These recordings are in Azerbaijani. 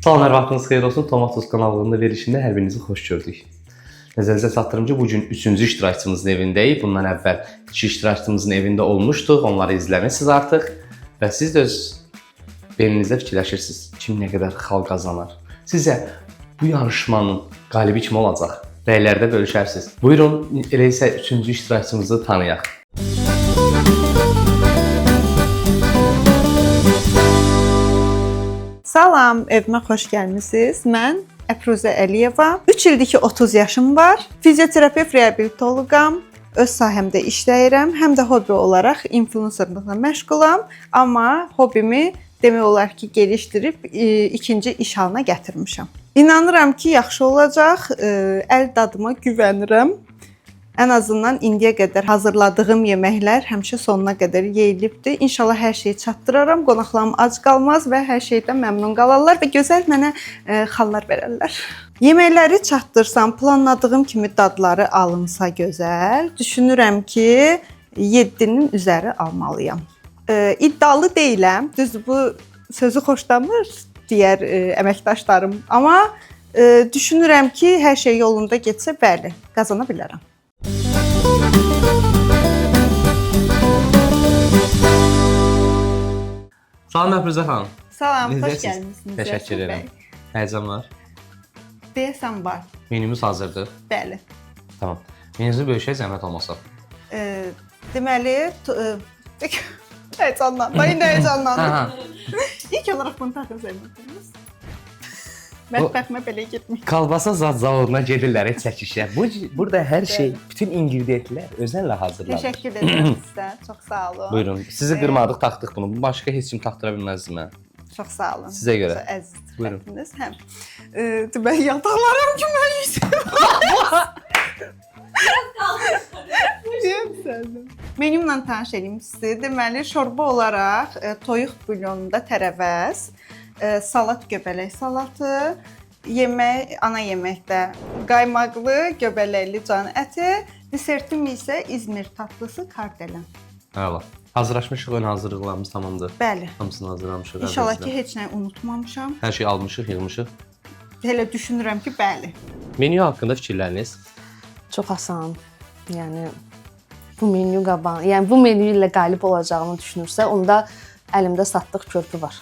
Salam, hər vaxtınız xeyir olsun. Tomatos kanalında verilişində hər birinizi xoş gördük. Nəzərinizə çatdırım ki, bu gün 3-cü iştirakçımızın evindəyik. Bundan əvvəl 2 iştirakçımızın evində olmuşduq. Onları izləmisiniz artıq və siz də öz beyninizdə fikirləşirsiniz. Kim nə qədər xal qazanar? Sizə bu yarışmanın qalibi kim olacaq? Rəylərdə bölüşərsiniz. Buyurun, elə isə 3-cü iştirakçımızı tanıyaq. Salam, evimə xoş gəlmisiniz. Mən Əfruzə Əliyeva. 3 ildir ki 30 yaşım var. Fizioterapevt reabilitoloqam. Öz sahəmdə işləyirəm. Həm də hobbi olaraq influencerlıqla məşğulam, amma hobbimi demək olar ki, gelişdirib ikinci iş halına gətirmişəm. İnanıram ki, yaxşı olacaq. Əl dadıma güvənirəm. Ən azından indiyə qədər hazırladığım yeməklər həmişə sonuna qədər yeyilibdi. İnşallah hər şeyi çatdıraram, qonaqlarım ac qalmaz və hər şeydən məmnun qalarlar və gözəl mənə xallar verərlər. Yeməkləri çatdırsam, planladığım kimi dadları alınsa gözəl, düşünürəm ki, 7-nin üzəri almalıyam. İddialı deyiləm. Düzdür, bu sözü xoşlamır digər əməkdaşlarım, amma düşünürəm ki, hər şey yolunda getsə, bəli, qazana bilərəm. Salam Əfruzə xanım. Salam, xoş Necəsiz? gəlmisiniz. Təşəkkür Rəsul edirəm. bəy. Həyəcan var. Deyəsən var. Menümüz hazırdır. Bəli. Tamam. Menünüzü bölüşək zəhmət olmasa. Deməli, həyəcanlandım. Mən indi həyəcanlandım. Aha. İlk olaraq bunu taxın zəhmət olmasa. Mətbəximə belə getmir. Kalbasa zad zavoduna gedirlər heç çəkişə. Bu burada hər şey, bütün ingrediyentlər özənlə hazırlanır. Təşəkkür edirəm sizə. Çox sağ olun. Buyurun. Sizi qırmadıq, taxdıq bunu. Başqa heç kim taxtıra bilməzdi mən. Çox sağ olun. Sizə görə. Çox əziz Buyurun. xətiniz. Həm deməli yataqlarım ki mən yüksək. Menümlə tanış eləyim sizi. Deməli, şorba olaraq toyuq bulyonunda tərəvəz, salat göbələk salatı, yemək, ana yeməkdə qaymaqlı göbələkli can əti, desertim isə İzmir tatlısı kardelən. Əla. Hazırlaşmışıq, ön hazırlıqlarımız tamamdır. Bəli. Hamısını hazırlamışıq. İnşallah ki, əvvəlcədən. heç nə unutmamışam. hər şey almışıq, yığmışıq. Elə düşünürəm ki, bəli. Menyu haqqında fikirləriniz? Çox asan. Yəni bu menyu qaban, yəni bu menyu ilə qalib olacağını düşünürsə, onda əlimdə satdıq körpü var.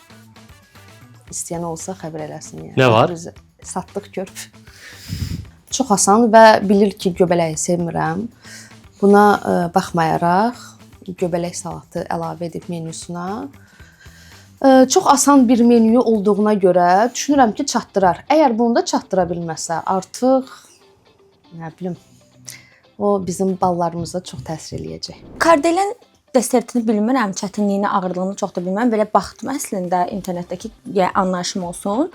İstəyən olsa xəbər eləsin yəni. Nə var? Satdıq körpü. Çox asan və bilir ki, göbələyi sevmirəm. Buna baxmayaraq göbələk salatı əlavə edib menyusuna. Çox asan bir menyu olduğuna görə düşünürəm ki, çatdırar. Əgər bunu da çatdıra bilməsə, artıq nə bilim, o bizim ballarımıza çox təsir eləyəcək. Kardelen desertini bilmirəm, çətinliyini, ağırlığını çox da bilmirəm. Belə baxdım əslində internetdəki, yəni anlayışım olsun.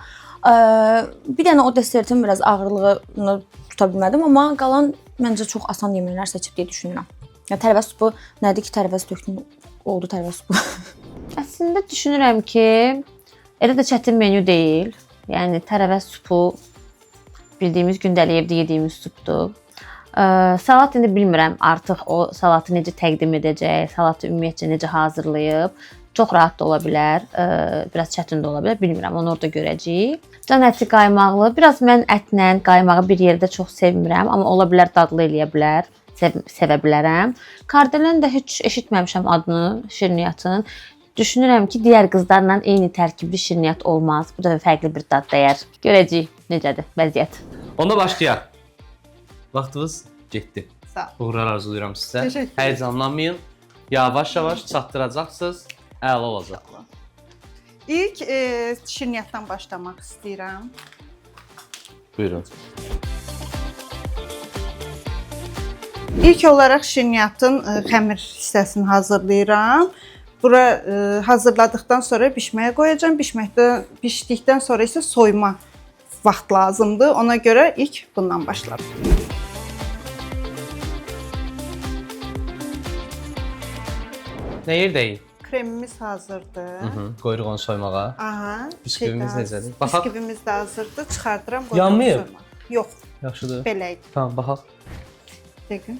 Bir dənə o desertin biraz ağırlığını tuta bilmədim, amma qalan məncə çox asan yeməklər seçib deyə düşünürəm. Yəni tərəvəz supu nədir ki, tərəvəz tökdün oldu tərəvəz supu. Əslində düşünürəm ki, elə də çətin menyu deyil. Yəni tərəvəz supu bildiyimiz gündəlik evdə yediyimiz supdur. Salat indi bilmirəm artıq o salatı necə təqdim edəcək, salatı ümumiyyətcə necə hazırlayıb. Çox rahat da ola bilər, biraz çətin də ola bilər, bilmirəm, onu orada görəcəyik. Can əti qaymaqlı. Biraz mən ətlə qaymağı bir yerdə çox sevmirəm, amma ola bilər dadlı eləyə bilər, sevə bilərəm. Kardelen də heç eşitməmişəm adını, şirniyyatın. Düşünürəm ki, digər qızlarla eyni tərkibli şirniyyat olmaz. Bu dəfə fərqli bir dad dəyər. Görəcəyik necədir vəziyyət. Onda başlayaq. Vaxtınız getdi. Sağ ol. Uğurlar arzulayıram sizə. Təşəkkür. Həyəcanlanmayın. Yavaş-yavaş çatdıracaqsınız. Əla olacaq. İlk şirniyyatdan başlamaq istəyirəm. Buyurun. İlk olaraq şirniyyatın xəmir hissəsini hazırlayıram. Bura hazırladıqdan sonra bişməyə qoyacağam. Bişdikdən sonra isə soyma vaxt lazımdır. Ona görə ilk bundan başladım. Nə yerdəyik? Kremimiz hazırdır. Hı, qoyuruq onu soymağa. Aha. Bisküvimiz şey də necədir? Baxaq. Bisküvimiz də hazırdır. Çıxardıram, qoyuram Yanmayıb? soymağa. Yox, Yaxşıdır. belə idi. Tamam, baxaq. Dəqiq.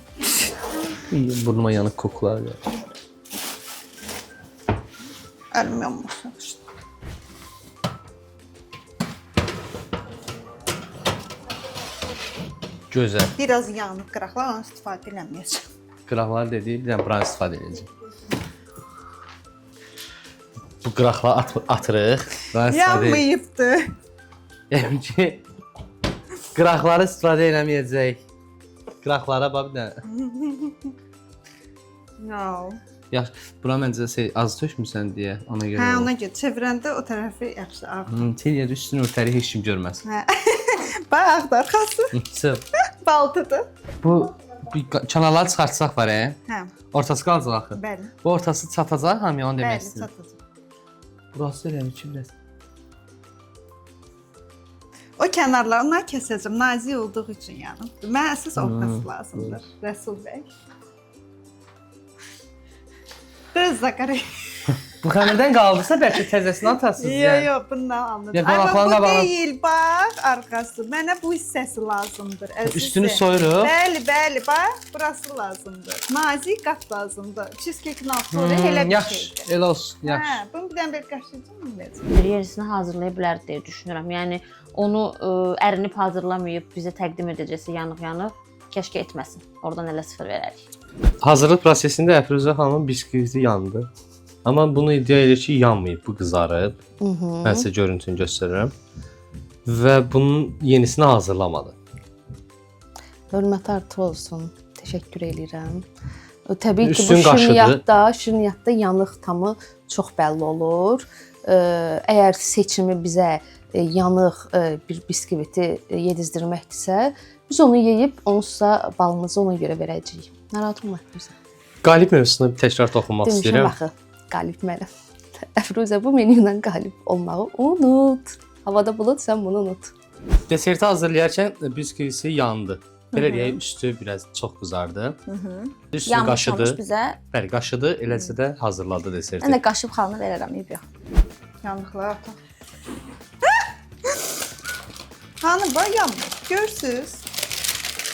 İyi, burnuma yanıq kokular gəlir. Əlim yanmasın. Gözəl. Biraz yanıb qıraqlar, onu istifadə eləməyəcəm. Qıraqlar dediyi bir dənə buranı istifadə edəcəm. Bu qıraqları atırıq. Buranı istifadə Yanmayıbdı. Yəni ki, qıraqları istifadə eləməyəcək. Qıraqlara bax bir dənə. No. Yaxşı, bura məncə şey, az tökmüsən deyə ona görə. Hə, olur. ona görə çevirəndə o tərəfi yaxşı ağ. Telyə üstünü örtərik, heç kim görməz. Hə. Bax ağdı arxası. Çıx. Baltıdır. Bu bir kənarları çıxartsaq var, e? Hə, Ortası qalacaq axı. bəli. Bu ortası çatacaq hamıya onu demək Bəli, istəyirəm. çatacaq. Burası elə ki biraz. O kənarları onları kəsəcəm. Nazik olduğu üçün yəni. Mənə əsas ortası lazımdır. Rəsul bəy. Biraz zaqara. Bu xəmirdən qaldısa bəlkə təzəsini atasınız. Yox, yəni. yox, bundan alınır. Ya, Ay, bax, qonaqların bu qabağına- deyil, bax, arxası. Mənə bu hissəsi lazımdır. Əzizim. Üstünü soyuruq. Bəli, bəli, bax, burası lazımdır. Nazik qat lazımdır. Cheesecake-in altı oraya elə bir Yaxşı, şeydir. elə olsun, yaxşı. Hə, bunu bir dənə belə qaşıyacam mı? Bir yerisini hazırlaya bilər deyə düşünürəm. Yəni onu ərinib hazırlamayıb bizə təqdim edəcəksə yanıq-yanıq, kəşke etməsin. Oradan elə sıfır verərik. Hazırlıq prosesində Əfruzə xanımın biskviti yandı. Amma bunu iddia edir ki, yanmayıb, bu qızarıb. Mən sizə görüntünü göstərirəm. Və bunun yenisini hazırlamadı. Hörməti artıq olsun. Təşəkkür eləyirəm. Təbii ki, bu Üstün qaşıdı. şirniyyatda yanıq tamı çox bəlli olur. Əgər seçimi bizə yanıq bir biskviti yedizdirməkdirsə, biz onu yeyib onsuz balımızı ona görə verəcəyik. Narahat olma Əfruzə. Qalib mövzusuna bir təkrar toxunmaq Demişəm istəyirəm. axı, qalib mənəm. Əfruzə bu menyu ilə qalib olmağı unut. Havada bulud, sən bunu unut. Deserti hazırlayarkən biskvisi yandı. Belə deyək, üstü biraz çox qızardı. Üstünü Yanmış qaşıdı. olmuş bizə. Bəli, qaşıdı, eləcə də hazırladı deserti. Mən də qaşıb xalını verərəm, eybi yox. Yanıqlar ataq. Hanı bax yanmır. Görürsüz?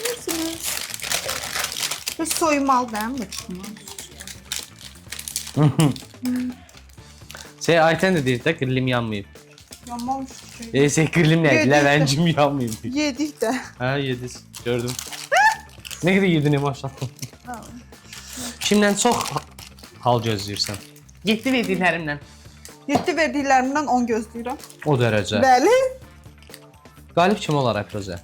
Görürsünüz. Bir soymalı da bu çıxmaz. Şey, Aytən də deyir də qrillim yanmayıb. Yanmamış ki. Şey, qrillim nə idi? Yedik də. Ləvəncim yanmayıb. deyir. Yedik də. Hə, yediniz. Gördüm. Nə qədər yedin maşallah. Kimdən çox hal gözləyirsən? 7 verdiklərimlə. 7 verdiklərimdən 10 gözləyirəm. O dərəcə. Bəli. Qalib kim olar Əfruzə?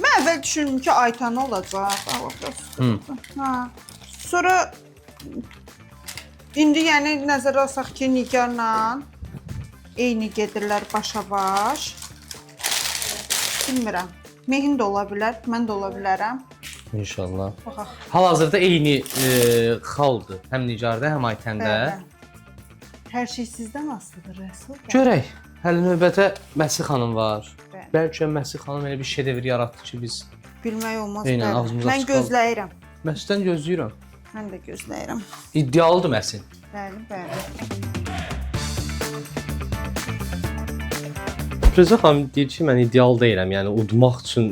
Mən əvvəl düşündüm ki, Aytan olacaq. Allah korusun. Hə. Sonra indi yəni nəzərə alsaq ki, Nigarla eyni gedirlər başa baş. Bilmirəm. Mehin də ola bilər, mən də ola bilərəm. İnşallah. Baxaq. Hal-hazırda eyni xaldır. Həm Nigarda, həm Aytəndə. Bəli. Hər şey sizdən asılıdır, Rəsul bəy. Görək. Hələ növbətə Məsih xanım var. Bəli. Bəlkə Məsih xanım elə bir şedevr yaratdı ki, biz Bilmək olmaz. Eynən, bəli. ağzımız Mən açıq qaldı. gözləyirəm. Məsihdən gözləyirəm. Mən də gözləyirəm. İddialıdır Məsih. Bəli, bəli. Firuzə xanım deyir ki, mən ideal deyiləm. Yəni udmaq üçün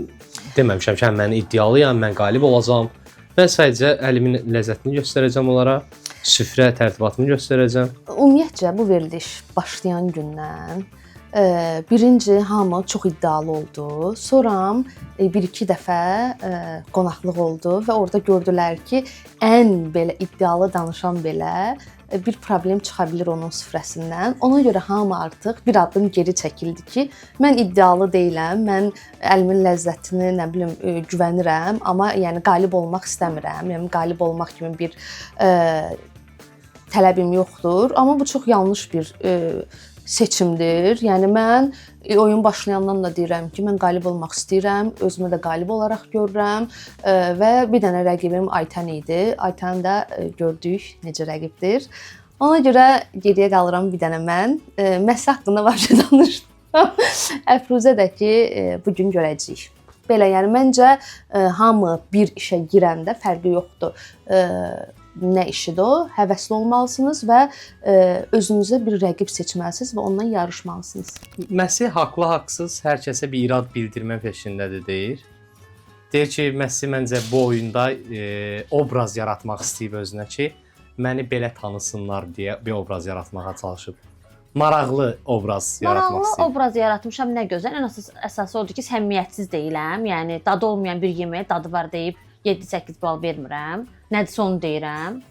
deməmişəm ki, hə, mən idealıyam, mən qalib olacağam. Mən sadəcə əlimin ləzzətini göstərəcəm onlara, süfrə tərtibatımı göstərəcəm. Ümumiyyətcə bu veriliş başlayan gündən birinci hamı çox iddialı oldu. Sonra bir-iki dəfə qonaqlıq oldu və orada gördülər ki, ən belə iddialı danışan belə bir problem çıxa bilər onun süfrəsindən. Ona görə hamı artıq bir addım geri çəkildi ki, mən iddialı deyiləm, mən əlimin ləzzətini, nə bilim, güvənirəm, amma yəni qalib olmaq istəmirəm. Yəni qalib olmaq kimi bir tələbim yoxdur, amma bu çox yanlış bir seçimdir. Yəni mən oyun başlayandan da deyirəm ki, mən qalib olmaq istəyirəm, özümü də qalib olaraq görürəm və bir dənə rəqibim Aytən idi. Aytən də gördük necə rəqibdir. Ona görə geriyə qalıram bir dənə mən. Məsələ haqqında vəbşə danışdım. Əfruzə də ki, bu gün görəcəyik. Belə, yəni məncə hamı bir işə girəndə fərqi yoxdur. Nə işidir o? Həvəsli olmalısınız və özünüzə bir rəqib seçməlisiniz və ondan yarışmalısınız. Məsih haqlı, haqsız hər kəsə bir irad bildirmə peşindədir deyir. Deyir ki, Məsih məncə bu oyunda obraz yaratmaq istəyib özünə ki, məni belə tanısınlar deyə bir obraz yaratmağa çalışıb. Maraqlı obraz yaratmaq Maraqlı istəyir. obraz yaratmışam, nə gözəl. Ən əsası odur ki, səmimiyyətsiz deyiləm. Yəni dadı olmayan bir yeməyə dadı var deyib 7-8 bal vermirəm. Nədirsə onu deyirəm.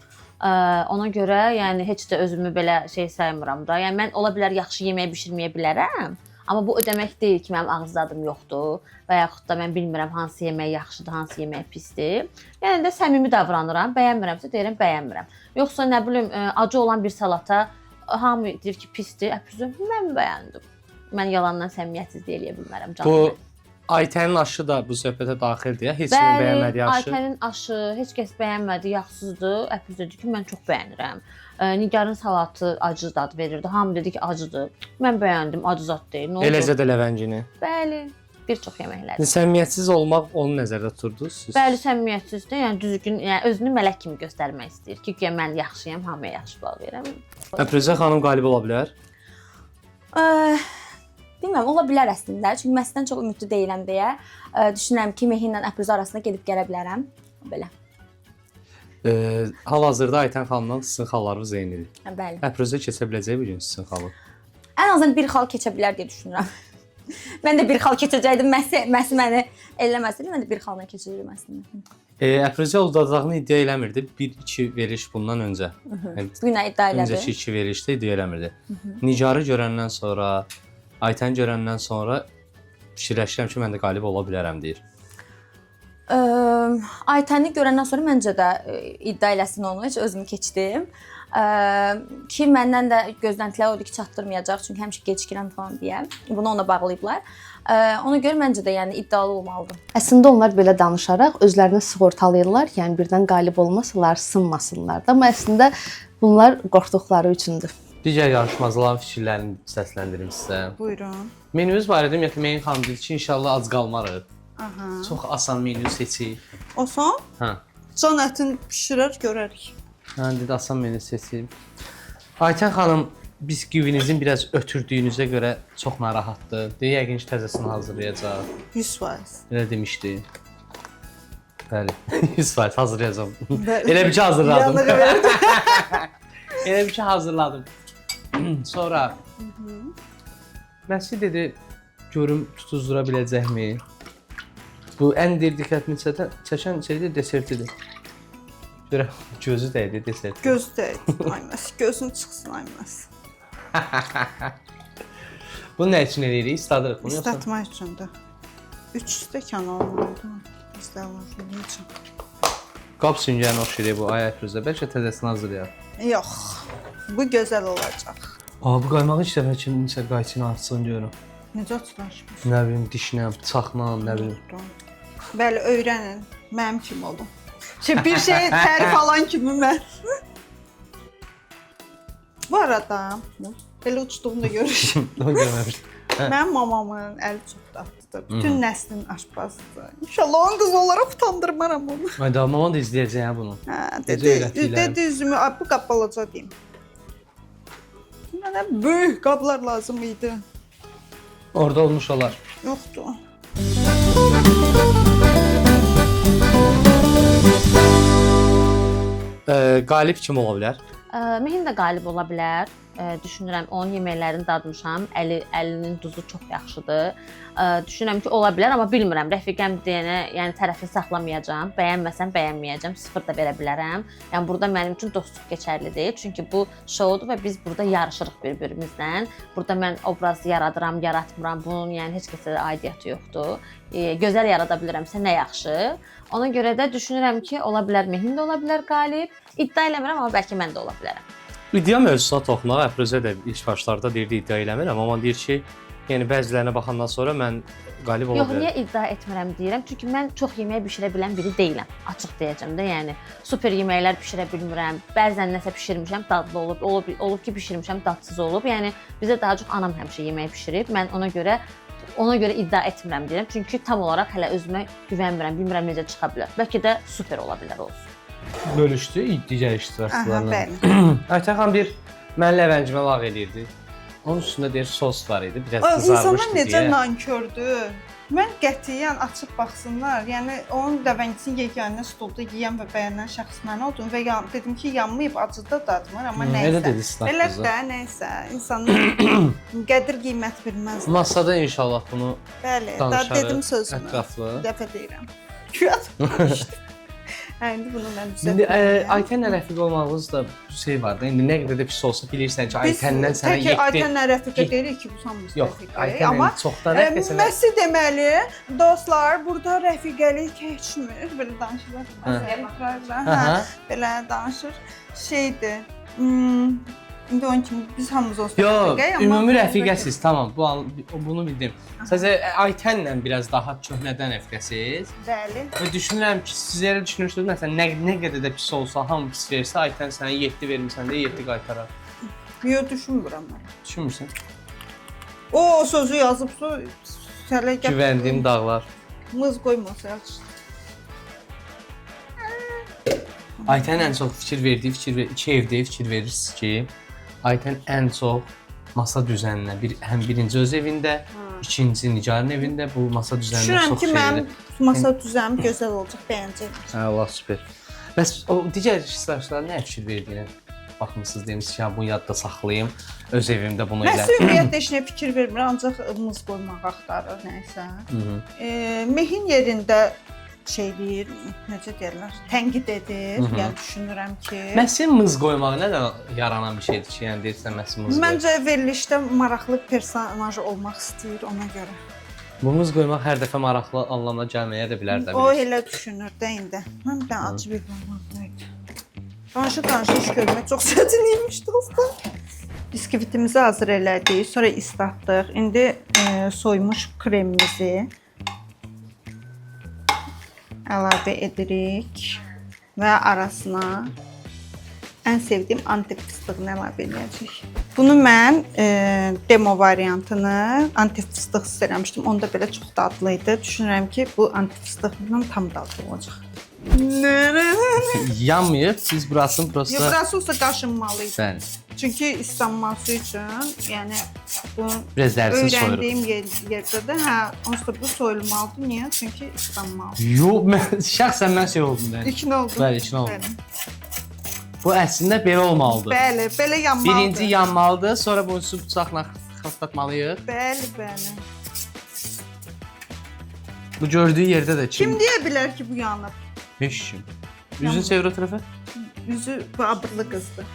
Ona görə yəni heç də özümü belə şey saymıram da. Yəni mən ola bilər yaxşı yemək bişirməyə bilərəm. Amma bu o demək deyil ki, mənim ağız dadım yoxdur və yaxud da mən bilmirəm hansı yemək yaxşıdır, hansı yemək pisdir. Yəni də səmimi davranıram. Bəyənmirəmsə deyirəm bəyənmirəm. Yoxsa nə bilim acı olan bir salata hamı deyir ki, pisdir. Əpüzüm, mən bəyəndim. Mən yalandan səmimiyyətsizlik eləyə bilmərəm canım. Bu Aytənin aşı da bu söhbətə daxildir. Heç kimin bəyənmədiyi aşı. Aytənin aşı heç kəs bəyənmədi, yağsızdır. Əpüz dedi ki, mən çox bəyənirəm. Nigarın salatı acı dad verirdi. Hamı dedi ki, acıdır. Mən bəyəndim, acı zad deyil. Nə oldu? Eləcə də ləvəngini. Bəli, bir çox yeməklər. Səmimiyyətsiz olmaq onu nəzərdə tuturdunuz siz. Bəli, səmimiyyətsizdir. Yəni düzgün, yəni özünü mələk kimi göstərmək istəyir ki, guya mən yaxşıyam, hamıya yaxşı bal verirəm. Əprüzə xanım qalib ola bilər. Bilmirəm, ola bilər əslində. Çünki Məsdən çox ümidli deyiləm deyə düşünürəm ki, Mehinlə Əprüzə arasında gedib gələ bilərəm. Belə. Hal-hazırda Aytən xanımdan sizin xallarınız eynidir. Hə, bəli. Əprüzə keçə biləcək bu gün sizin xalı. Ən azından bir xal keçə bilər deyə düşünürəm. Mən də bir xal keçəcəkdim. Məsi məni eləməsəydi, mən də bir xalla keçəcəkdim əslində. Əprüzə udacağını iddia eləmirdi. 1-2 veriliş bundan öncə. Yəni, Bu günə iddia elədi. öncəki 2 verilişdə iddia eləmirdi. Nigarı görəndən sonra, Aytəni görəndən sonra fikirləşirəm ki, mən də qalib ola bilərəm deyir. Aytəni görəndən sonra məncə də iddia eləsin onu, heç özümü keçdim. Ki məndən də gözləntilər odur ki, çatdırmayacaq, çünki həmişə gecikirəm falan deyə. Bunu ona bağlayıblar. Ona görə məncə də yəni iddialı olmalıdır. Əslində onlar belə danışaraq özlərini sığortalayırlar ki, yəni birdən qalib olmasalar, sınmasınlar da. Amma əslində bunlar qorxduqları üçündür. Digər yarışmacıların fikirlərini səsləndirim sizə. Buyurun. Menümüz barədə ümumiyyətlə Meyin xanım dedi ki, inşallah ac qalmarıq. Aha. Çox asan menü seçib. O son Hə. can ətini bişirər görərik. Hə, dedi asan menü seçib. Aytən xanım bisküvinizin biraz ötürdüyünüzə görə çox narahatdır. Deyir, yəqin ki, təzəsini hazırlayacaq. 100%. Elə demişdi. Bəli. 100% hazırlayacağam. Bəli. Elə bir ki hazırladım. Yanığı verdi. Elə bir ki hazırladım. Sonra Məsi dedi, görüm tutuzdura biləcəkmi? Bu ən deyir diqqətimi çəkən şeydir, desertidir. Görə gözü dəydi desert. Göz dəydi. Ay Məs, gözün çıxsın ay Məs. Bunu nə üçün eləyirik? İsladırıq bunu yoxsa? İslatmaq üçündür. 3 stəkan olmalıdır. Bizdə lazım üçün. Qab süngərinə oxşayır bu ay Əfruzə. Bəlkə təzəsini hazırlayaq. Yox. Bu gözəl olacaq. Aa, bu qaymağı ilk dəfə kimsə qayçını açsın görürəm. Necə açılaşmış? Nə bilim dişlə, bıçaqla, nə bilim. Bəli, öyrənin. Mənim kimi olun. Şey, bir şey tərif alan kimi mən. Bu arada belə uçduğunu da görürük. Onu görməmişdim. Mənim mamamın əli çox dadlıdır. Bütün nəslin aşpazıdır. İnşallah onun qızı olaraq utandırmaram onu. Ay da mama da izləyəcək hə bunu. Hə, Necə dedi, öyrətdiklərim? dedi üzümü, "Ay, bu qab balaca deyim. Mənə böyük qablar lazım idi. Orada olmuş olar. Yoxdur. Qalib kim ola bilər? Mehin də qalib ola bilər. Düşünürəm onun yeməklərini dadmışam. Əlinin duzu çox yaxşıdır. Düşünürəm ki, ola bilər, amma bilmirəm. Rəfiqəm deyənə, yəni tərəfini saxlamayacağam. Bəyənməsəm bəyənməyəcəm, sıfır da verə bilərəm. Yəni burada mənim üçün dostluq keçərli deyil. Çünki bu şoudur və biz burada yarışırıq bir-birimizlə. Burada mən obraz yaradıram, yaratmıram. Bunun yəni heç kəsə də aidiyyatı yoxdur. Gözəl yarada bilirəmsə nə yaxşı. Ona görə də düşünürəm ki, ola bilər Mehin də ola bilər qalib. İddia eləmirəm, amma bəlkə mən də ola bilərəm. İddia mövzusuna toxunaq. Əfruzə də ilk başlarda deyirdi iddia eləmirəm, amma deyir ki, yəni bəzilərinə baxandan sonra mən qalib ola Yox, bilərəm. niyə iddia etmirəm deyirəm? Çünki mən çox yemək bişirə bilən biri deyiləm. Açıq deyəcəm də, yəni super yeməklər bişirə bilmirəm. Bəzən nəsə bişirmişəm, dadlı olub, olub ki, bişirmişəm, dadsız olub. Yəni bizə daha çox anam həmişə yemək bişirib. Mən ona görə iddia etmirəm deyirəm. Çünki tam olaraq hələ özümə güvənmirəm, bilmirəm necə çıxa bilər. Bəlkə də super ola bilər olsun. Bölüşdü digər Aha, iştirakçılarla. bəli. Aytən xanım deyir, mən ləvəncimə lağ eləyirdi. Onun üstündə deyir sos var idi, biraz O, İnsanlar qızarmışdı necə deyə. nankördür. Mən qətiyyən açıb baxsınlar. Yəni onun ləvəngisini yeganə stolda yeyən və bəyənən şəxs mən oldum və yan, dedim ki, yanmayıb, acı da dadmır, amma Elə nəysə. dedi Sinar Elə qızı. də nəysə, insanlar qədir qiymət bilməz. Masada inşallah bunu Bəli, da danışarıq. dedim sözümü. Ətraflı. Bir dəfə deyirəm. Güya danışdım. Hə, indi bunu mən İndi düzəltməliyəm. Aytənlə rəfiq olmağınız da şey var da. İndi nə qədər də pis olsa bilirsən ki, Biz Aytəndən sənə tək 7 Aytənlə rəfiqə deyirik ki, bu hamımız Yox, rəfiqəyik. Aytənlə Amma çoxdan rəfiqəsən. Məsi deməli, dostlar, burada rəfiqəlik keçmir. Belə danışırlar. Hə, Aha. belə danışır. Şeydir. İndi onun kimi biz hamımız olsun Yox, rəfiqəyik, amma ümumi rəfiqəsiz, tamam. Bunu bildim. Sadəcə Aytənlə biraz daha köhnədən rəfiqəsiz. Bəli. Və düşünürəm ki, siz elə düşünürsünüz, məsələn, nə qədər də pis olsa, hamı pis versə, Aytən sənə 7 vermisən deyə 7 qaytarar. Yox, düşünmürəm mən. Düşünmürsən? O sözü yazıbsa, hələ gəp Güvəndiyim dağlar. mız qoymasa yaxşıdır. Aytən ən çox fikir verdiyi fikir ver, iki evdə fikir verirsiniz ki, Aytən ən çox masa düzəninə, bir həm birinci öz evində, ikinci Nigarın evində bu masa düzəninə Düşünürəm çox ki, şey mənim edir. masa düzənim gözəl olacaq, bəyənəcək. Hə, Allah super. Bəs o digər iştirakçılara nə fikir verdiyinə baxmısınız demisiniz ki, ya bunu yadda saxlayım, öz evimdə bunu elə. Məsi ümumiyyətlə heç nəyə fikir vermir, ancaq mız qoymağı axtarır nəysə. Mehin yerində şey deyir, necə deyirlər, tənqid edir. Yəni düşünürəm ki, Məsin mız qoymaq nədən yaranan bir şeydir ki, yəni deyirsən məsin mız qoy. məncə verilişdə maraqlı personaj olmaq istəyir ona görə. Bu mız qoymaq hər dəfə maraqlı anlamına gəlməyə də bilər də. O bilirsən. elə düşünür də indi. Mən bir dənə acı bir maraqlı idi. Danışa-danışa iş görmək çox çətin imiş dostlar. Biskvitimizi hazır elədik, sonra islatdıq. İndi soymuş kremimizi əlavə edirik və arasına ən sevdiyim Antep fıstığını əlavə edəcəyik. Bunu mən demo variantını Antep fıstıqsız eləmişdim. Onda belə çox dadlı idi. Düşünürəm ki, bu Antep fıstıqından tam dadlı olacaq. Yanmayıb, siz burasını Yox, prosta burası olsa qaşınmalı idi. sən Çünki islanması üçün, yəni bu biraz dərisini soyuruq. öyrəndiyim yerdə də, hə, onsuz da bu soyulmalıdır. Niyə? Çünki islanmalıdır. Yox, mən şəxsən mən şey oldum yəni. İkna oldum. Bəli, ikna oldum. Bəli. Bu əslində belə olmalıdır. Bəli, belə yanmalıdır. Birinci yanmalıdır, sonra bunu su bıçaqla xırtlatmalıyıq. Bəli, bəli. Bu gördüyü yerdə də Kim deyə bilər ki, bu yanıb? Heç kim. Üzünü çevir o tərəfə. Üzü bu abırlı qızdır.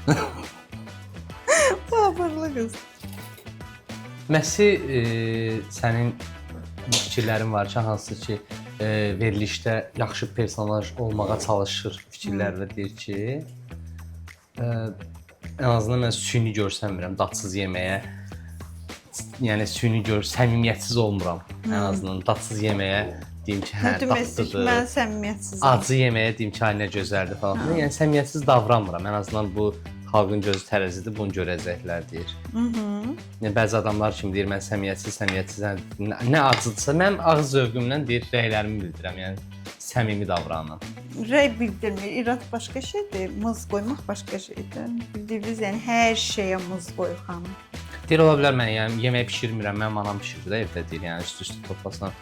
Bu abırlı qız. Məsi sənin fikirlərin var ki, hansı ki verilişdə yaxşı personaj olmağa çalışır fikirlər və deyir ki, ən azından mən süni görsənmirəm dadsız yeməyə. Yəni süni gör, səmimiyyətsiz olmuram. Ən azından dadsız yeməyə deyim ki, hə, Nə demək istəyir ki, dadlıdır. mən səmimiyyətsizəm. Acı yeməyə deyim ki, ay nə gözəldir falan. Filan. Yəni səmimiyyətsiz davranmıram. Ən azından bu xalqın gözü tərəzidir, bunu görəcəklər deyir. Yəni bəzi adamlar kimi deyir, mən səmimiyyətsiz, səmimiyyətsiz, hə, nə acıdırsa, mənim ağız zövqümlə deyir, rəylərimi bildirəm. Yəni səmimi davranıram. Rəy bildirmir. İrad başqa şeydir, mız qoymaq başqa şeydir. Bildiyiniz, yəni hər şeyə mız qoyur xanım. Deyir ola bilər mən yəni yemək bişirmirəm, mənim anam bişirir də evdə deyir. Yəni üst-üstə toplasan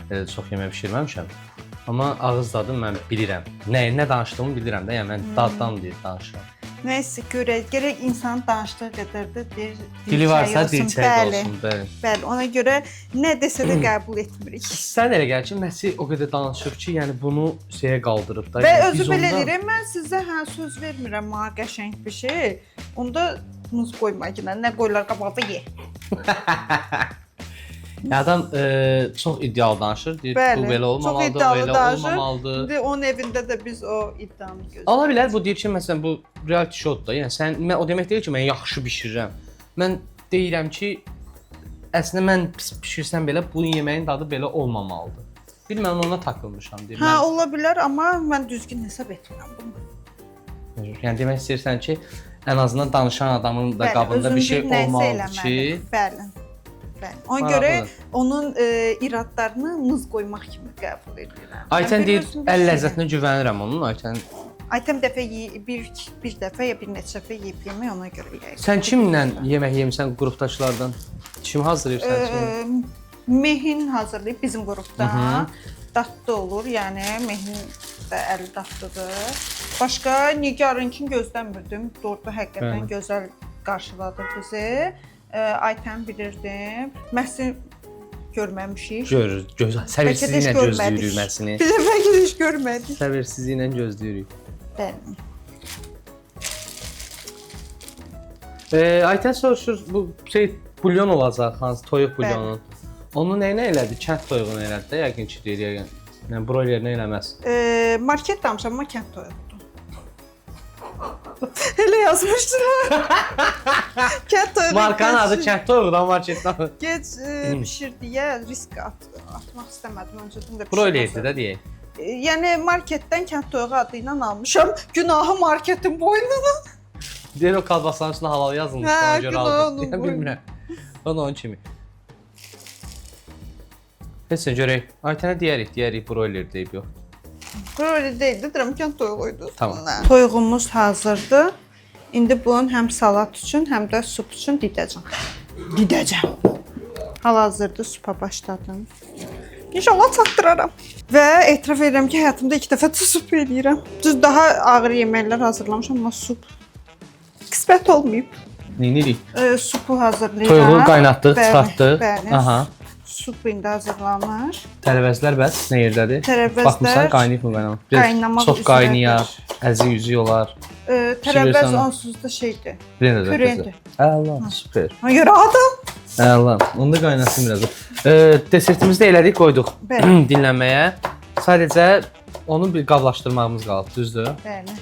elə çox yemək bişirməmişəm. Amma ağız dadı mən bilirəm. Nə danışdığımı bilirəm də, yəni mən daddan deyir danışıram. Nəysə görək, gərək insanın danışdığı qədər də deyir, Dili varsa dilçəyi olsun. dilçəyi də Bəli, olsun, bəli. bəli. Ona görə nə desə də qəbul etmirik. Sən elə gəlir ki, Məsi o qədər danışır ki, yəni bunu şeyə qaldırıb da. Və yəni özü biz belə ondan- deyir, mən sizə hə söz vermirəm, mənə qəşəng bir şey. Onda muz qoyma ki, nə qoyurlar qabağa ye. Yəni adam çox iddialı danışır, deyir Bəli, bu belə çox olmamalıdır, o iddialı belə danışır. olmamalıdır. İndi onun evində də biz o iddianı gözləyirik. Ola bilər bu deyir ki, məsələn bu reality show-dur da. Yəni sən mən o demək deyil ki, mən yaxşı bişirirəm. Mən deyirəm ki, əslində mən pis bişirsəm belə bu yeməyin dadı belə olmamalıdır. Bilməm ona takılmışam deyir. Hə, Mən, ola bilər, amma mən düzgün hesab etmirəm bunu. yəni demək istəyirsən ki, ən azından danışan adamın da Bəli, qabında özün bir şey bir nəyisə olmalıdır ki, eləməli. Bəli. Bəli. Ona görə Maraqlıdır. onun iradlarını mız qoymaq kimi qəbul edirəm. Aytən Yəni, deyir, bir özün bir əl şey- ləzzətinə güvənirəm onun. Aytən, Aytən dəfə bir dəfə ya bir neçə dəfə yeyib yemək ona görə yeyir. sən kimlə yemək yemisən qrupdakılardan? Kim hazırlayır sən kimi? Mehin hazırlayıb bizim qrupda. Dadlı olur, yəni Mehin də əli dadlıdır. Başqa Nigarınkini gözləmirdim. Doğruda həqiqətən Bəli. gözəl qarşıladı bizi. Aytən bilirdim. Məhsin görməmişik. Görür, göz, Bəlkə də heç səbirsizliklə görmədik. gözləyirik məsini. Biz də bəlkə də heç görmədik. Səbirsizliklə gözləyirik. Bəli. Aytən soruşur, bu şey bulyon olacaq, hansı toyuq bulyonu. Onu nə ilə elədi? Kənd toyuğunu elədi də, yəqin ki, deyir, yəqin. Yəni broilerini eləməz. Market danışam, amma kənd toyuğudur. Elə yazmışdılar. Kənd toyuğu. Markanın adı geç- kənd toyuğudan marketdən. Gec bişir deyə risk atmaq istəmədim. Öncədən də Broilerdir bişirməzdim. də deyək. Yəni marketdən kənd toyuğu adı ilə almışam. Günahı marketin boynuna. Deyir o kalbasanın üstünə halal yazılmış, Hə, ona görə günah aldım. onun Yəni, boynuna. bilmirəm. O da onun kimi. Heç nə görək. Aytənə deyərik, broiler deyib yox. Broiler deyildi, deyirəm kənd toyuğu idi. Tamam. Toyuğumuz hazırdır. İndi bunun həm salat üçün, həm də sup üçün didəcəm. Didəcəm. Hal-hazırda supa başladım. İnşallah çatdıraram. Və etiraf edirəm ki, həyatımda ilk dəfə sup eləyirəm. Düz daha ağır yeməklər hazırlamışam, amma sup qismət olmayıb. Neynirik? Supu hazırlayıram. Toyuğu qaynatdıq, Bəli, çıxartdıq. Bəli. Aha. Sup indi hazırlanır. Tərəvəzlər bəs nə yerdədir? Tərəvəzlər Baxmısan qaynayıb mı qaynamır? Biraz qaynamaq çox qaynayar, üzrədir. əzi üzü olar. Tərəvəz Pişirirsən. onsuz da şeydir. Blender Pürendir. Əla, super. Ha, görə adam. Əla. Onu da qaynasın biraz. Desertimizi də elədik, qoyduq Bəli. dinlənməyə. Sadəcə onu bir qablaşdırmağımız qalıb, düzdür? Bəli.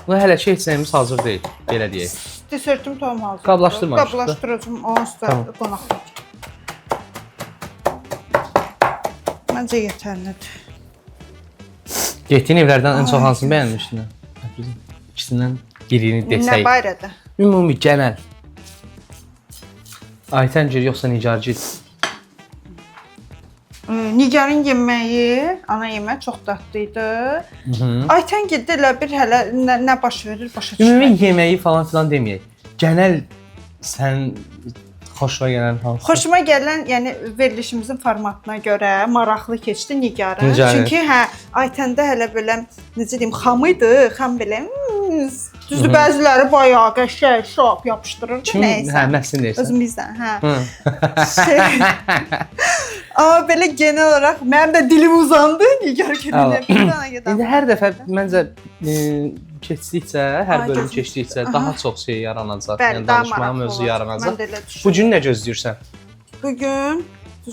Buna hələ ki heç nəyimiz hazır deyil, belə deyək. Desertim tam hazırdır. Qablaşdırmamışıq da. Qablaşdıracağım, onsuz da Tamam. qonaqlar. Məncə yetərlidir. Getdiyin evlərdən ən çox hansını bəyənmişdin? İkisindən birini Nə desək. barədə? Ümumi genel. Aytəngil yoxsa Nigargil? Nigarın yeməyi, ana yeməyi çox dadlı idi. Aytən getdi elə bir hələ nə baş verir başa Ümumi düşmədim. yeməyi falan filan deməyək. Genel sən xoşuna gələn hansı? Xoşuma gələn, yəni verilişimizin formatına görə maraqlı keçdi Nigarın. Nigarın. Çünki hə, Aytəndə hələ belə necə deyim, xam idi, xam belə. Düzdür, bəziləri bayağı qəşəng şop yapışdırırdı Kim? nəysə. Hə, Məhsin deyirsən. Özümüzdən, hə. Hı. Şey, amma belə genel olaraq mənim də dilim uzandı Nigar Əla. gününə bir dənə gedən. İndi hər dəfə məncə keçdikcə, hər Ay, bölüm gözüm keçdikcə Aha. daha çox şey yaranacaq. Bəli, Yəni daha danışmağın maraqlı mövzu olacaq. yaranacaq. Mən də elə düşünürəm. Bu gün nə gözləyirsən? Bu gün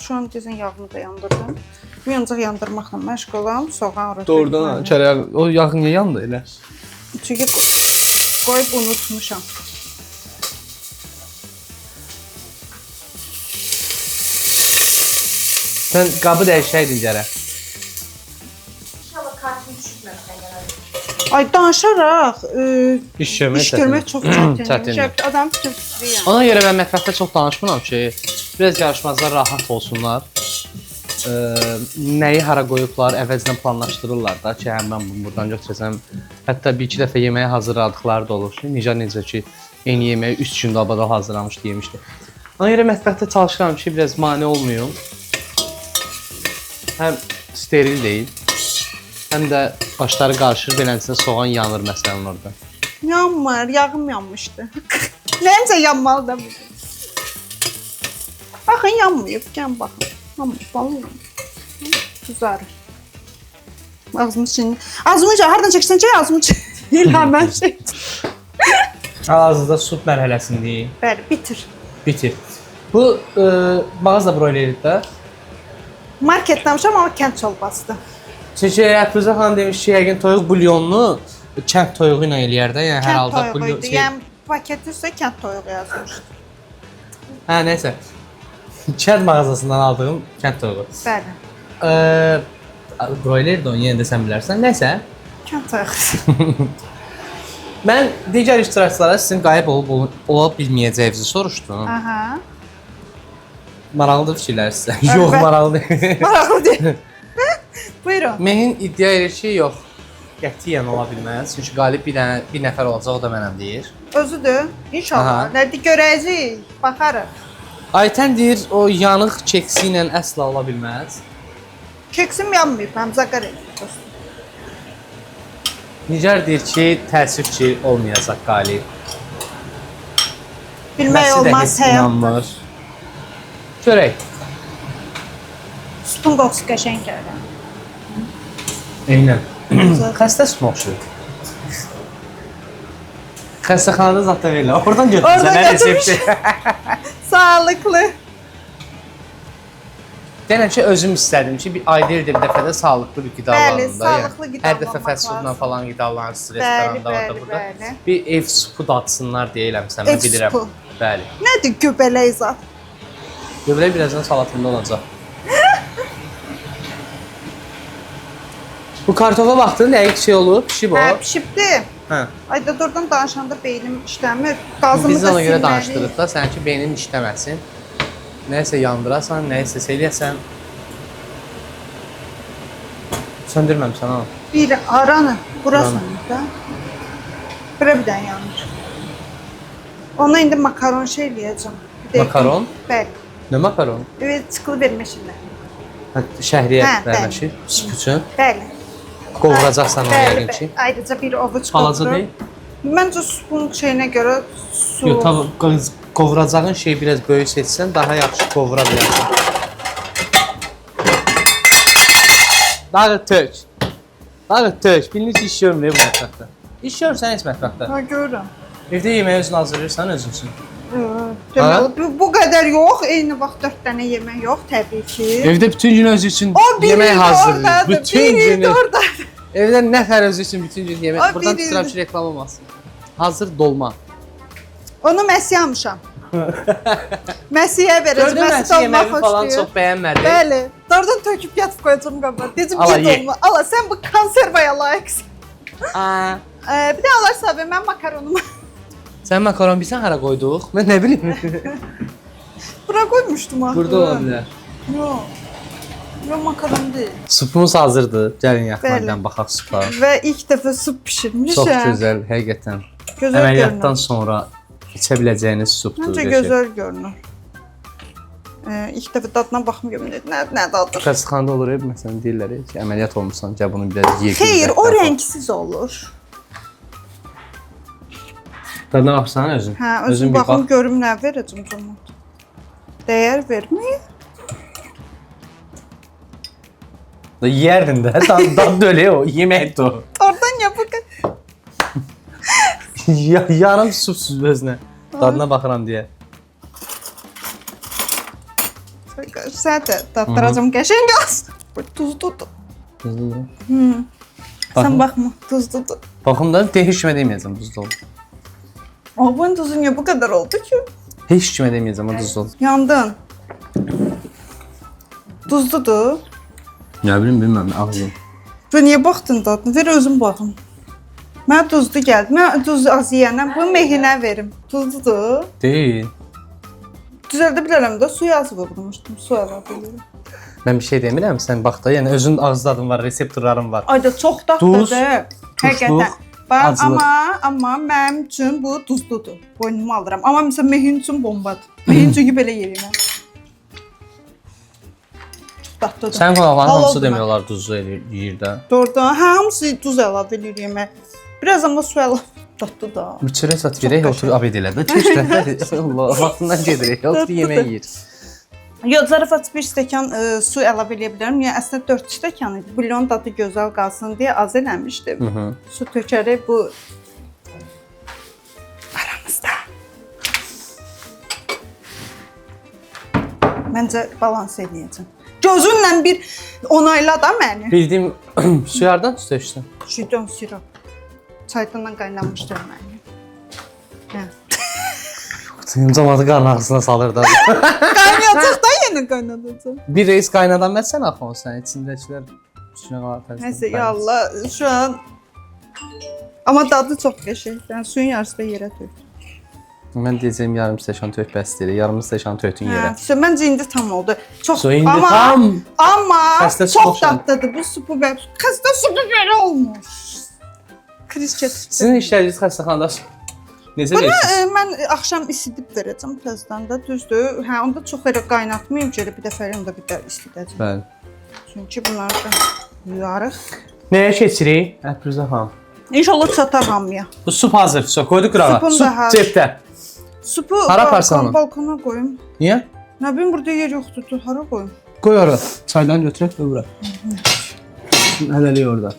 şu an desən yağını da yandırdım. Bu ancaq yandırmaqla məşğulam. Soğan rötü. kərə o yağ niyə yandı elə? Çünki qoyub unutmuşam. Sən qabı dəyişəydin gərək. İnşallah kartını düşürməmişsən gələn. Ay danışaraq İş görmək iş görmək çox çətindir. Çətindir. Adam fikir yəni. Ona görə mən mətbəxdə çox danışmıram ki, biraz yarışmacılar rahat olsunlar. Nəyi hara qoyublar, əvəzdən planlaşdırırlar da ki, hə mən bunu burdan götürəcəm. Hətta bir-iki dəfə yeməyi hazırladıqları da olur ki, necə ki, eyni yeməyi 3 gündə abadal hazırlamışdı, yemişdi. Ona görə mətbəxdə çalışıram ki, biraz mane olmayım. Həm steril deyil, həm də başları qarışır, beləncə soğan yanır məsələn orada. Yanmır, yağım yanmışdı. Nəyimsə yanmalı da bu. Baxın yanmayıb, gəlin baxın. Yanmayıb, vallahi yanmayıb. Qızarır. Ağzımı şimdi. Ağzımı çək, hardan çəksən çək, ağzımı çək. İlham mən şey. Hal-hazırda sup mərhələsindəyik. Bəli, bitir. Bitir. Bu mağaza broilerdir də. Marketləmişəm, amma kənd çorbasıdır. Çünki Əfruzə xanım demiş ki, yəqin toyuq bulyonunu kənd toyuğu ilə eləyər də, yəni hər Kənd halda toyuğu bulyon idi. şey. Yəni paketi üstə kənd toyuğu yazmışdı. Hə, nəysə. Kənd mağazasından aldığım kənd toyuğu. Bəli. Broiler də onu yenə də sən bilərsən. Nəysə, Kənd toyuğu. mən digər iştirakçılara sizin qayıb olub ola bilməyəcəyinizi soruşdum. Aha. Maraqlıdır fikirlər sizə. Yox, Əlbəttə. maraqlı deyil. Maraqlı deyil. Buyurun. Mehin iddia edir ki, yox, qətiyyən ola bilməz. Çünki qalib bir dənə bir nəfər olacaq, o da mənəm deyir. Özüdür. İnşallah. Aha. Nədir görəcəyik. Baxarıq. Aytən deyir, o yanıq keksi ilə əsla ola bilməz. Keksim yanmayıb, mənim zaqar eləyib dostum. Nigar deyir ki, təəssüf ki, olmayacaq qalib. Bilmək Məsi də olmaz heç həyat. inanmır. Görək. Supun qoxusu qəşəng gəlir. Eynən. Xəstə sütünə oxşuyur. Xəstəxanada zat da verirlər. Oradan götürürsən Oradan hər resepti. Sağlıqlı. Deyirəm ki, özüm istədim ki, bir ayda ildə bir dəfə də sağlıqlı bir qidalanım Bəli, da. yəni. sağlıqlı Hər dəfə qidalanmaq fast foodla lazım. falan qidalanırsınız Bəli, restoranda, orada bəli, burada. bəli. Bir ev supu datsınlar deyə eləmişəm, mən Ev bilirəm. supu. Bəli. Nədir göbələk zat? Göbələk birazdan salatında olacaq. Bu kartofa baxdın, dəqiq şey olub, pişib o. Hə, pişibdi. Hə. Ay da doğrudan danışanda beynim işləmir. Qazımı Biz da ona görə silməliyik. danışdırıq da, səninki beynin işləməsin. Nəyisə yandırasan, nəyisə şey eləyəsən. Söndürməmsən ha. Bir aranı, burası Buranı. da. Bura bir dənə yanır. Ona indi makaron şey eləyəcəm. Bir dəqiqə. Makaron? Bəli. Nə makaron? Evet, çıxılı vermişəm. Hə, şəhriyə Hə, bəli. verməşi, süp üçün. Bəli. Qovuracaqsan onu Bəli, yəqin bəli. ki. Ayrıca bir ovuc Balaca qovururum. deyil. Məncə supun şeyinə görə su. Yox, qovuracağın şeyi biraz böyük seçsən daha yaxşı qovura bilərsən. Dağıt tök. Dağıt tök. Bilinir ki, iş görmür bu mətbəxdə. İş görürsən heç mətbəxdə. Ha, görürəm. Evdə yeməyi özün hazırlayırsan özün üçün. Deməli, bu qədər yox, eyni vaxt 4 dənə yemək yox təbii ki. Evdə bütün gün özü üçün O bir yemək ildir hazırlayır. oradadır, Bütün bir ildir günü. oradadır. Evdə nəfər özü üçün bütün gün yemək. O Buradan bir tuturam ildir. ki, reklam olmasın. Hazır dolma. Onu Məsiyə almışam. Məsiyə verəcəm. Gördün Məsi Məsi dolma yeməyi falan xoşlayır. çox bəyənmədi. Bəli. Doğrudan töküb yatıb qoyacağım qaba. Deyəcəm Ala, ki, ye. dolma. Ala sən bu konservaya layiqsən. Aa. Bir də Allah sahibi mən makaronumu Sən makaron bilsən hara qoyduq? Mən nə bilim. bura qoymuşdum axı. Burada ola bilər. Yox. Yox, makaron deyil. Supumuz hazırdır. Gəlin yaxından Bəli. baxaq supa. Və ilk dəfə sup bişirmişəm. Çox gözəl, həqiqətən. Gözəl Əməliyyatdan görünür. sonra içə biləcəyiniz supdur. Məncə qəşəng. gözəl görünür. İlk dəfə dadına baxmıyorum. Nə dadır? Xəstəxanada olur, məsələn deyirlər ki, əməliyyat olmusan, gəl bunu biraz ye. Xeyr, o qüvvətlə. rəngsiz olur. Dadına baxsan özün. Hə, özüm bir baxım bax. görüm nə verəcəm camaat. Dəyər vermir. Da yeyərdin də. Dad, dad da öyle o, yeməkdir o. Oradan ya bu qədər. Yarım sup süzüb özünə. Dadına baxıram deyə. Sən də daddıracam qəşəng olsun. Bu tuzludur. Duzludur. Sən baxma, tuzludur. Baxım da heç kimə deməyəcəm duzlu oldu. O, bunun tuzu niyə bu qədər oldu ki? Heç kimə deməyəcəm o duzlu oldu. Yandın. Duzludur. Nə bilim, bilmirəm, ağzım. Bu niyə baxdın dadına? Ver özüm baxım. Mənə duzlu gəldi. Mən duz az yeyənəm. Bu mehinə verim. Duzludur. Deyil. Düzəldə bilərəm də. Suyu az vurmuşdum. Su əlavə edirəm. Mən bir şey demirəm, sən bax da, yəni özün ağız dadın var, reseptorların var. Ay da çox dadlıdır. Duz, Həqiqətən. Bax, acılıq. amma mənim üçün bu duzludur. Boynuma alıram. Amma məsələn mehin üçün bombadır. Mehin çünki belə yeyirəm. mən. Çox dadlıdır. Sənin qonaqların Halal hamısı oldu demək mən. olar duzlu eləyir, yeyir də. Doğrudan, hə, hamısı duz əlavə eləyir yeməyə. Biraz amma su əlavə dadlı da. Bir çörək zat verək, otur abed elə də. Keç də. Allah, vaxtından gedirik. Otur yemək yeyir. Yox, zarafat bir stəkan su əlavə eləyə bilərəm. Yəni əslində 4 stəkan idi. Bulyon dadı gözəl qalsın deyə az eləmişdim. Hı -hı. Su tökərək bu aramızda. Məncə balans eləyəcəm. Gözünlə bir onayla da məni. Bildiyim suyu hardan tökdün? Şüdön sirop. Çaydandan qaynanmışdı məni. Hə. Camaatı qarın ağrısına salır da. Qaynayacaq da yenə qaynadacaq. Bir reis qaynadan məsən axı o sən içindəkilər üstünə qalar təzədən. Nəysə, ya Allah, şu an amma dadı çox qəşəngdir. Yəni suyun yarısı da yerə tökdüm. Mən deyəcəyim yarım stəkan tök bəs deyir. Yarım stəkan tökdün yerə. Hə, vəsə, məncə indi tam oldu. Çox Su indi amma, tam. Amma Xəstə çox supu dadlıdır. Bu supu və xəstə supu belə olmur. Kriz keçirdi. Sizin işlədiyiniz xəstəxanada Necə Bunu verirsiniz? Mən axşam isidib verəcəm təzədən də, düzdür? Hə, onda çox elə qaynatmayım ki, elə bir dəfə onda bir də isidəcəm. Bəli. Çünki bunları da yuyarıq. Nəyə keçirik? Əpruzə xanım. İnşallah çatar hamıya. Bu sup hazır. Su qoyduq qırağa. Supum Sup da hazır. cebdə. Supu Hara aparsan onu? balkona qoyum. Niyə? Nə bilim burada yer yoxdur, dur, hara qoyum? Qoy ora. Çaydan götürək və bura. Hələlik orada.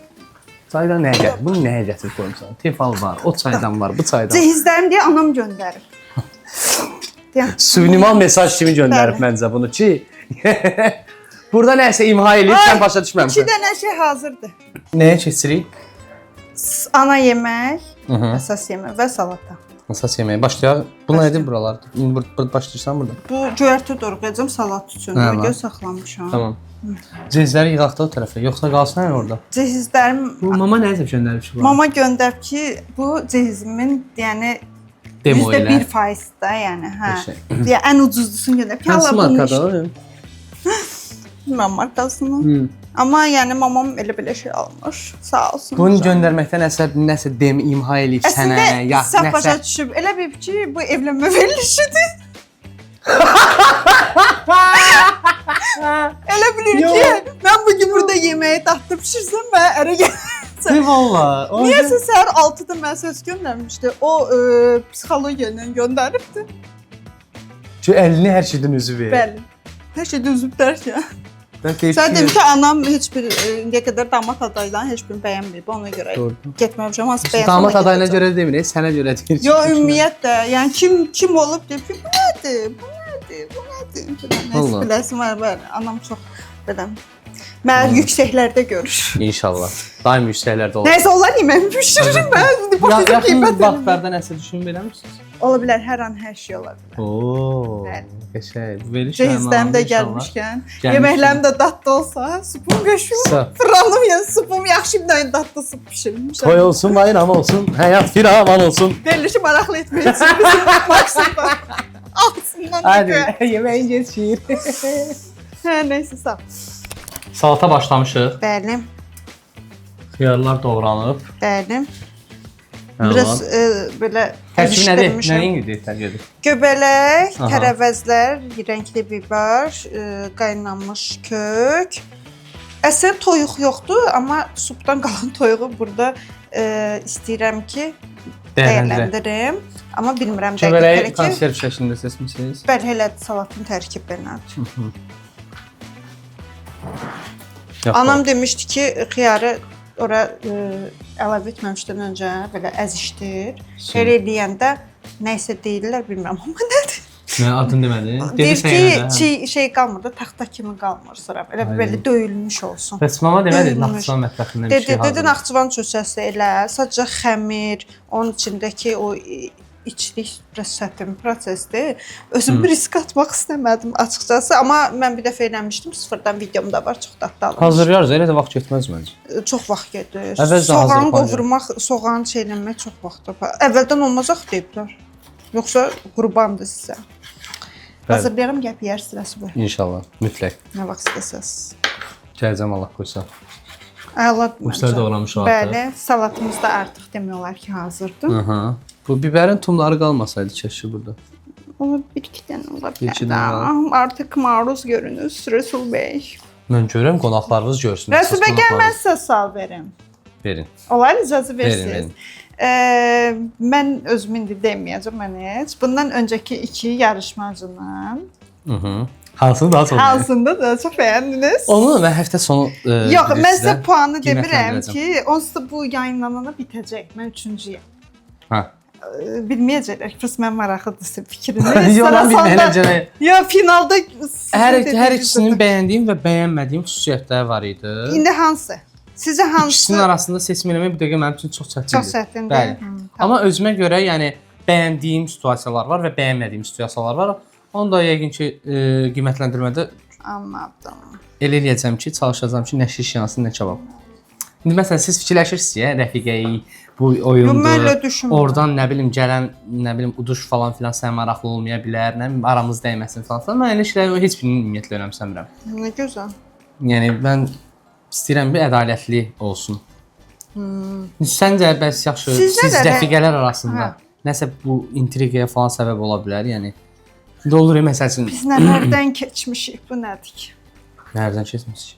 Çaydan nəyə gətir? Bunu nəyə gətirib qoymusan? Tefal var, o çaydan var, bu çaydan. Cehizlərim deyə anam göndərib. Deyəm. Subliminal mesaj kimi göndərib Bəli. məncə bunu ki, burada nəsə imha eləyib, sən başa İki düşməmisən. dənə şey hazırdır. Nəyə keçirik? Ana yemək, Hı -hı. əsas yemək və salata. Əsas yeməyi başlayaq. Bu nədir buralar? İndi burada başlayırsan burada. Bu göyərti doğrayacağam salat üçün. Hə, Ona var. görə saxlamışam. Tamam. Cezləri yığaq da o tərəfə, yoxsa qalsın yəni orada. Cehizlərim Bu mama nə üçün göndərib ki? mama göndərib ki, bu cehizimin yəni Demo ilə. %1 də, yəni hə. Qəşəng. Deyə ən ucuzlusunu göndərib ki, Hansı Allah bunu markadır? Bilmirəm markasını. Hmm. Amma yəni mamam elə belə şey almır. Sağ olsun. Bunu göndərməkdə nəsə dem imha eləyib sənə, Əslində ya səhv başa nəsə. düşüb. Elə bilib ki, bu evlənmə verilişidir. Elə bilir ki, mən bu gün burada yeməyi dadlı bişirsəm, mənə ərə gələcək. Valla. Niyəsə səhər 6-da mənə səs göndərmişdi. O psixologiya ilə göndəribdi. Ki əlini hər şeydən üzü verir. Bəli. Hər şeydə üzüb dərkən. Bəlkə heç Sən dedim ki, anam heç bir indiyə qədər damad adaylarını heç birini bəyənməyib. Ona görə Doğru. getməmişəm. Hansı bəyənsə Damat ona adayına gedəcəm. görə demir, sənə görə deyir. Yo, ümumiyyətlə, yəni kim olub deyib ki, bu nədir? Bu nədir? Bu nədir? Filan. Nəsə Vallahi. biləsim var, bəli. Anam çox belə məni yüksəklərdə görür. İnşallah. Daim yüksəklərdə olar. Nəysə onlar yemək bişirir mən indi Ya, başa yaxın qiymət eləmirəm. vaxtlarda nəsə düşünüb eləmirsiniz? Ola bilər, hər an hər şey ola bilər. Oo, Bəli. qəşəng. Bu veriliş Cehizlərim də inşallah. gəlmişkən, Gəlmişkən. yeməklərim də dadlı olsa, supum qəşəng. Sağ. Fırlanım, yəni supum yaxşı bir dənə dadlı sup bişirmişəm. Toy olsun, bayram olsun, həyat firavan olsun. Verilişi maraqlı etmək üçün bizim maksimum altından da Hadi, qoyaq. yeməyin geçir. Hə, nəysə sağ. Salata başlamışıq. Bəli, Xiyarlar doğranıb. bəli. Biraz belə Tərkibi nədir? əzişdirmişəm. Nəyin idi tərkibi? Göbələk, Aha. tərəvəzlər, rəngli biber, qaynanmış kök. Əslində toyuq yoxdur, amma supdan qalan toyuğu burada istəyirəm ki, Dəyərləndirək. dəyərləndirim. Amma bilmirəm dəqiq Göbələyi hələ ki. konserv şəklində seçmisiniz. Bəli, elə salatın tərkibi belədir. Yox, Anam demişdi ki, xiyarı ora əlavə etməmişdən öncə belə əzişdir. Elə eləyəndə nə isə deyirlər, bilmirəm amma nədir. Nə adını demədi? Deyir sən ki, yenə də, hə. çiy şey qalmır da, taxta kimi qalmır sonra. Elə Ay. belə döyülmüş olsun. Bəs mama demədi Döyülmüş. Naxçıvan mətbəxindən bir Dedi, şey dedi hazırla. Naxçıvan çöçəsi elə, sadəcə xəmir, onun içindəki o içlik biraz çətin prosesdir. Özüm risk atmaq istəmədim açıqcası, amma mən bir dəfə eləmişdim, sıfırdan videomda var, çox dadlı alınmış. Hazırlayarız, elə də vaxt getməz məncə. Çox vaxt gedir. Əvvəlcə Soğanı hazırlayıb qovurmaq, soğanı çeynəmək çox vaxt tapar. Əvvəldən olmaz axı deyiblər. Yoxsa qurbandır sizə. Bəli. Hazırlayaram, gəlib yeyərsiniz Rəsul bəy. İnşallah, mütləq. Nə vaxt istəsəz. Gələcəm Allah qoysa. Əla. Bu işlər doğramış artıq. Bəli, salatımız da artıq demək olar ki, hazırdır. Aha. Bu bibərin tumları qalmasaydı keşke burada. Ola bir iki dənə ola Bir iki bilər. dənə də. Artıq maruz görünüz Rəsul bəy. Mən görürəm qonaqlarınız görsün. Rəsul Əsas bəy, gəl mən qonaqlarınız. sizə sual verim. Verin. Olar icazə Verin, versiniz. verin. Mən özüm indi deməyəcəm mən heç. Bundan öncəki iki yarışmacının Mhm. Hansını daha çox? hansında da çox bəyəndiniz? Onu mən həftə sonu Yox, mən bilirsiz sizə də, puanı demirəm qiymətləndirəcəm. ki, onsuz da bu yayınlanana bitəcək. Mən üçüncüyəm. Hə. Bilməyəcəklər. Prosta mən maraqlıdır sizin fikriniz. Yox, Sonra mən sonda- bilməyəcəm. Yo, finalda sizin Hər hər dediyiniz ikisinin bəyəndiyim və bəyənmədiyim xüsusiyyətləri var idi. İndi hansı? Sizə hansı İkisinin arasında seçim eləmək bu dəqiqə mənim üçün çox çətindir. çox çətindir? Bəli. Tamam. Amma özümə görə, yəni bəyəndiyim situasiyalar var və bəyənmədiyim situasiyalar var. Onu da yəqin ki, qiymətləndirmədə Anladım. elə eləyəcəm ki, çalışacağam ki, nə şiş yansın, nə kabab. İndi məsələn siz fikirləşirsiniz ya, rəfiqəyi bu oyundur. Yo, mən elə düşünmürəm. Oradan nə bilim gələn, nə bilim uduş falan filan sənə maraqlı olmaya bilər, nə bilim aramız dəyməsin falan filan. Mən elə şeyləri heç birini ümumiyyətlə önəmsəmirəm. Nə gözəl. Yəni mən istəyirəm bir ədalətli olsun. Hmm. Səncə bəs yaxşı, Sizdə siz də rəfiqələr arasında Hə. Nəsə bu intriqaya falan səbəb ola bilər, yəni. İndi olur məsəl üçün. Biz nələrdən keçmişik, bu nədir ki? Nələrdən keçmişik?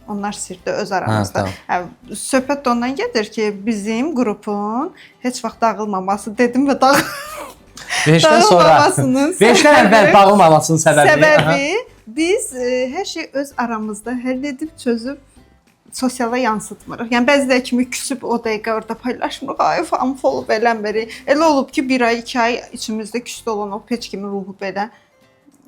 Onlar sirdə öz aramızda. Hə, Hə, söhbət də ondan gedir ki, bizim qrupun heç vaxt dağılmaması dedim və Verilişdən sonra dağılmamasının verilişdən əvvəl dağılmamasının səbəbi. səbəbi biz hər şey öz aramızda həll edib çözüb sosiala yansıtmırıq. Yəni bəziləri kimi küsüb o dəqiqə orada paylaşmırıq. Ay, unfollow eləmirik. Elə olub ki, bir ay, 2 ay içimizdə küsdə olan o heç kimin ruhu belə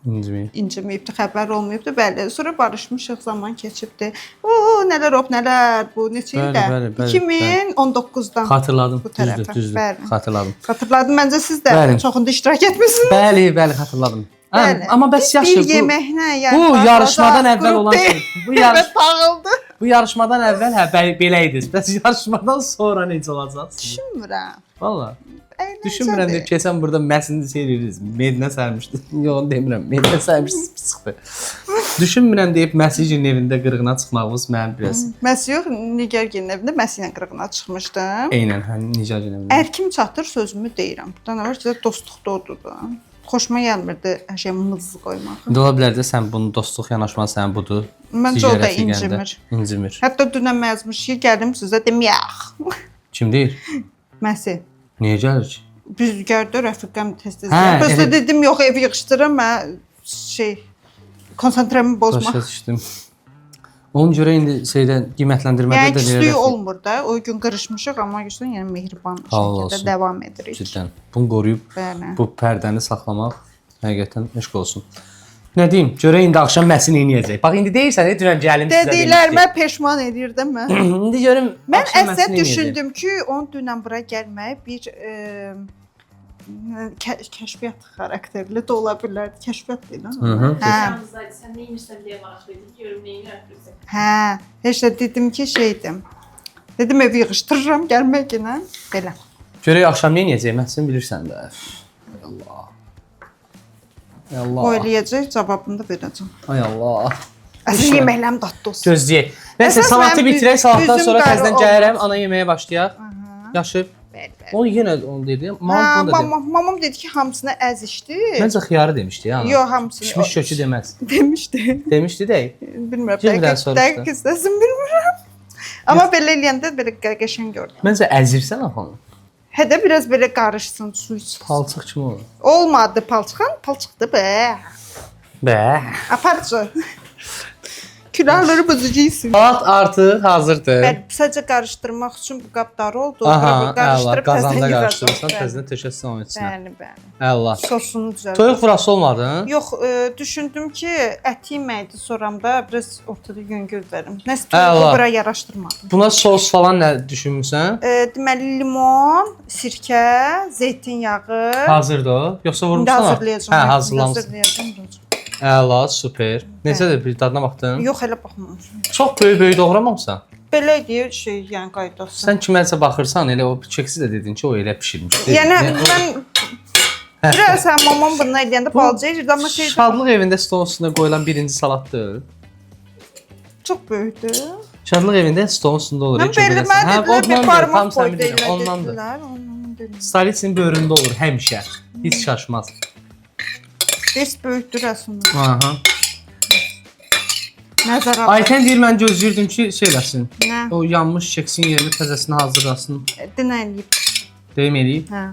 İnciməyib. inciməyibdi, xəbər olmayıbdı. Bəli, sonra barışmışıq, zaman keçibdi. O, nələr olub, nələr bu neçə Bəli, ildə? bəli, bəli, 2019-dan. Xatırladım. Bu Düzdür, tərəfə. düzdür. Bəli. Xatırladım. Xatırladım, məncə siz də Bəli. çoxunda iştirak etmisiniz. Bəli, bəli, xatırladım. Hə, Bəli. amma bəs Biz yaxşı bir bu yeməklə, yəni bu dağılacaq yarışmadan əvvəl qrup olan deyil. şey. Bu yarış Və dağıldı. bu yarışmadan əvvəl hə belə idiniz. Bəs yarışmadan sonra necə olacaqsınız? Düşünmürəm. Valla. Əyləncədir. Düşünmürəm deyib keçən burada məsini şey eləyirdiniz. Medinə sərmişdi. Yox, onu demirəm. Medinə sərmişsiniz pis çıxdı. Düşünmürəm deyib Məsicin evində qırğına çıxmağınız mənim biraz. Məs yox, Nigar gəlin evində Məs ilə qırğına çıxmışdım. Eynən, hə, Nigar evində. Ərkim çatır sözümü deyirəm. Buradan əvvəl sizə dostluqda odur da. Xoşuma gəlmirdi hər şeyə mız qoymaq. İndi ola bilər də sən bunu dostluq yanaşman sənin budur. Məncə o da Ticarət eləyəndə incimir. İncimir. Hətta dünən mən yazmış ki, gəlim sizə deməyək. Kim deyir? Məsi. Niyə gəlir ki? Biz gəldi rəfiqəm tez-tez. Hə, Hə, elə- dedim yox evi yığışdırım, mən şey konsantrəmi bozma. Başa düşdüm. Ona görə indi şeydə qiymətləndirmədə Yəni də belə küslük olmur da. O gün qırışmışıq, amma görürsən, yəni mehriban Halal şəkildə olsun. davam edirik. Cidden. Bunu qoruyub Bəli. bu pərdəni saxlamaq həqiqətən eşq olsun. Nə deyim? Görək indi axşam Məsi nə eləyəcək. Bax indi deyirsən, dünən gəlim sizə Dediklərimə peşman edirdim mən. İndi görüm Mən axşam Məsi əslində nə eləyəcək. düşündüm ki, onun dünən bura gəlməyi bir kəşfiyyat xarakterli də ola bilərdi. Kəşfiyyat deyilən. Hı -hı. Hə. Aramızdaydı. Sən nə edirsən deyə maraqlı idi. Görüm nə edirsən. Hə, heç də dedim ki, şeydim. Dedim evi yığışdırıram gəlmək yenə. Belə. Görək axşam nə eləyəcək? Məsin bilirsən də. Ay Allah. Ay Allah. O eləyəcək, cavabını da verəcəm. Ay Allah. Əsl yeməklərim dadlı olsun. Gözləyək. Nəsə Əsas salatı mənim bitirək, salatdan üzüm sonra qarı təzədən olmaz. gələrəm, ana yeməyə başlayaq. Yaxşı. Bəli, bəli. Onu yenə onu dedi. Mamam Hə, bunu da dedi. mamam dedi ki, hamısını əzişdi. Məncə xiyarı demişdi ya. ana. Yox, hamısını. Pişmiş kökü deməz. Demişdi. Demişdi deyil. Bilmirəm, Kimdən dəqiq, soruşdu? dəqiq istəsin bilmirəm. Amma belə eləyəndə belə qəşəng gördüm. Məncə əzirsən axı onu. Hə də biraz belə qarışsın, su çıxsın. Palçıq kimi olur. Olmadı palçıqan, palçıqdı be. Bə. Aparıcı. Külahları bozacaqsın. Salat artıq hazırdır. Bəli, sadəcə qarışdırmaq üçün bu qab darı oldu. Aha, əla. Qarışdırıb Qazanda təzədən qarışdırırsan, yığacaq. təzədən tökəsən onun içinə. Bəli, bəli. Əla. Sosunu düzəldəm. Toyuq vurası olmadı? Yox, düşündüm ki, ət yeməkdir soramda biraz ortada yüngül verim. Nəsə toyuğu Əla. bura yaraşdırmadım. Buna sos falan nə düşünmüsən? Deməli limon, sirkə, zeytinyağı. Hazırdır o? Yoxsa İndi vurmusan? hazırlayacağam. Hə, İndi hazırlamısan. Hazırlayacağam. vuracağam. Əla, super. Necədir? Bir dadına baxdın? Yox, elə baxmamışam. Çox böyük-böyük doğramamısan? Belə deyir şey, yəni qaydası. Sən kiməsə baxırsan, elə o çeksi də dedin ki, o elə bişirmişdi. Yəni Yəni, mən biraz hə, mamam bundan eləyəndə balaca eləyirdi, amma şey Şadlıq evində stolun üstündə qoyulan birinci salatdır. çox böyükdü. Şadlıq evində stolun üstündə olur. Mən heç belə eləsən. mənə Hə, dedilər bir ondandır, tam barmaq səni boyda bilirəm, elə ondandır. dedilər. Ondan dedim. Stolitsin böyründə olur həmişə. Heç şaşmaz. Des böyükdür əslində. Aha. Nəzər al. Aytən deyir mən gözləyirdim ki, şey eləsin. Nə? O yanmış keksin yerini təzəsini hazırlasın. Dinə eləyib. Deyim eləyib. Hə.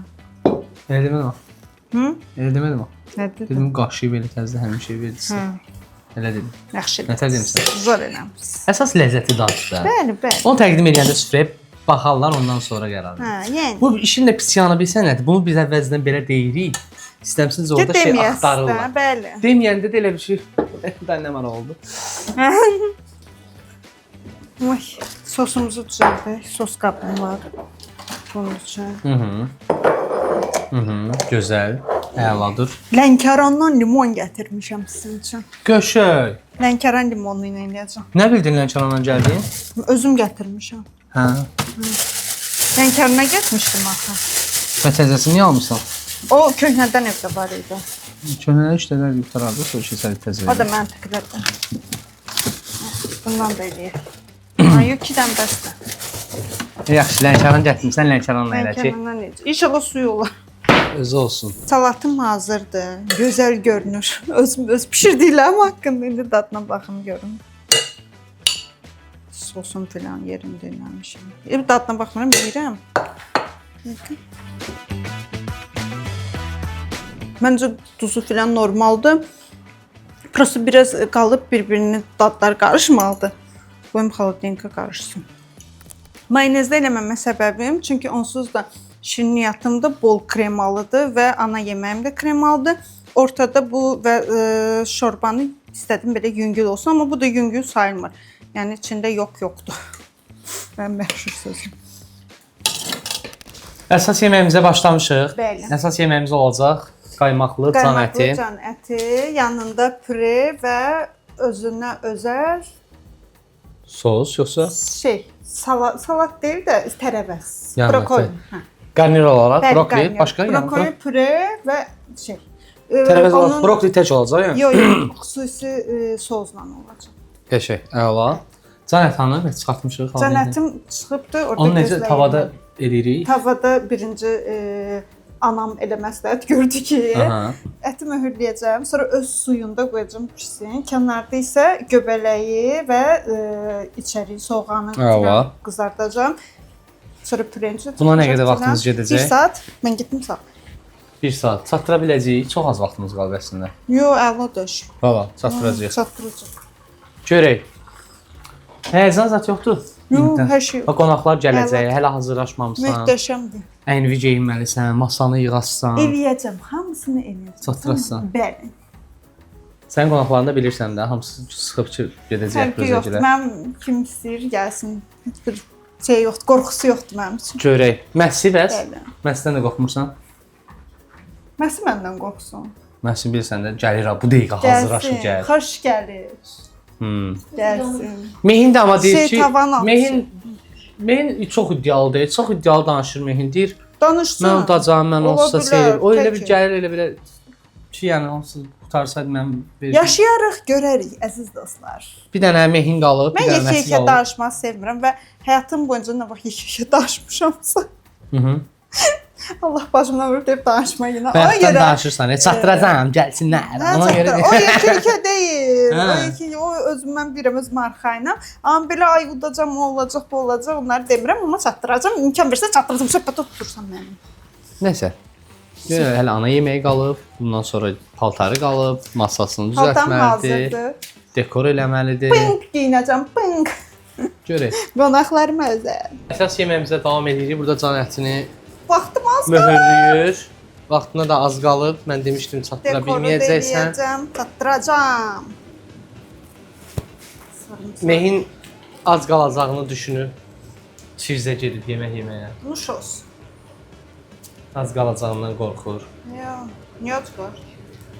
Elə demədim axı. Hı? Elə demədim axı. Nə dedi? Dedim qaşığı belə təzə həmişə verirsin. Hə. Elə dedim. Yaxşı. Nətər demisən? Zor eləmisiz. Əsas ləzzəti daddır. Bəli, bəli. Onu təqdim eləyəndə süfrəyə baxarlar, ondan sonra qərar verir. Hə, yəni. Bu işin də pis yanı bilsən nədir? Bunu biz əvvəlcədən belə deyirik. İstəmsiz orada şey Deməyəsən, axtarırlar. Bəli. Deməyəndə də elə bir şey da nə maraq oldu. Oy, sosumuzu düzəldək. Sos qabım var. Bunun üçün. Hı. Hı, gözəl. Əladır. Lənkərandan limon gətirmişəm sizin üçün. Qəşəng. Lənkəran limonu ilə eləyəcəm. Nə bildin Lənkərandan gəldin? Özüm gətirmişəm. Hə. Lənkərana getmişdim axı. Və təzəsini niyə almısan? O köhnədən evdə var idi. Köhnələr işlərlər qurtarardı, sonra keçərik təzəyə. O da məntiqlidir. Bundan da eləyək. Ay, yox, 2 dənə bəsdir. Yaxşı, Lənkəran gətirmisən, Lənkəranla elə ki. Lənkərandan necə? İnşallah suyu olar. Özü olsun. Salatım hazırdır. Gözəl görünür. Özüm öz bişirdiklərim haqqında indi dadına baxım görüm. Sosum filan yerində eləmişəm. Dadına baxmıram, yeyirəm. Məncə duzu filan normaldır. Prosta biraz qalıb bir-birini dadlar qarışmalıdır. Qoyum xaladenka qarışsın. Mayonezdə eləməmə səbəbim, çünki onsuz da şirniyyatım da bol kremalıdır və ana yeməyim də kremalıdır. Ortada bu və şorbanı istədim belə yüngül olsun, amma bu da yüngül sayılmır. Yəni içində yox yoxdur. Mənim məşhur sözüm. Əsas yeməyimizə başlamışıq. Bəli. Əsas yeməyimiz olacaq qaymaqlı can Qaymaqlı əti. can əti, yanında püre və özünə özəl Sos yoxsa şey, salat, salat deyil də tərəvəz. Yanında Brokoli. tə- qarnir olaraq Bəli, brokoli, qarnir. başqa yəni Brokoli, püre və şey. Tərəvəz olaraq onun- brokoli tək olacaq yəni. Yox, yox, xüsusi sozla olacaq. Qəşəng, əla. Can əti hanı biz çıxartmışıq. Can ətim çıxıbdı, orada Onu necə gözləyirəm. tavada eləyirik? Tavada birinci anam elə məsləhət gördü ki, Aha. əti möhürləyəcəm, sonra öz suyunda qoyacağam pişsin. Kənarda isə göbələyi və içəri soğanı Əla. filan qızardacağam. Sonra pürenci. Buna nə qədər vaxtınız gedəcək? 1 saat. Mən getdim saat. 1 saat. Çatdıra biləcəyik. Çox az vaxtımız qalıb əslində. Yo, əladır. Valla, çatdıracağıq. Çatdıracaq. Görək. Həyəcan zət yoxdur. Yo, İndidən. hər şey Bax, qonaqlar gələcək, hələ hazırlaşmamısan. möhtəşəmdir. Əynivi geyinməlisən, masanı yığasan. Eləyəcəm, hamısını eləyəcəm. Çatdırasan. Bəli. Sən qonaqlarını da bilirsən də, hamısı sıxıb ki, gedəcək Fərqi yoxdur. Əfruzəgilə. Mənim kim istəyir gəlsin. Heç bir şey yoxdur, qorxusu yoxdur mənim üçün. Görək. Məssi bəs? Bəli. Məssidən də qorxmursan? Məsi məndən qorxsun. Məssi bilirsən də gəlir ha, bu dəqiqə hazırlaşıb gəlir. Xoş gəlir. Gəlsin. Mehin də amma deyir Şey, ki, tavan altı. Mehin çox iddialıdır, çox iddialı danışır Mehin. Deyir, Danışsın. mən udacağam, mən Ola onsuz da bilər, seyir. O elə bir təki. gəlir, elə belə ki, yəni onsuz qutarsaydı mən verirdim. Yaşayarıq, görərik əziz dostlar. Bir dənə Mehin qalıb, bir Mən dənə Məssi yekə-yekə qalıb. danışmağı sevmirəm və həyatım boyunca nə vaxt yekə-yekə danışmışamsa, Hı -hı. Allah başımdan vurub deyib danışma yenə. Ona Bayaqdan görə danışırsan, çatdıracağam, gəlsinlər. Hə, Ona görə çatdır. O yekə-yekə deyil. Hə. O yekə, o özümdən bilirəm, özüm arxayınam. Amma belə ay udacam, o olacaq, bu olacaq, onları demirəm, amma çatdıracam. İmkan versə çatdıracam. Söhbətə tutursan məni. Nəsə. Görək, hələ ana yeməyi qalıb, bundan sonra paltarı qalıb, masasını Paltam düzəltməlidir, hazırdır. dekor eləməlidir. Pınk geyinəcəm, pınk. Görək. Qonaqlarıma özəl. Əsas yeməyimizə davam edirik. Burada can ətini Vaxtım az qalıb. möhürlüyür. Vaxtına da az qalıb. Mən demişdim çatdıra Dekoru da bilməyəcəksən. eləyəcəm, çatdıracam. Sarımsaq. Mehin az qalacağını düşünüb Çirzə gedib yemək yeməyə. Nuş olsun. Az qalacağından qorxur. Ya, niyə az var?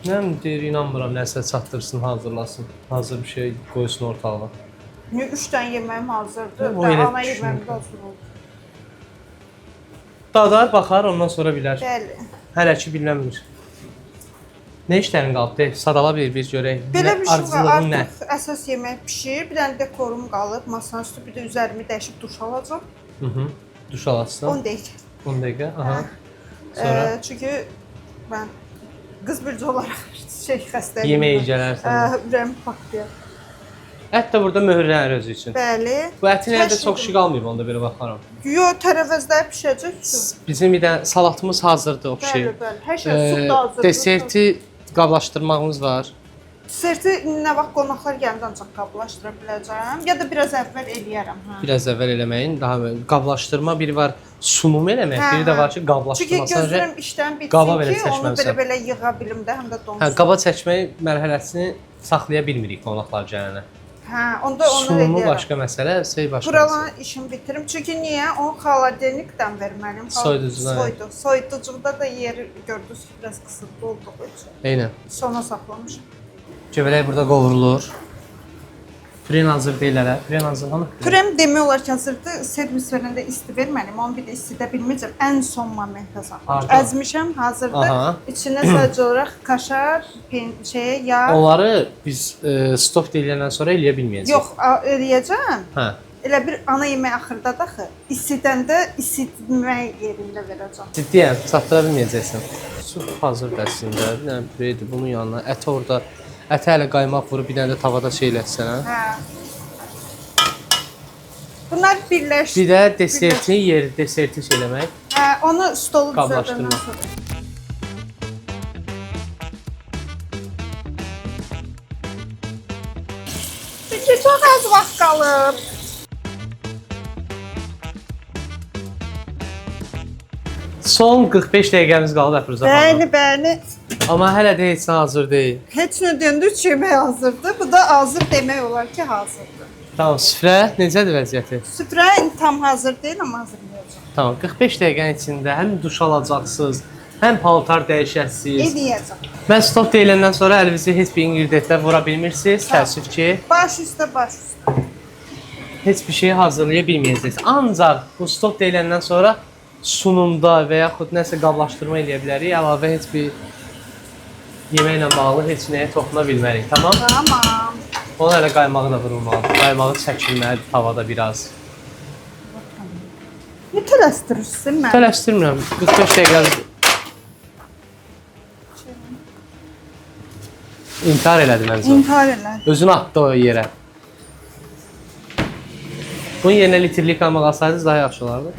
Nə bilim, deyir, inanmıram nəsə çatdırsın, hazırlasın. Hazır bir şey qoysun ortalığa. Niyə 3 dənə yeməyim hazırdır? O Da, elə ana düşünür. yeməyim də hazır oldu. Dadar, baxar, ondan sonra bilər. Bəli. Hələ ki bilənmir. Nə işlərin qalıb? De, sadala bir-bir görək. Belə Nə- bir şey var, arzuladığın nə? artıq əsas yemək pişir, bir dənə dekorum qalıb, masanın üstü, bir də üzərimi dəyişib duş alacam. Hı -hı. Duş alasın. 10 dəqiqə. 10 dəqiqə. Aha. Sonra Çünki mən qız bürcü olaraq şey xəstəliyim. yeməyə gələrsən. Ürəyim patlıyor. Ət də burada möhürlənir özü üçün. Bəli. Bu ətin Hər elə də şey çox şey qalmayıb, onda belə baxaram. Yo, tərəvəzlər pişəcək ki. Bizim bir də salatımız hazırdır, o şey. Bəli, bəli. Hər şey sup da hazırdır. Deserti qablaşdırmağımız var. Deserti nə vaxt qonaqlar gələndə ancaq qablaşdıra biləcəm. Ya da biraz əvvəl eləyərəm, hə. Biraz əvvəl eləməyin, daha qablaşdırma biri var sunum eləmək, Hə, biri də hə. var ki, Çünki qablaşdırma. Sadəcə gözləyirəm işdən bitsin qaba belə ki, onu çəkməmisən. belə-belə yığa bilim də, həm də donsun. Hə, qaba çəkmək mərhələsini saxlaya bilmirik qonaqlar gələnə. Hə, onda onu Sunumu eləyərəm. başqa məsələ, şey başqa məsələ. Buraların işimi bitirim. Çünki niyə? Onu xaladenikdən verməliyim. Soyuducudan, hə. Soydu. Soyuducuda da yeri gördünüz ki, biraz qısıtlı olduğu üçün. Eynən. Sona saxlamışam. Göbələk burada qovrulur. Püren hazır deyil hələ. Püren hazır hanı? Pürem demək olar ki, hazırdır. Servis verəndə isti verməliyim. Onu bir də istidə bilməyəcəm. Ən son momentə saxlamışam. Harda? Əzmişəm, hazırdır. Aha. İçinə sadəcə olaraq kaşar, şeyə, yağ. Onları biz stop deyilenden sonra eləyə bilməyəcəyik. Yox, eləyəcəm. Hə. Elə bir ana yemək axırdadır axı. İsidəndə isitmək yerində verəcəm. Ciddiyəm, çatdıra bilməyəcəksən. Sup hazır əslində. Bir dənə püredir bunun yanına. Əti orada, ətə hələ qaymaq vurub bir dənə də tavada şey elətsən, hə? Hə. Bunlar birləşdi. Bir də desertin yeri, deserti şey eləmək. Hə, onu stolu düzəldəndən Qablaşdırma. sonra. Çünki çox az vaxt qalıb. Son 45 dəqiqəmiz qalıb Əfruzə xanım. Bəli, bəli. Amma hələ də heç nə hazır deyil. Heç nə deyəndə üç yemək hazırdır. Bu da hazır demək olar ki, hazırdır. Tamam, süfrə necədir vəziyyəti? Süfrə indi tam hazır deyil, amma hazırlayacağam. Tamam, 45 dəqiqənin içində həm duş alacaqsınız, həm paltar dəyişəsiniz. Eləyəcəm. Mən stop deyiləndən sonra əlinizi heç bir inqridiyentlə vura bilmirsiniz. Təəssüf ki, Baş üstə, baş üstə. heç bir şeyi hazırlaya bilməyəcəksiniz. Ancaq bu stop deyiləndən sonra sunumda və yaxud nəsə qablaşdırma eləyə bilərik. Əlavə heç bir yeməklə bağlı heç nəyə toxuna bilmərik, tamam? Tamam. Ona hələ qaymağı da vurulmalıdır. Qaymağı çəkilməlidir tavada biraz. Nə tələsdirirsin məni? Tələsdirmirəm. 45 dəqiqə İntihar elədi məncə. o. İntihar elədi. Özünü atdı o yerə. Bunun yerinə litrlik qaymaq alsaydınız daha yaxşı olardı.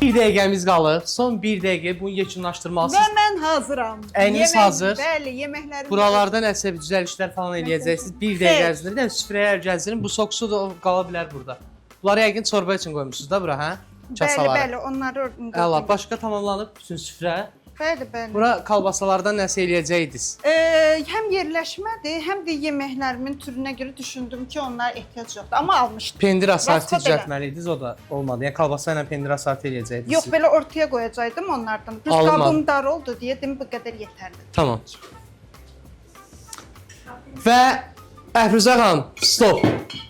Bir dəqiqəmiz qalıb. Son bir dəqiqə bunu yekunlaşdırmalısınız. Və mən hazıram. Əyniniz hazır. Bəli, yeməklərim. Buralarda nəsə bir düzəlişlər falan eləyəcəksiniz. Bir dəqiqə ərzində bir dənə süfrəyə əl gəzdirin. Bu soksu da qala bilər burada. Bunları yəqin çorba üçün qoymusunuz da bura, hə? Bəli, Kasalara. bəli, onları indi. Əla, başqa tamamlanıb bütün süfrə. Bəli, bəli. Bura kalbasalardan nəsə eləyəcəydiniz. Həm yerləşmədir, həm də yeməklərimin türünə görə düşündüm ki, onlara ehtiyac yoxdur. Amma almışdım. Pendir asartı Başqa belə. düzəltməli idiniz, o da olmadı. Yəni kalbasa ilə pendir asartı eləyəcəydiniz. Yox, belə ortaya qoyacaqdım onlardan. Düz Alınmadı. qabım dar oldu deyə dedim bu qədər yetərlidir. Tamam. Və Əfruzə xanım, stop.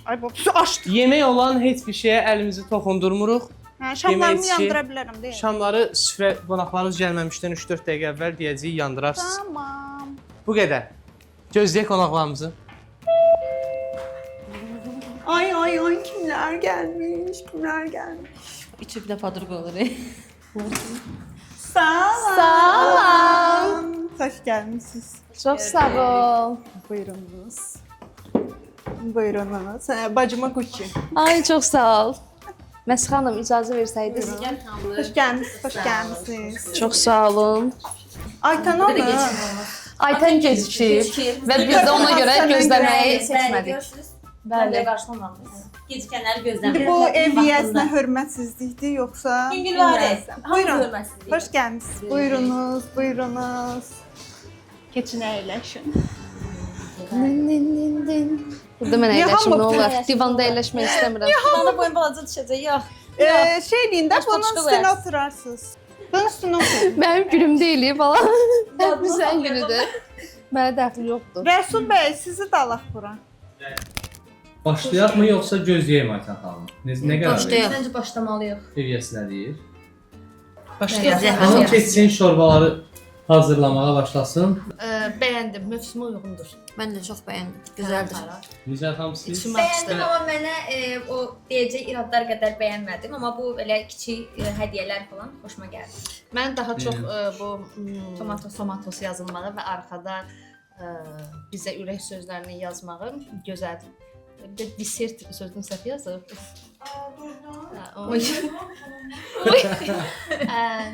Ay bu su açdı. Yemək olan heç bir şeyə əlimizi toxundurmuruq. Hə, şamlarımı Yemək içi- yandıra bilərəm deyil. Şamları süfrə qonaqlarınız gəlməmişdən 3-4 dəqiqə əvvəl deyəcəyik yandırarsınız. Tamam. Bu qədər. Gözləyək qonaqlarımızı. Ay ay ay kimler gelmiş? Kimler gelmiş? İçi bir də podruqa olur. Salam. Salam. Hoş gelmişsiniz. Çox sağ ol. Buyurunuz. Buyurunuz. Hə, Bacıma Gucci. Ay çox sağ ol. Məs xanım icazə versəydiniz. Hoş gelmişsiniz. Hoş gelmişsiniz. Çox sağ olun. Aytan onu. Aytən gecikib və biz də ona görə gözləməyi seçmədik. Bəli. Bəli. Qarşılamamışıq. Gecikənləri İndi gözləmir. bu ev yiyəsinə hörmətsizlikdir yoxsa? Yüngülvari. Buyurun. Hörmətsizlik. Hoş gelmişsiniz. Buyurunuz, buyurunuz. Keçin əyləşin. Din din din din. Burada mən Niyə əyləşim hamı nə olar? Divanda əyləşmək istəmirəm. Bana boyun balaca düşəcək. Yox. Şey eləyin də Baş bunun başqa üstünə qoyarsın. oturarsınız. Bunun üstünə oturun. Mənim günüm deyil falan. Sən günüdür. Mənə dəxli yoxdur. Rəsul bəy, sizi də alaq bura. Başlayaq mı yoxsa gözləyək Aytan xanım? Nə, nə qərar Başlayaq. Məncə başlamalıyıq. Ev yiyəsi nə deyir? Başlayaq. Xanım keçsin şorbaları hazırlamağa başlasın. Bəyəndim. Mövsümə uyğundur. Mən də çox bəyəndim. Gözəldir. Necə xanım siz? İçim açdı. Bəyəndim amma mənə o deyəcək iradlar qədər bəyənmədim, amma bu belə kiçik hədiyyələr falan xoşuma gəldi. Mən daha çox bu Tomatos. tomatos yazılmağı və arxada bizə ürək sözlərini yazmağı gözəldir. Bir də desert sözünü səhv yazıb. Hə, o-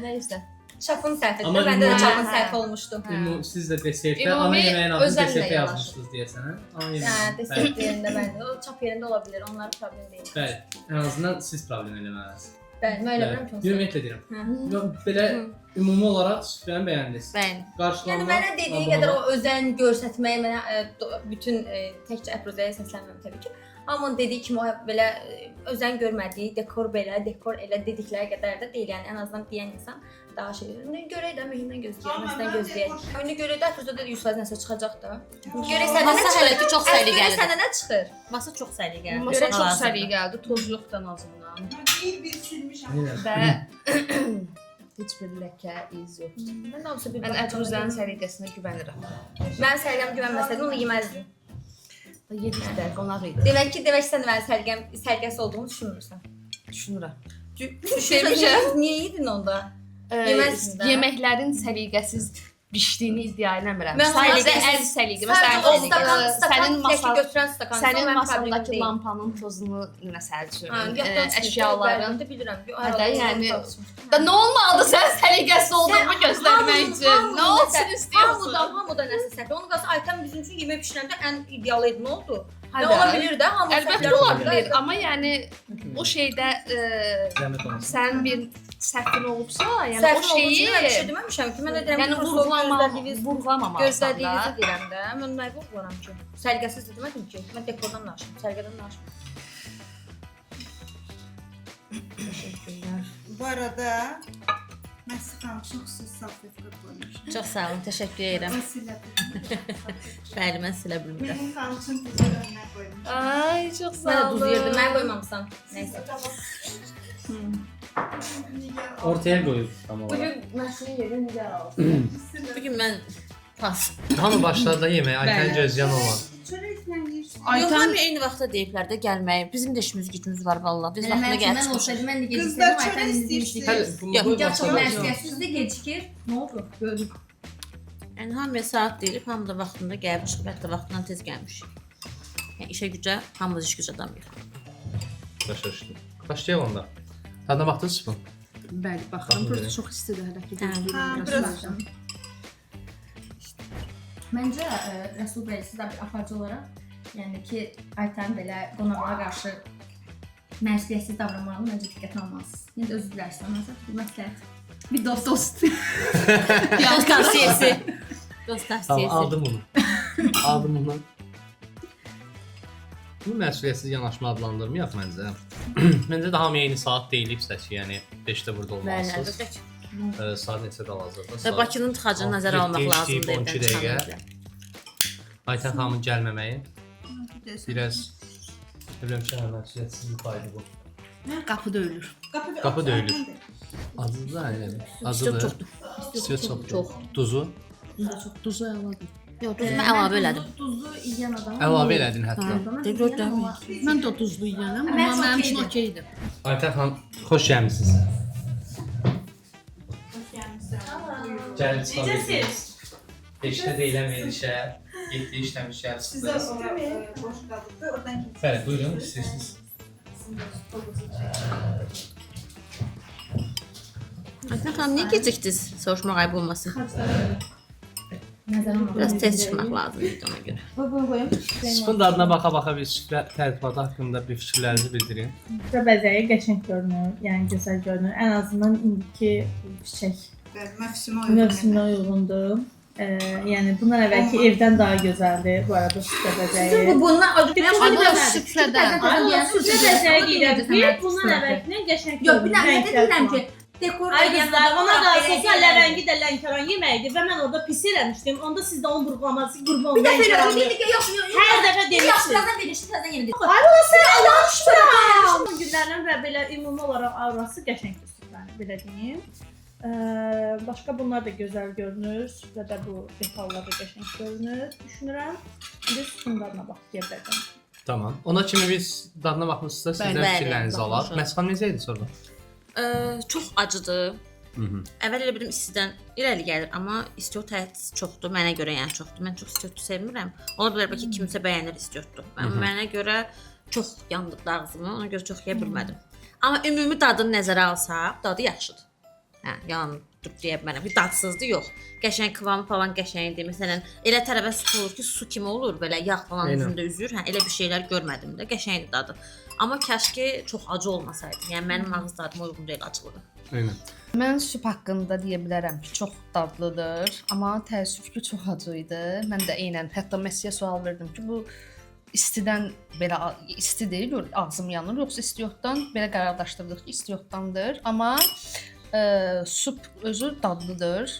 Nəysə. Çapın səhvidir. Amma Məndə də ümumi- çapın səhvi olmuşdu. Ümumi, siz də desertə, ana Ümumi yeməyin adını özənlə desertə yanaşır. yazmışsınız deyəsən, hə? Ana Hə, yeməyi. desert yerində məndə. O çap yerində ola bilər. Onlar problem deyil. Bəli. Ən azından siz problem eləməlisiniz. Bəli, mən elə bilirəm ki, onsuz. Ümumiyyətlə deyirəm. Yox, belə ümumi olaraq süfrəni bəyəndiniz. Bəyəndim. Qarşılanma. Yəni mənə dediyi qədər o özən göstərməyi mənə bütün təkcə Əfruzəyə səslənmirəm təbii ki. Hamının dediyi kimi o belə özən görmədiyi dekor belə, dekor elə dedikləri qədər də deyil. Yəni ən azından deyən insan daha şey. İndi görək də Mehindən gözləyək, məsələn gözləyək. İndi görək də Əfruzədə də 100% nəsə çıxacaq da. Görək səndə nə Masa çıxır? hələ ki çox səliqəlidir. Görək səndə nə çıxır? Masa çox səliqəlidir. Masa çox Hal-hazırda. səliqəlidir, toz yoxdur ən azından. Bir silmişəm. Və heç bir ləkə, iz yoxdur. Mən də olsa bir Mən Əfruzənin səliqəsinə güvənirəm. Mən səliqəm güvənməsəydim onu yeməzdim. Yedik də, qonaq idi. Demək ki, demək ki, sən də mənim səliqəm səliqəsi olduğumu düşünmürsən. Düşünürəm. Düşünürəm. Niyə yedin onda? Yeməzdin də. Yeməklərin səliqəsiz bişdiyini iddia eləmirəm. Mən Sadəcə sadəcə- əl səliqə. Məsələn, Məsələn, o stakan, stakan sənin ləkə masa götürən stakan. sənin masandakı lampanın tozunu məsəl üçün, Hə, yaddan çıxmış, əşyaların də bilirəm. Hə də, yəni da nə olmalıdır sən səliqəsiz olduğumu göstərmək üçün? Nə olsun istəyiyorsun? Hamıdan, hamıdan nəsə səhv. Onun qalsa Aytən bizim üçün yemək bişirəndə ən idealı idi. Nə oldu? Hə Nə də. ola bilir də, hamı Əlbəttə səhvlər ola bilər, amma yəni o şeydə Zəhmət olmasa. sənin bir səhvin olubsa, yəni o Səhvin olduğu şeyi üçün mən bir şey deməmişəm ki, mən də deyirəm yəni ki, vurğulamalı, vurğulamamalıysan gözlədiyinizi da. deyirəm də. Mən nəyi vurğularam ki? Səliqəsiz də demədim ki. Mən dekordan danışıram, səliqədən danışmıram. Bu arada Məsih xanım çox süz salfetka qoymuşam. Çox sağ olun, təşəkkür edirəm. Mən silə bilmirəm. Bəli, mən silə bilmirəm. Mənim xanım üçün duzu önünə qoymuşam. Ay, çox sağ Mən də olun. duz yerdim, mən qoymamısan. Nəysə. Ortaya qoyub tam olaraq. Bugün Məsinin yeri Nigar alsın. Bugün mən pas. Hamı başladı da yeməyə, Aytən gözləyən olmadı. Çörəklə yeyirsən. Yox, hamı eyni vaxtda deyiblər də gəlməyi. Bizim də işimiz gücümüz var vallah. Biz vaxtında Mən gəlib çıxmışıq. olsaydı mən də Qızlar gecikirdim. çörək Aytən indi demişdi istəyirsiniz. ki, Hələ bu Yox, qoy Nigar çox başladı. məsuliyyətsiz də gecikir. Nə oldu? Gördüm. Yəni hamıya saat deyilib, hamı da vaxtında gəlib çıxıb, hətta vaxtından tez gəlmişik. Yəni işə gücə, hamımız iş gücə adamıyıq. Başa düşdüm. Başlayaq onda. Dadına baxdınız mı? Bəli, baxıram. Baxın Burası görək. çox istidir hələ ki. Hə. gözləyirəm Hə, biraz. biraz. Məncə Rəsul bəy siz də bir aparıcı olaraq, yəni ki, Aytən belə qonaqlara qarşı məsuliyyətsiz davranmağını məncə diqqətə almalısınız. Yenə də özür dilərsiniz, amma bir məsləhət. Bir dost dost. Dost tavsiyəsi. Dost Tamam, tavsiyəsi. aldım bunu. Aldım bunu. Bu məsuliyyətsiz yanaşma adlandırmayaq məncə. Məncə də hamıya eyni saat deyilibsə ki, yəni 5-də burada Bəli, olmalısınız. əlbəttə ki. Saat neçədə hal-hazırda? Və Saat Bakının tıxacını nəzərə almaq 7 lazımdır işləyib evdən 12 dəqiqə. çıxan dəqiqə. Aytən xanımın gəlməməyi biraz nə biləm ki, məsuliyyətsizlik paydı bu. Qapı döyülür. Qapı döyülür. Acıdır da elə. Acıdır. çoxdur. İstiyor çoxdur. Çox. Duzu Duzu əladır. Yox, duzu mən əlavə elədim. Duzlu yeyən adam. əlavə elədin hətta. De gördüm. Mən də duzlu yeyənəm, Mən amma mənim üçün okeydir. okeydir. Aytən xanım, xoş gəlmisiniz. Xoş gəlmisiniz. Gəlib çıxa bildiniz. 5-də deyilən verilişə, 7-də işləmiş gəlib Sizə çıxdınız. ora boş qalıbdı. Oradan keçin. Bəli, buyurun, istəyirsiniz. Sizin də stolunuzu çəkin. Aytən xanım, niyə gecikdiniz? Soruşmaq ayıb olmasın. Biraz tez çıxmaq lazım idi ona görə. Qoy bunu qoyum. Supun dadına baxa-baxa bir süfrə tərtibatı haqqında bir fikirlərinizi bildirin. Süfrə bəzəyi qəşəng görünür, yəni gözəl görünür. Ən azından indiki çiçək Bəli, mövsümə uyğun. mövsümünə uyğundur. Yəni bundan əvvəlki evdən daha gözəldir bu arada süfrə bəzəyi. Sizin bu bundan acı. Ay, bu süfrədən. Ay, süfrə bəzəyi deyirəm ki, bundan əvvəlkindən qəşəng Yox, bir görünür. dənə də rənglər deyirəm falan. ki, dekor Ay qızlar, ona da sosial ləvəngi də Lənkəran yeməyidir və mən orada pis eləmişdim. Onda siz də onu vurğulamalısınız, qurban Bir olum dəfə elə Lənkəran. bir dəfə yox, yox. Hər dəfə Yox, demişsiniz. birazdan verilişi təzədən yenə deyirəm. Ay ola sən danışmıram. Günlərdən və belə ümumi olaraq aurası qəşəngdir süfrənin, belə deyim. Başqa bunlar da gözəl görünür. Süfrədə bu detallar da qəşəng görünür, düşünürəm. İndi süfrənin dadına bax, deyə bilərəm. Tamam. Ona kimi biz dadına baxmışsınızsa sizdən Bəli, fikirlərinizi alaq. baxmışam. Məsəl xanım necə idi sorba? Çox acıdır. Mhm. Əvvəl elə bildim istidən irəli gəlir, amma istiot hədsiz çoxdur. Mənə görə yəni çoxdur. Mən çox istiotu sevmirəm. Ola bilər bəlkə kimsə bəyənir istiotu. Mənə görə çox yandırdı ağzımı. Ona görə çox yeyə bilmədim. Amma ümumi dadını nəzərə alsaq, dadı yaxşıdır. Hə, yalan durub deyə bilmərəm ki, dadsızdır, yox. Qəşəng kıvamı falan qəşəngdir. Məsələn, elə tərəvəz sutu olur ki, su kimi olur, belə yağ falan Eynən. üzündə üzür. Hə, elə bir şeylər görmədim də. Qəşəngdir dadı. Amma kaş ki çox acı olmasaydı. Yəni mənim ağız dadıma uyğun deyil acılığı. Eynən. Mən süp haqqında deyə bilərəm ki, çox dadlıdır, amma təəssüf ki, çox acı idi. Mən də eynən hətta Messiyə sual verdim ki, bu istidən belə isti deyil, ağzım yanır, yoxsa istiotdan belə qərarlaşdırdıq ki, istiotdandır. Amma sup özü dadlıdır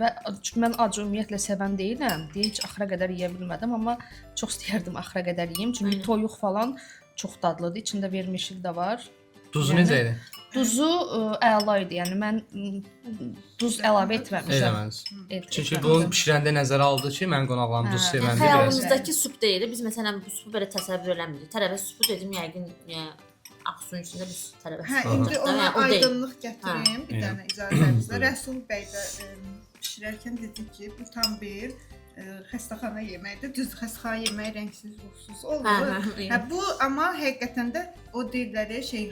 və çünki mən acı ümumiyyətlə sevən deyiləm, deyə heç axıra qədər yeyə bilmədim, amma çox istəyərdim axıra qədər yeyim. Çünki toyuq falan çox dadlıdır. İçində vermişil də var. Duzu Yəni- necə idi? Duzu əla idi. Yəni mən duz əlavə etməmişəm. Eləməz. Çünki bunu bişirəndə nəzərə aldı ki, mənim qonaqlarım duz Hə. sevəndir biraz. Xəyalımızdakı sup deyil. Biz məsələn bu supu belə təsəvvür eləmirdik. Tərəvəz supu dedim yəqin, yəni ağ suyun içində biz tərəvəz Hə, supu indi olacaq da, ona yəni o deyil. aydınlıq gətirim bir Hə. dənə icazənizlə. Rəsul bəy də bişirərkən dedi ki, bu tam bir xəstəxana yeməyidir. Düz xəstəxana yeməyi rəngsiz, ruhsuz olur. Hə, Hə, bu amma həqiqətən də o deyirlər şey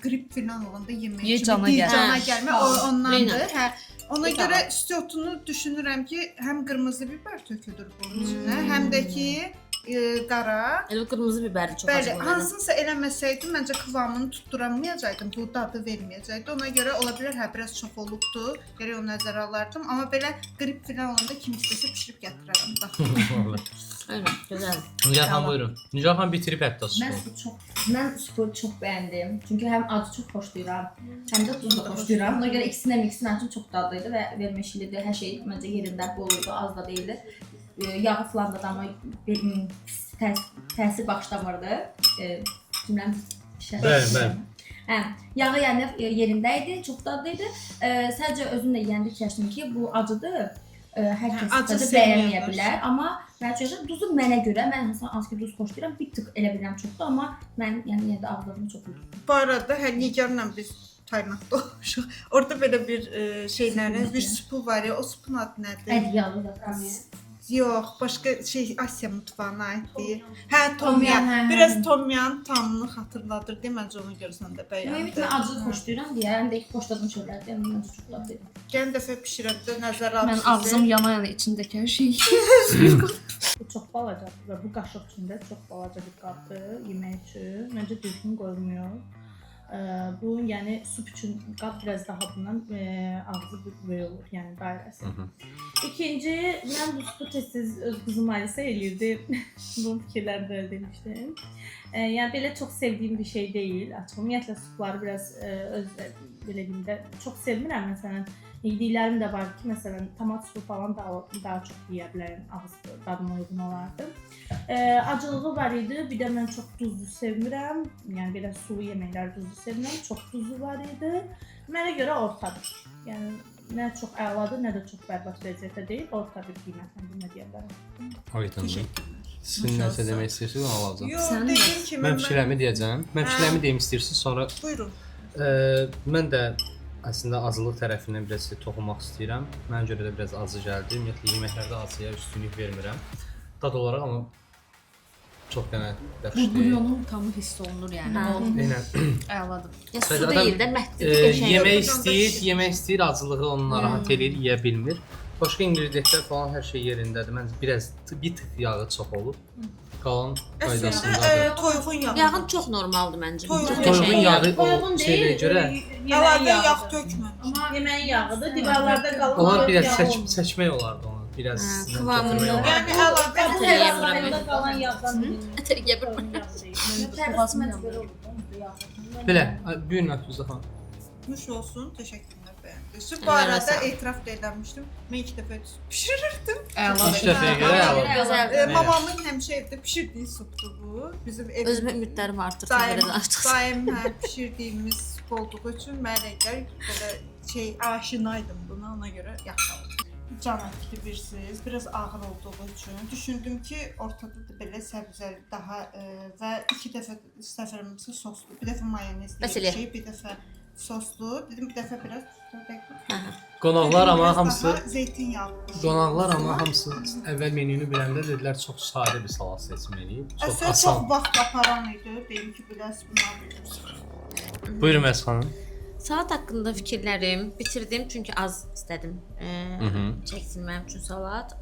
qrip filan olanda yemək Ye kimi cana deyir, gəl. cana Hə. gəlmə o ondandır. Eynən. Hə. Ona Bir görə daha. istiotunu düşünürəm ki, həm qırmızı biber tökülür bunun içinə, həm də ki qara. Elə qırmızı biberli çox Bəli, acı olur. hansınsa eləməsəydim məncə kıvamını tutturamayacaqdım, bu dadı verməyəcəkdi. Ona görə ola bilər hə biraz çox olubdu, gərək onu nəzərə alardım. Amma belə qrip filan olanda kim istəsə bişirib gətirərəm. Bax. Eynən, gözəl. Nigar xanım buyurun. Nigar xanım bitirib hətta supu. Mən supu çox bəyəndim. Çünki həm acı çox xoşlayıram, həm də duzlu xoşlayıram. Ona görə ikisinin miksi mənim üçün çox dadlı idi və vermişlidir. Hər şey məncə yerində bol idi, az da deyildi. Yağı falan da amma bir pis təsir bağışlamırdı. Cümləm şəhər. Bəli, bəli. Hə, yağı yəni yerində idi, çox dadlı idi. Sadəcə özüm də yeyəndə fikirləşdim ki, bu acıdır. Hər kəs Hə, acı dadı sevməyənlər. bəyənməyə bilər, amma mənim üçün duzu mənə görə, mən hansı az ki duz xoşlayıram, bir tık elə bilirəm çoxdur, amma mən yəni yenə də ağız dadım çox idi. Bu arada hə Nigarla biz Taylandda olmuşuq. Orada belə bir şeylərin bir supu var ya, o supun adı nədir? Ədviyalı da. Yox, başqa şey Asiya mutfağına aid deyil. Hə, tomyan. Hə, hə. Biraz tomyan tamını xatırladır deyə məncə ona görə sən də Ümumiyyətlə bəyəndin. acı xoşlayıram deyə, həm də ilk xoşladığım şeylərdir, yəni məncə çox dadlı idi. Gələn dəfə bişirəndə nəzərə al. Mən ağzım yana-yana içindəki hər şeyi Bu çox balacadır və bu qaşıq içində çox balaca bir qabdır yemək üçün. Məncə düzgün qoyulmuyor. Bu yəni sup üçün qab biraz daha bundan ağzı böyük olur, yəni dairəsi. İkinci, mən bu supu tez-tez öz qızım Alisa eləyirdi. Bunun fikirlərini də demişdim. Yəni belə çox sevdiyim bir şey deyil. Açıq ümumiyyətlə supları biraz öz belə deyim də çox sevmirəm məsələn. Yediklərim də var ki, məsələn, tomat supu falan daha çox yeyə bilərəm, ağız dadıma uyğun olardı. Acılığı var idi. Bir də mən çox duzlu sevmirəm. Yəni belə sulu yeməklər duzlu sevmirəm. Çox duzu var idi. Mənə görə ortadır. Yəni nə çox əladır, nə də çox bərbad vəziyyətdə deyil. Orta bir qiymətləndirmə deyə bilərəm. Aydındır. Sizin nəsə demək istəyirsiniz, onu alacağam. Yox, dediyim kimi Mən fikirlərimi deyəcəm. Mən fikirlərimi deyim istəyirsiniz, sonra Buyurun. Mən də əslində acılıq tərəfindən biraz toxunmaq istəyirəm. Mənə görə də biraz acı gəldi. Ümumiyyətlə yeməklərdə acıya üstünlük vermirəm. Dad olaraq amma çox qənaətbəxş Bu deyil. bulyonun tamı hiss olunur yəni. O Eynən. əladır. Ya su Sadəcə adam, deyil də mətlidir qəşəng. Yemək istəyir, yemək istəyir, acılığı onu narahat eləyir, yeyə bilmir. Başqa ingrediyentlər falan hər şey yerindədir. Məncə biraz bir tık yağı çox olub. Qalan Əslində qaydasındadır. toyuğun yağı. Yağın çox normaldır məncə. Toyuğun Çox Toyuğun qəşəng yağı o Toyuğun şeyə deyil, görə yeməyin Əlavə yağ yağıdır. tökmə. Yeməyin yağıdır, divarlarda qalan Onlar toyuq biraz yağı olmur. səçmək olardı onu. Biraz Hə, kıvamını. gətirmək olardı. Yəni əlavə Ət eləyə bilmirəm. Qalan yağdan Ət eləyə bilmirəm. Boğazım yandı. Belə, buyurun Əfuzə xanım. Nuş olsun, təşəkkürlər bəyəndiniz. Bu arada etiraf da eləmişdim. Mən ilk dəfə bişirirdim. Əla. İlk dəfəyə görə əla. Gözəl. Mamamın həmişə evdə bişirdiyi supdur bu. Bizim ev Özümə ümidlərim artır. Belə danışdıqca. Daim hə, bişirdiyimiz sup olduğu üçün mənə gəlir belə şey aşinaydım buna, ona görə yaxşı oldu. Can ətli bilirsiniz, biraz ağır olduğu üçün düşündüm ki, ortada da belə səbzəli daha və iki dəfə səhv eləmirəmsə soslu, bir dəfə mayonezli Bəs bir elə. şey, bir dəfə soslu. Dedim bir dəfə biraz Qonaqlar Dedim, amma biraz hamısı daha zeytinyağlı. Qonaqlar amma hamısı əvvəl menünü biləndə dedilər çox sadə bir salat seçməliyik. Çox Əslində asan. çox vaxt aparan idi. Deyim ki, biləs bunlar bilirsiniz. Buyurun Vəz xanım. Salat haqqında fikirlərim bitirdim çünki az istədim. Çəksin mənim üçün salat.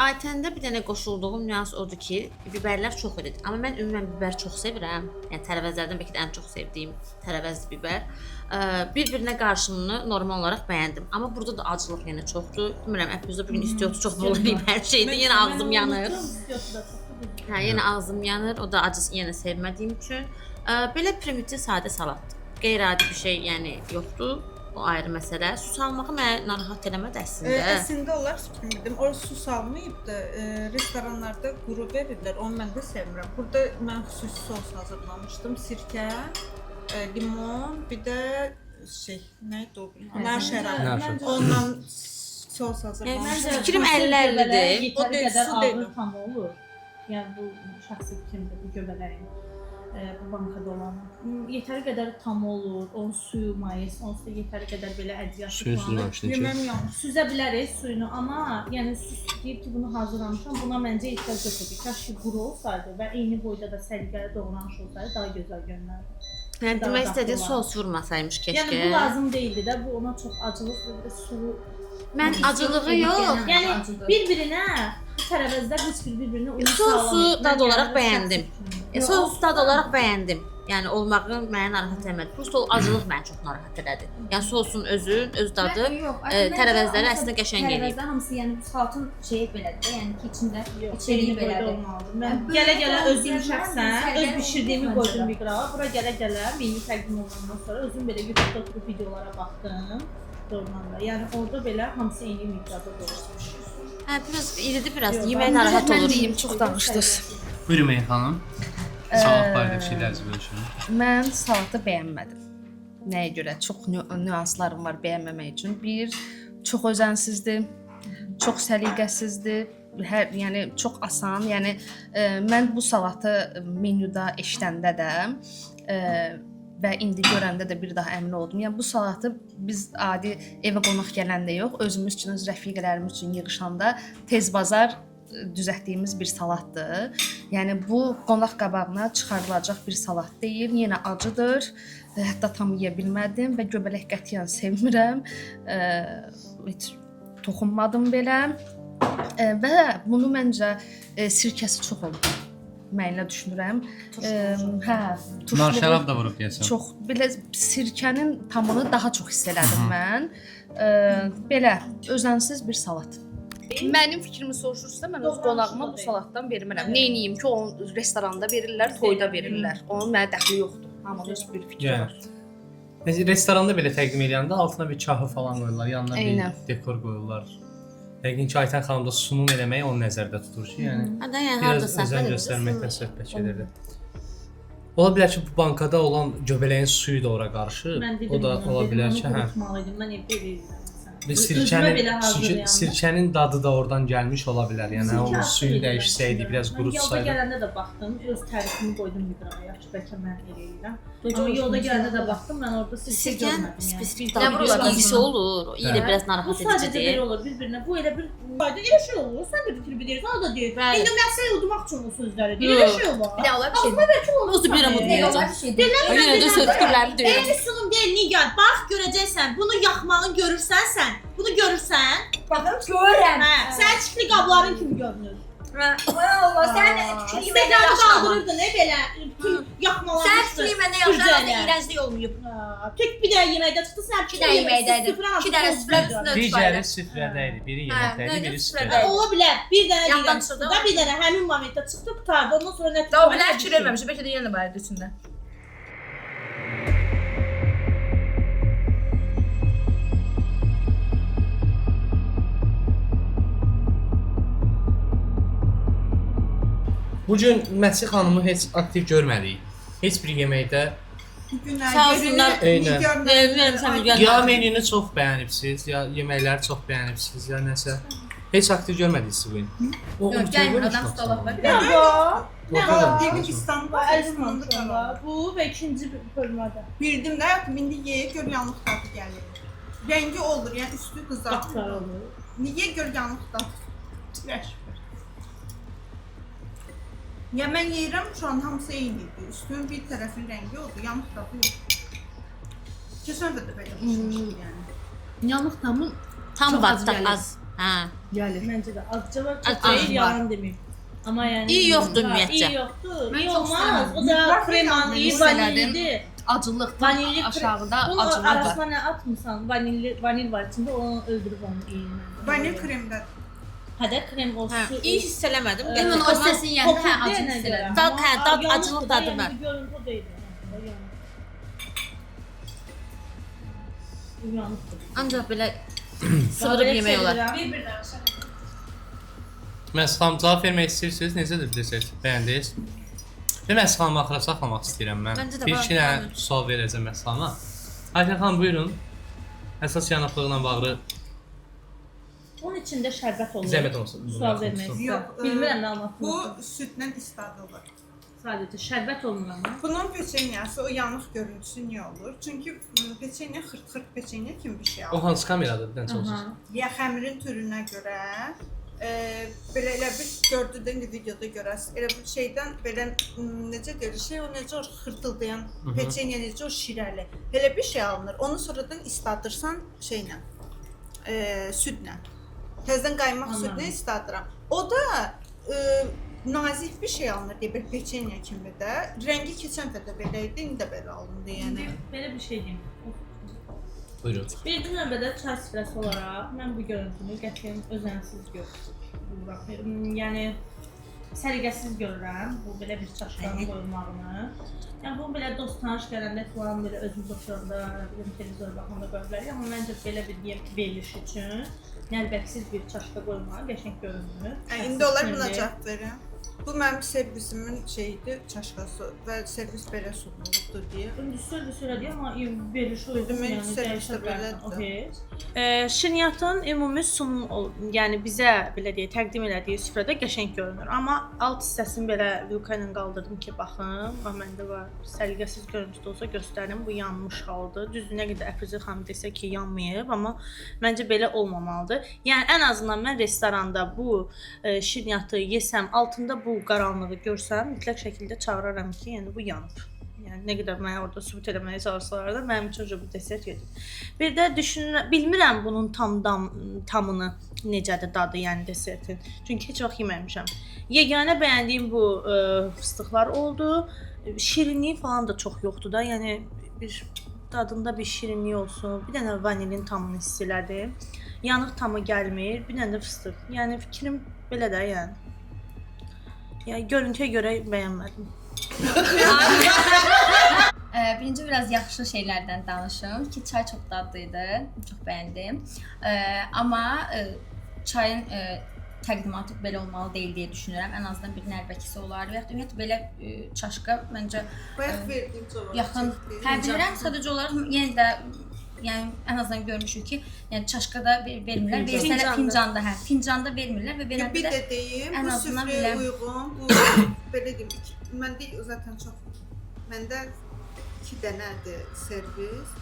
Aytəndə bir dənə qoşulduğum nüans odur ki, biberlər çox iridir. Amma mən ümumən biber çox sevirəm. Yəni tərəvəzlərdən bəlkə də ən çox sevdiyim tərəvəzli biber. Bir-birinə qarşımını normal olaraq bəyəndim. Amma burada da acılıq yenə çoxdur. Bilmirəm, Əfuzə bu gün istiotdu çox bol eləyib hər şeydə. Yenə ağzım yanır. İstiotdu da çoxdur. Hə, yenə ağzım yanır. O da acı yenə sevmədiyim üçün. Belə primitiv sadə salatdır. Qeyri-adi bir şey, yəni yoxdur. O ayrı məsələ. Su salmağı məni narahat eləmədi əslində. Əslində olar bilmirdim. O su salmayıbdı. Restoranlarda quru verirlər. Onu mən də sevmirəm. Burada mən xüsusi sos hazırlamışdım. Sirkə, limon, bir də şey, nə idi o? Nar şərabı. Nar şərabı. Ondan sos hazırlamışdım. Fikrim 50-50-dir. O deyil, su deyil. Tam olur. Yəni bu şəxsi fikrimdir, bu göbələyin. Bu bankada olan. Yetəri qədər tam olur, onun suyu mayıs, onsuz da yetəri qədər belə ədviyyatı Suyu süzməmişdin ki. Yeməm yanlış. Süzə bilərik suyunu, amma yəni süz deyib ki, bunu hazırlamışam, buna məncə ehtiyac yox idi. Kaş ki quru olsaydı və eyni boyda da səliqəli doğranmış olsaydı daha gözəl görünərdi. Yəni Daha demək dadlı istədiyi olardı. sos vurmasaymış keşke. Yəni bu lazım deyildi də, bu ona çox acılıq və bir də sulu. Mən acılığı yox. Yəni bir-birinə bu tərəvəzlər heç bir bir-birinə uyum Sosu sağlamır. dad Mən olaraq yəni bəyəndim. Sos dad olaraq bəyəndim. Yəni olmağı məni narahat eləmədi. Prosta o acılıq məni çox narahat elədi. Yəni sosun özü, öz dadı, tərəvəzləri əslində qəşəng eləyib. Tərəvəzlər hamısı, yəni bu salatın şeyi belədir də, yəni ki, içində içeriği eyni boyda belədir. olmalıdır. Mən gələ-gələ özüm şəxsən öz bişirdiyimi qoydum miqrala. Bura gələ-gələ menyu təqdim olunandan sonra özüm belə YouTube-da oturub videolara baxdım. Doğrudan da. Yəni orada belə hamısı eyni miqdarda doğranmış. Hə, biraz iridir biraz. Yemək narahat Mən olur. deyim, çox danışdınız. Buyurun Meyhan xanım. Salat barədə fikirlərinizi bölüşün. Mən salatı bəyənmədim. Nəyə görə? Çox nüanslarım var bəyənməmək üçün. Bir, çox özənsizdir, çox səliqəsizdir. Hər, yəni çox asan. Yəni mən bu salatı menyuda eşidəndə də və indi görəndə də bir daha əmin oldum. Yəni bu salatı biz adi evə qonaq gələndə yox, özümüz üçün, öz rəfiqələrimiz üçün yığışanda tez bazar düzəltdiyimiz bir salatdır. Yəni bu qonaq qabağına çıxarılacaq bir salat deyil, yenə acıdır. Hətta tam yeyə bilmədim və göbələk qətiyyən sevmirəm. Heç toxunmadım belə. Və bunu məncə sirkəsi çox olub. Mən elə düşünürəm. Hə, Nar şərab da vurub deyəsən. Çox belə sirkənin tamını daha çox hiss elədim mən. Belə özənsiz bir salat. Mənim fikrimi soruşursa, mən öz qonağıma bu salatdan vermərəm. Neyniyim ki, onu restoranda verirlər, toyda verirlər. Onun mənə dəxli yoxdur. Hamının öz bir fikri var. Məsələn, restoranda belə təqdim edəndə altına bir kahı falan qoyurlar, yanına Eynən. bir dekor qoyurlar. Yəqin ki, Aytən xanım da sunum eləməyi onu nəzərdə tutur ki, yəni Hə də, yəni biraz harda özən səhv göstərməkdən söhbət gedirdi. Ola bilər ki, bu bankada olan göbələyin suyu da ora qarışıb. Mən dedim O da bunu, ola dedim, bilər onu ki, hə. qurutmalıydım. Mən evdə eləyirdim. Bir Özümə belə hazırlayanda. sirkənin dadı da oradan gəlmiş ola bilər. Yəni Sirkə onun suyu axırdı, dəyişsəydi, mən biraz düşünürəm. Mən yolda qurutsaydı. gələndə də baxdım, öz tərifimi qoydum miqraya ki, bəlkə mən eləyirəm. Amma yolda gələndə də baxdım, mən orada sirkə Sirkənin görmədim. Yəni. spesifik Nə dadı, vururlar bir iyisi olur. O iyi də Hə. biraz Bu narahat sadəcə belə edicidir. olur bir-birinə. Bu elə bir fayda elə şey olur. Sən də bitirib deyirsən, o da deyir. Bəli. İndi mən səni udmaq üçün bu sözləri deyir. Elə şey olur. Bir də olar bir şey. Ağzıma bəlkə olur. Özü bilirəm udmayacam. Olar bir şey. deyil. Yenə də söz fikirlərimi deyirəm. Eyni sunum deyil Nigar. Bax görəcəksən. Bunu yaxmağın görürsən sən. Bunu görürsən. Baxın görürəm. Hə, sənin çikli qabların kimi görünür. Hə, Allah sən tükürüyü məndən Instagramı yaşlama. qaldırırdın, belə bütün yaxmalanmışdı. Sən tükürüyü məndən yaşlama, iyrənclik olmayıb. Tək bir dənə yeməkdə çıxdı, sən İki dənə yeməkdə idi. İki dənə süfrənin üstünə Digəri süfrədə idi. Biri yeməkdə idi, biri süfrədə. Ola bilər. Bir dənə Yaddan deyirəm çıxdı çıxdı da, bir dənə həmin momentdə çıxdı, qurtardı. Ondan sonra nə Daha bilər fikir verməmişəm. Bəlkə də yenə var idi içində. Bu gün Məsih xanımı heç aktiv görmədik. Heç bir yeməkdə Sağ olsunlar. Eynən. Vermirəm sən Ya menünü çox bəyənibsiz, ya yeməkləri çox bəyənibsiz, ya nəsə. Heç aktiv görmədik sizi bu gün. O Yox, gəlmir, adam stola var. Nə var? Nə Nə var? Dedim İstanbul Əzizmandır bu və ikinci bölmədə. Bildim də, indi ye, gör yanlıq dadı gəlir. Rəngi olur, yəni üstü qızarır. Qapqara olur. Niyə gör yanlıq dadı? Tüləş. Ya mən yeyirəm, şu an hamısı eyni idi. Üstünün bir tərəfinin rəngi oldu, yanıq dadı yox. Keçən dəfə də belə pişmişdi yəni. Yanıq tamı Tam Çox var, az da gəlir. az. Hə. gəlir. Məncə də azca var, Az çox deyil, var. yalan deməyim. Amma yəni İyi yoxdur Ha, ümumiyyətcə. İyi yoxdur. Mən İyi çox olmaz. O istəmirəm. da kremanın iyi hiss elədim. vanillidir. Acılıq Vanilli aşağıda Bunun acılıq var. arasına nə atmısan? Vanilli, vanil var içində, onu öldürüb onu iyini. Vanil kremdədir. Hə də krem o su. İyi hiss eləmədim. Limon o səsin yəndə hə acı hiss elədim. Dad, hə, dad, acılıq dadı var. Görüntü o deyil. Yanıqdır. Ancaq belə sığırıb yemək olar. Bir danışaq. Məhz xanım cavab vermək istəyirsiniz? Necədir desert? Bəyəndiniz? Və Məhz xanımı axıra saxlamaq istəyirəm mən. Məncə də Bir iki var. dənə sual verəcəm Məhz xanıma. Aytən xanım buyurun. Əsas yanıqlıqla bağlı Onun içində şərbət olur. zəhmət olmasa. Sual vermək istəyirəm. Yox, Bilmirəm nə anlatmaq. Bu südlə isladılır. Sadəcə şərbət olmur amma. Bunun peçenyası o yanıq görüntüsü niyə olur? Çünki peçenya xırt-xırt peçenya kimi bir şey O alır. hansı kameradır? Bir dənə soruşursunuz. Ya xəmirin türünə görə belə elə bir gördü də indi videoda görəsiz. Elə bir şeydən belə necə deyilir, şey o necə o xırtıldayan peçenya necə o şirəli. Elə bir şey alınır. Onu sonradan isladırsan şeylə, südlə. Təzədən qaymaq südlə isladıram. O da nazik bir şey alınır deyə bir peçenya kimi də. Rəngi keçən dəfə də belə idi, indi də belə alındı yəni. İndi belə bir şey deyim. Buyurun. Birinci növbədə çay süfrəsi olaraq mən bu görüntünü qətiyyən özənsiz görürəm. Yəni səliqəsiz görürəm bu belə bir çaşkanın qoyulmağını. Yəni bu belə dost tanış gələndə falan belə özümüz oturanda, nə bilim televizora baxanda qoya bilərik, amma məncə belə bir veriliş üçün nəlbəksiz bir çaşka qoymağı qəşəng görünmür. İndi olar buna Şəxsi cavab verim. Bu mənim servisimin şeyidir, çaşkası və servis belə sunulubdur deyə. İndi servis elədi, amma veriliş uyğun, Demək, yəni servis dəyişə də bilərsən, o belədir. heç. Şirniyyatın ümumi sunum, yəni bizə belə deyək, təqdim elədiyi süfrədə qəşəng görünür. Amma alt hissəsini belə vilka ilə qaldırdım ki, baxın, bax məndə var. Səliqəsiz görüntüdə olsa göstərim, bu yanmış haldır. Düzdür, nə qədər Əfrüzə xanım desə ki, yanmayıb, amma məncə belə olmamalıdır. Yəni ən azından mən restoranda bu şirniyyatı yesəm, altında bu qaranlığı görsəm, mütləq şəkildə çağıraram ki, yəni bu yanıb. Yəni nə qədər mənə orada sübut eləməyə çalışsalar da mənim üçün bu desert gedir. Bir də düşünürəm, bilmirəm bunun tam tamını necədir dadı, yəni desertin. Çünki heç vaxt yeməmişəm. Yeganə bəyəndiyim bu fıstıqlar oldu. Şirinliyi falan da çox yoxdur da. Yəni bir dadında bir şirinlik olsun. Bir dənə vanilin tamını hiss elədim. Yanıq tamı gəlmir, bir dənə də fıstıq. Yəni fikrim belə də yəni. Yəni görüntüyə görə bəyənmədim. Birinci biraz yaxşı şeylərdən danışım ki, çay çox dadlı idi, çox bəyəndim. Amma çayın təqdimatı belə olmalı deyil deyə düşünürəm. Ən azından bir nəlbəkisi olardı və yaxud ümumiyyətlə belə çaşka məncə Bayaq verdiyim cavab. yaxın. Hə, bilirəm, sadəcə olaraq yenə də yəni ən azından görmüşük ki, yəni çaşkada vermirlər, versələr fincanda, hə, fincanda vermirlər və Bir verəndə də də deyim, ən bu azından süfrəyə belə- uyğun, bu belə deyim, məndə zaten çox, məndə 2 dənədir servis.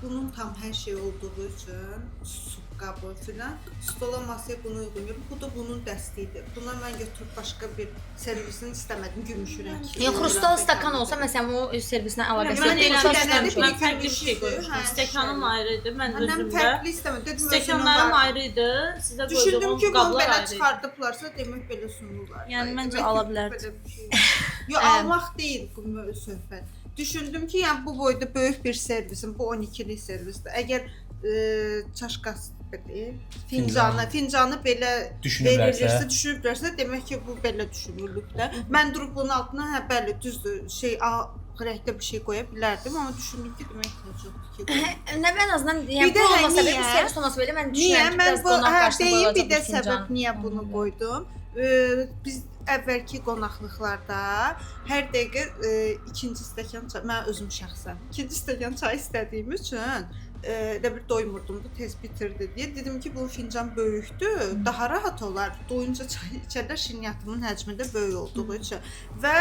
Bunun tam hər şey olduğu üçün sup qabı filan stola masaya bunu uyğun görürüm. Bu da bunun dəstiyidir. Buna mən götürüb başqa bir servisini istəmədim, gümüşü rəngli. Yəni xrustal stakan olsa məsələn o servisinə əlaqəsi Mən yoxdur. elə Xrustal dənədir, stakan biri Mən fərqli bir şey gümüşdür, qoymuşdum. hə, Stəkanım şişəli. ayrı idi, mən Məndən özümdə. fərqli istəmədim. Dedim özünün Stəkanlarım var. ayrı idi. Sizə Düşündüm qoyduğum ki, bunu qablar belə ayrı idi. çıxardıblarsa, demək belə sunurlar. Yəni məncə Demək ki, ala bilərdim. belə bir şey. Yox, almaq deyil bu söhbət. Düşündüm ki, yəni bu boyda böyük bir servisin, bu 12-lik servisdir. Əgər çaşkası belə, fincanı belə Düşünüblərsə. verilirsə, düşünüblərsə, demək ki, bu belə düşünülüb də. Mən durub bunun altına, hə, bəli, düzdür, şey rəngdə bir şey qoya bilərdim, amma düşündüm ki, demək ehtiyac yoxdur ki. qoyum. Nə ən azından yəni Bir də bu hə, olmasa belə, niyə? bu servis olmasa belə mən Niyə? düşünürəm ki, Mən biraz bu qonaq hə, qarşısında deyim bir qoyulacaq də bir fincan. səbəb niyə bunu qoydum. Biz əvvəlki qonaqlıqlarda hər dəqiqə ikinci stəkan çay, mən özüm şəxsən ikinci stəkan çay istədiyim üçün elə bir doymurdum da, tez bitirdi deyə dedim ki, bu fincan böyükdür, daha rahat olar. Doyunca çay içərlər, şirniyyatımın həcmi də böyük olduğu üçün və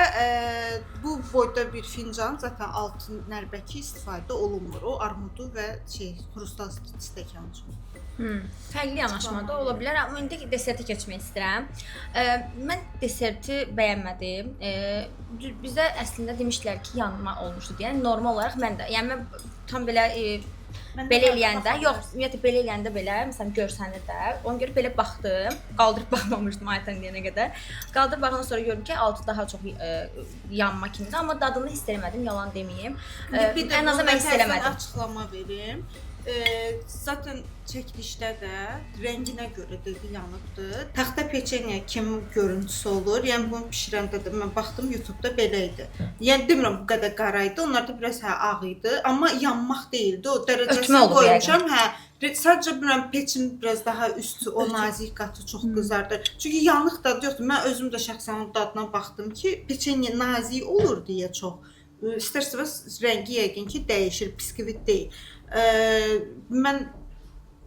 bu boyda bir fincan zaten altın nəlbəki istifadə olunmur. O armudu və şey xrustal stəkan üçün. Fərqli yanaşma da ola bilər, amma indi desertə keçmək istəyirəm. Mən deserti bəyənmədim. Bizə əslində demişdilər ki, yanma olmuşdu deyə. Yəni normal olaraq mən də, yəni mən tam belə Mən belə eləyəndə, yox, ümumiyyətlə belə eləyəndə belə, məsələn görsənir də. Ona görə belə baxdım, qaldırıb baxmamışdım Aytən deyənə qədər. Qaldırıb baxandan sonra gördüm ki, altı daha çox yanma kimidir, amma dadını hiss eləmədim, yalan deməyim. Bir də Ən azından mən hiss eləmədim. Açıqlama verim. Zaten çəkilişdə də rənginə görə dedi yanıbdı. Taxta peçenya kimi görüntüsü olur. Yəni bunu bişirəndə də mən baxdım YouTube-da belə idi. Yəni demirəm bu qədər qara idi. Onlar da biraz hə ağ idi, amma yanmaq deyildi. O dərəcəsini Ötmə olub qoymuşam. Hə, sadəcə bilmirəm peçin biraz daha üstü o nazik qatı çox qızardı. Çünki yanıq dadı yoxdur. Mən özüm də şəxsən onun dadına baxdım ki, peçenya nazik olur deyə çox. İstər-istəməz rəngi yəqin ki dəyişir, biskvit deyil. Mən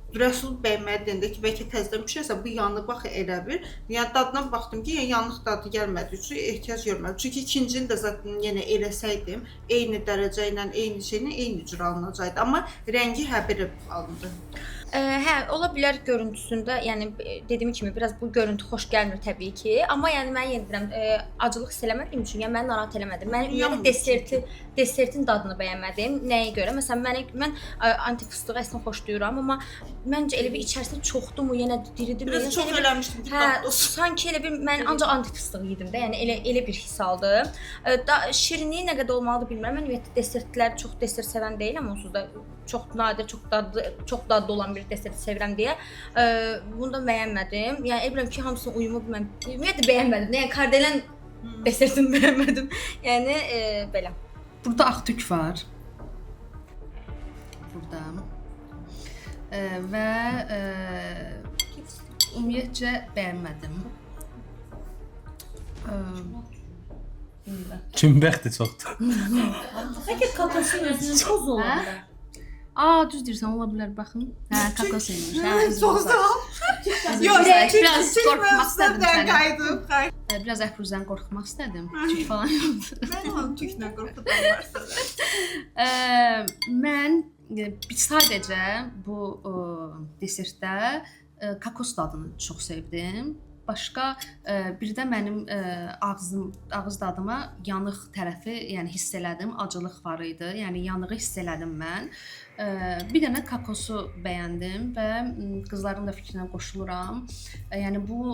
Rəsul bəy mənə deyəndə ki, bəlkə təzədən bişirəsən, bu yanıb axı elə bir. Yəni dadına baxdım ki, yəni yanıq dadı gəlmədi üçün ehtiyac görmədim. Çünki ikincini də zaten yenə eləsəydim, eyni dərəcə ilə, eyni şeylə, eyni cür alınacaqdı. Amma rəngi hə belə alındı. Hə, ola bilər görüntüsündə, yəni dediyim kimi biraz bu görüntü xoş gəlmir təbii ki, amma yəni mən yenə deyirəm, acılıq hiss eləmədiyim üçün, yəni məni narahat eləmədi. Mən ümumiyyətlə desertin dadını bəyənmədim. Nəyə görə? Məsələn, mən anti fıstığı əslində xoşlayıram, amma məncə elə bir içərisində çoxdurmu, yenə diridirmi? Biraz çox eləmişdim ki, hə, dadlı olsun. Sanki elə bir mən ancaq anti fıstığı yedim də, yəni elə bir hiss aldım. Şirinliyi nə qədər olmalıdır bilmirəm. Mən ümumiyyətlə desertlər çox desert sevən deyiləm, onsuz da çox nadir, çox dadlı olan bir desert sevirəm deyə. Bunu da bəyənmədim. Yəni elə bilirəm ki, hamısının uyumu mən ümumiyyətlə bəyənmədim. Yəni kardelen desertini bəyənmədim. Yəni belə. Burada ağ tük var. Burada. Və ümumiyyətcə bəyənmədim. Kim bəxti çoxdur. Bəlkə kokosun özünün tozu olur da. Aa, düz deyirsən, ola bilər, baxın. Hə, kokos imiş. Hə, Çox sağ ol. Yox, biraz qorxmaq istədim səni. Qayıdıb. Biraz Əfruzdən qorxmaq istədim. Tük falan yoxdur. Mən onu tüklə qorxudanlar sənə. Mən sadəcə bu desertdə kokos dadını çox sevdim. Başqa bir də mənim ağız dadıma yanıq tərəfi, yəni hiss elədim, acılıq var idi. Yəni yanığı hiss elədim mən. Bir dənə kokosu bəyəndim və qızların da fikrinə qoşuluram. Yəni bu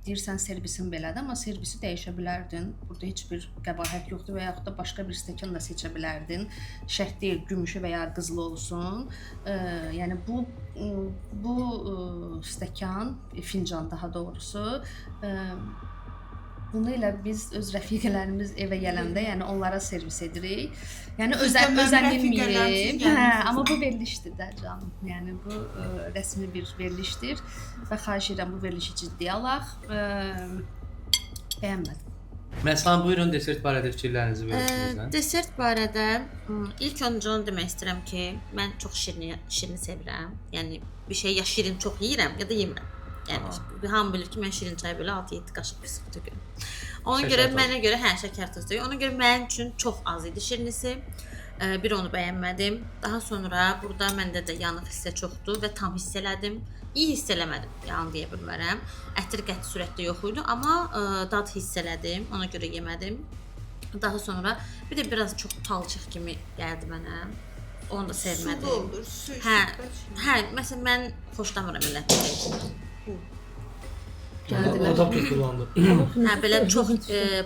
deyirsən servisin belədir, amma servisi dəyişə bilərdin. Burada heç bir qəbahət yoxdur və yaxud da başqa bir stəkan da seçə bilərdin. Şərt deyil gümüşü və ya qızılı olsun. Yəni bu stəkan, fincan daha doğrusu, bunu elə biz öz rəfiqələrimiz evə gələndə, yəni onlara servis edirik. Yəni özənilmirik. Hə, amma bu verilişdir də canım. Yəni bu rəsmi bir verilişdir və xahiş edirəm bu verilişi ciddiyə alaq. Bəyənmədim. Məsələn, buyurun desert barədə fikirlərinizi verin bizə. Desert barədə ilk öncə onu demək istəyirəm ki, mən çox şirini sevirəm. Yəni bir şey ya şirin çox yeyirəm ya da yemirəm. Yəni hamı bilir ki, mən şirin çay belə 6-7 qaşıq biskvit tökürəm. Ona görə mənə görə hə şəkər tozu tökürəm. Ona görə mənim üçün çox az idi şirinisi. Bir onu bəyənmədim. Daha sonra burada məndə də yanıq hissə çoxdur və tam hiss elədim. İyi hiss eləmədim, yalan deyə bilmərəm. Ətir qəti sürətdə yox idi, amma dad hiss elədim. Ona görə yemədim. Daha sonra bir də biraz çox palçıq kimi gəldi mənə. Onu da sevmədim. Sulu olur, su. Hə, məsələn mən xoşlamıram elə. O da kullandı. Hə, belə çox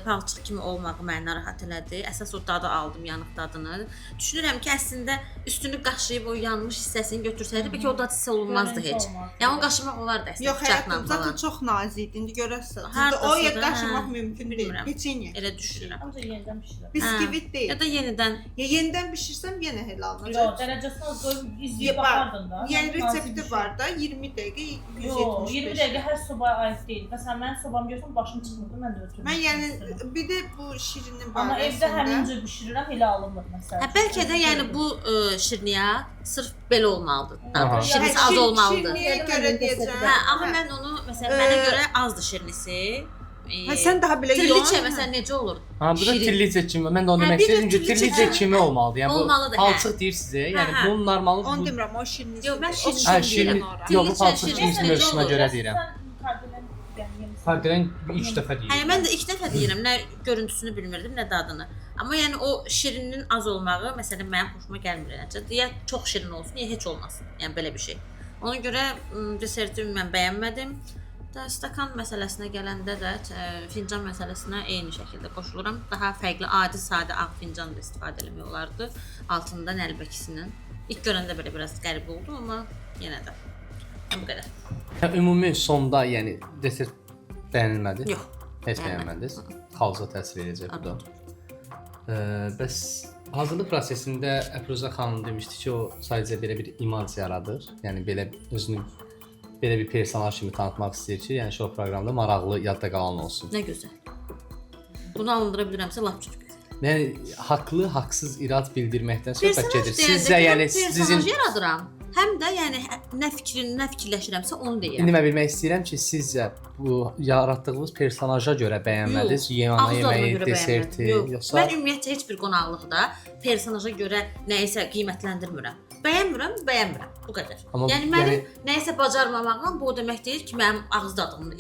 palçıq kimi olmağı məni narahat elədi. Əsas o dadı aldım, yanıq dadını. Düşünürəm ki, əslində üstünü qaşıyıb o yanmış hissəsini götürsəydi, bəlkə o dad hissə olunmazdı heç. Yəni onu qaşımaq olardı əslində Yox, bıçaqla həyatım falan. zaten çox nazik idi. İndi görəsən. O ya qaşımaq mümkün deyil. Peçenya. Elə düşünürəm. Ancaq yenidən bişirəm. Biskvit deyil. Ya da yenidən. Ya yenidən bişirsəm yenə elə alınacaq. Yox, dərəcəsini az qoyub izləyib baxardın da. Yəni resepti var da 20 dəqiqə 175. Yox, 20 dəqiqə hər sobaya aid deyil. Məsələn, mənim sobam görsən başım çıxmırdı, mən də ötürdüm. Mən yəni bir də bu şirinin barəsində. Amma evdə həmin cür bişirirəm, elə alınmır məsələn. Hə, bəlkə də yəni bu şirniyyat sırf belə olmalıdır. Şirnisi az olmalıdır. Şirniyə görə deyəcəm. Hə, amma mən onu məsələn mənə görə azdır şirnisi. Hə, sən daha belə yoğun. Tirliçə məsələn necə olur? Ha, bu da tirliçə kimi. Mən də onu demək istəyirdim ki, tirliçə kimi olmalıdır. Yəni bu palçıq deyir sizə. Yəni bunun normalı Onu demirəm, o şirnisi. Yox, mən şirin deyirəm. Yox, bu palçıq kimisi mövzusuna görə deyirəm. Kardelen ilk dəfə deyirəm. Hə, mən də ilk dəfə deyirəm. Nə görüntüsünü bilmirdim, nə dadını. Amma yəni o şirinin az olmağı məsələn mənim xoşuma gəlmir necə. Ya çox şirin olsun, ya heç olmasın. Yəni belə bir şey. Ona görə deserti mən bəyənmədim. Da stakan məsələsinə gələndə də fincan məsələsinə eyni şəkildə qoşuluram. Daha fərqli adi sadə ağ fincan da istifadə eləmək olardı altında nəlbəkisinin. İlk görəndə belə biraz qəribə oldu, amma yenə də. Yəni bu qədər. Yəni, ümumi sonda, yəni desert bəyənilmədi? Yox. Heç bəyənmədiniz. Xalca təsir edəcək bu da. Bəs hazırlıq prosesində Əfruzə xanım demişdi ki, o sadəcə belə bir imaj yaradır. Yəni belə özünü belə bir personaj kimi tanıtmaq istəyir ki, yəni şou proqramında maraqlı, yadda qalan olsun. Nə gözəl. Bunu alındıra bilirəmsə lap çox gözəl. Yəni haqlı, haqsız irad bildirməkdən söhbət gedir. Sizcə yəni sizin yaradıram. Həm də yəni nə fikrini, nə fikirləşirəmsə onu deyirəm. İndi mən bilmək istəyirəm ki, sizcə bu yaratdığınız personaja görə bəyənmədiniz, yeməyi, deserti, yoxsa mən ümumiyyətcə heç bir qonaqlıqda personaja görə nəyisə qiymətləndirmirəm. Bəyənmirəm, bəyənmirəm. Bu qədər. Amma, yəni mənim nəyisə bacarmamağım bu o demək deyil ki, mənim ağız dadım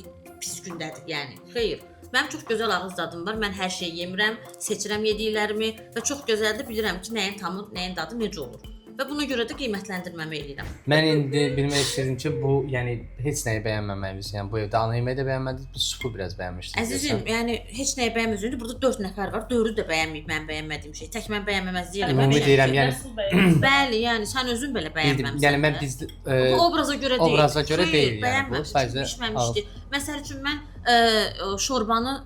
pis gündədir, yəni. Xeyr. Mənim çox gözəl ağız dadım var. Mən hər şeyi yemirəm, seçirəm yediklərimi və çox gözəl də bilirəm ki, nəyin tamı, nəyin dadı necə olur. Və buna görə də qiymətləndirməmi eləyirəm. Mən indi bilmək istəyirdim ki, bu, yəni heç nəyi bəyənməməyimiz, yəni bu evdə ana yeməyi də bəyənmədiniz, bu supu biraz bəyənmişdiniz. Əzizim, yəni heç nəyi bəyənməzdim. Burada 4 nəfər var, 4-ü də bəyənməyib mənim bəyənmədiyim şey. Tək mən bəyənməməzlik eləməmişəm. Ümumi deyirəm, yəni bəli, yəni sən özün belə bəyənməmisən. Yəni mən biz bu obraza görə deyil. Obraza görə deyil, yəni bu sadəcə bişməmişdi. Məsəl üçün mən şorbanı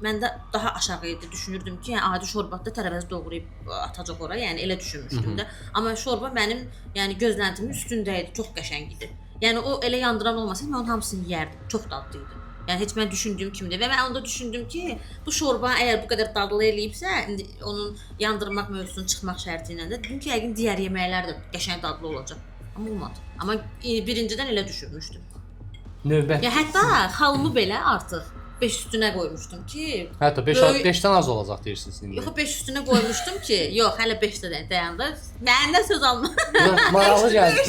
məndə daha aşağı idi. Düşünürdüm ki, yəni adi şorbada tərəvəz doğrayıb atacaq ora, yəni elə düşünmüşdüm də. Amma şorba mənim, yəni gözləntimin üstündə idi, çox qəşəng idi. Yəni o elə yandıran olmasaydı mən onun hamısını yeyərdim. Çox dadlı idi. Yəni heç mən düşündüyüm kimi deyil. Və mən onda düşündüm ki, bu şorba əgər bu qədər dadlı eləyibsə, indi onun yandırmaq mövzusunu çıxmaq şərti ilə də dedim ki, yəqin digər yeməklər də qəşəng dadlı olacaq. Amma olmadı. Amma birincidən elə düşünmüşdüm. Növbət. Ya hətta xalımı belə artıq 5 üstünə qoymuşdum ki, hətta 5-dən az olacaq deyirsiniz indi. Yox, 5 üstünə qoymuşdum ki, yox, hələ 5-də dayandı. Məndən söz alma. Maraqlı gəldi.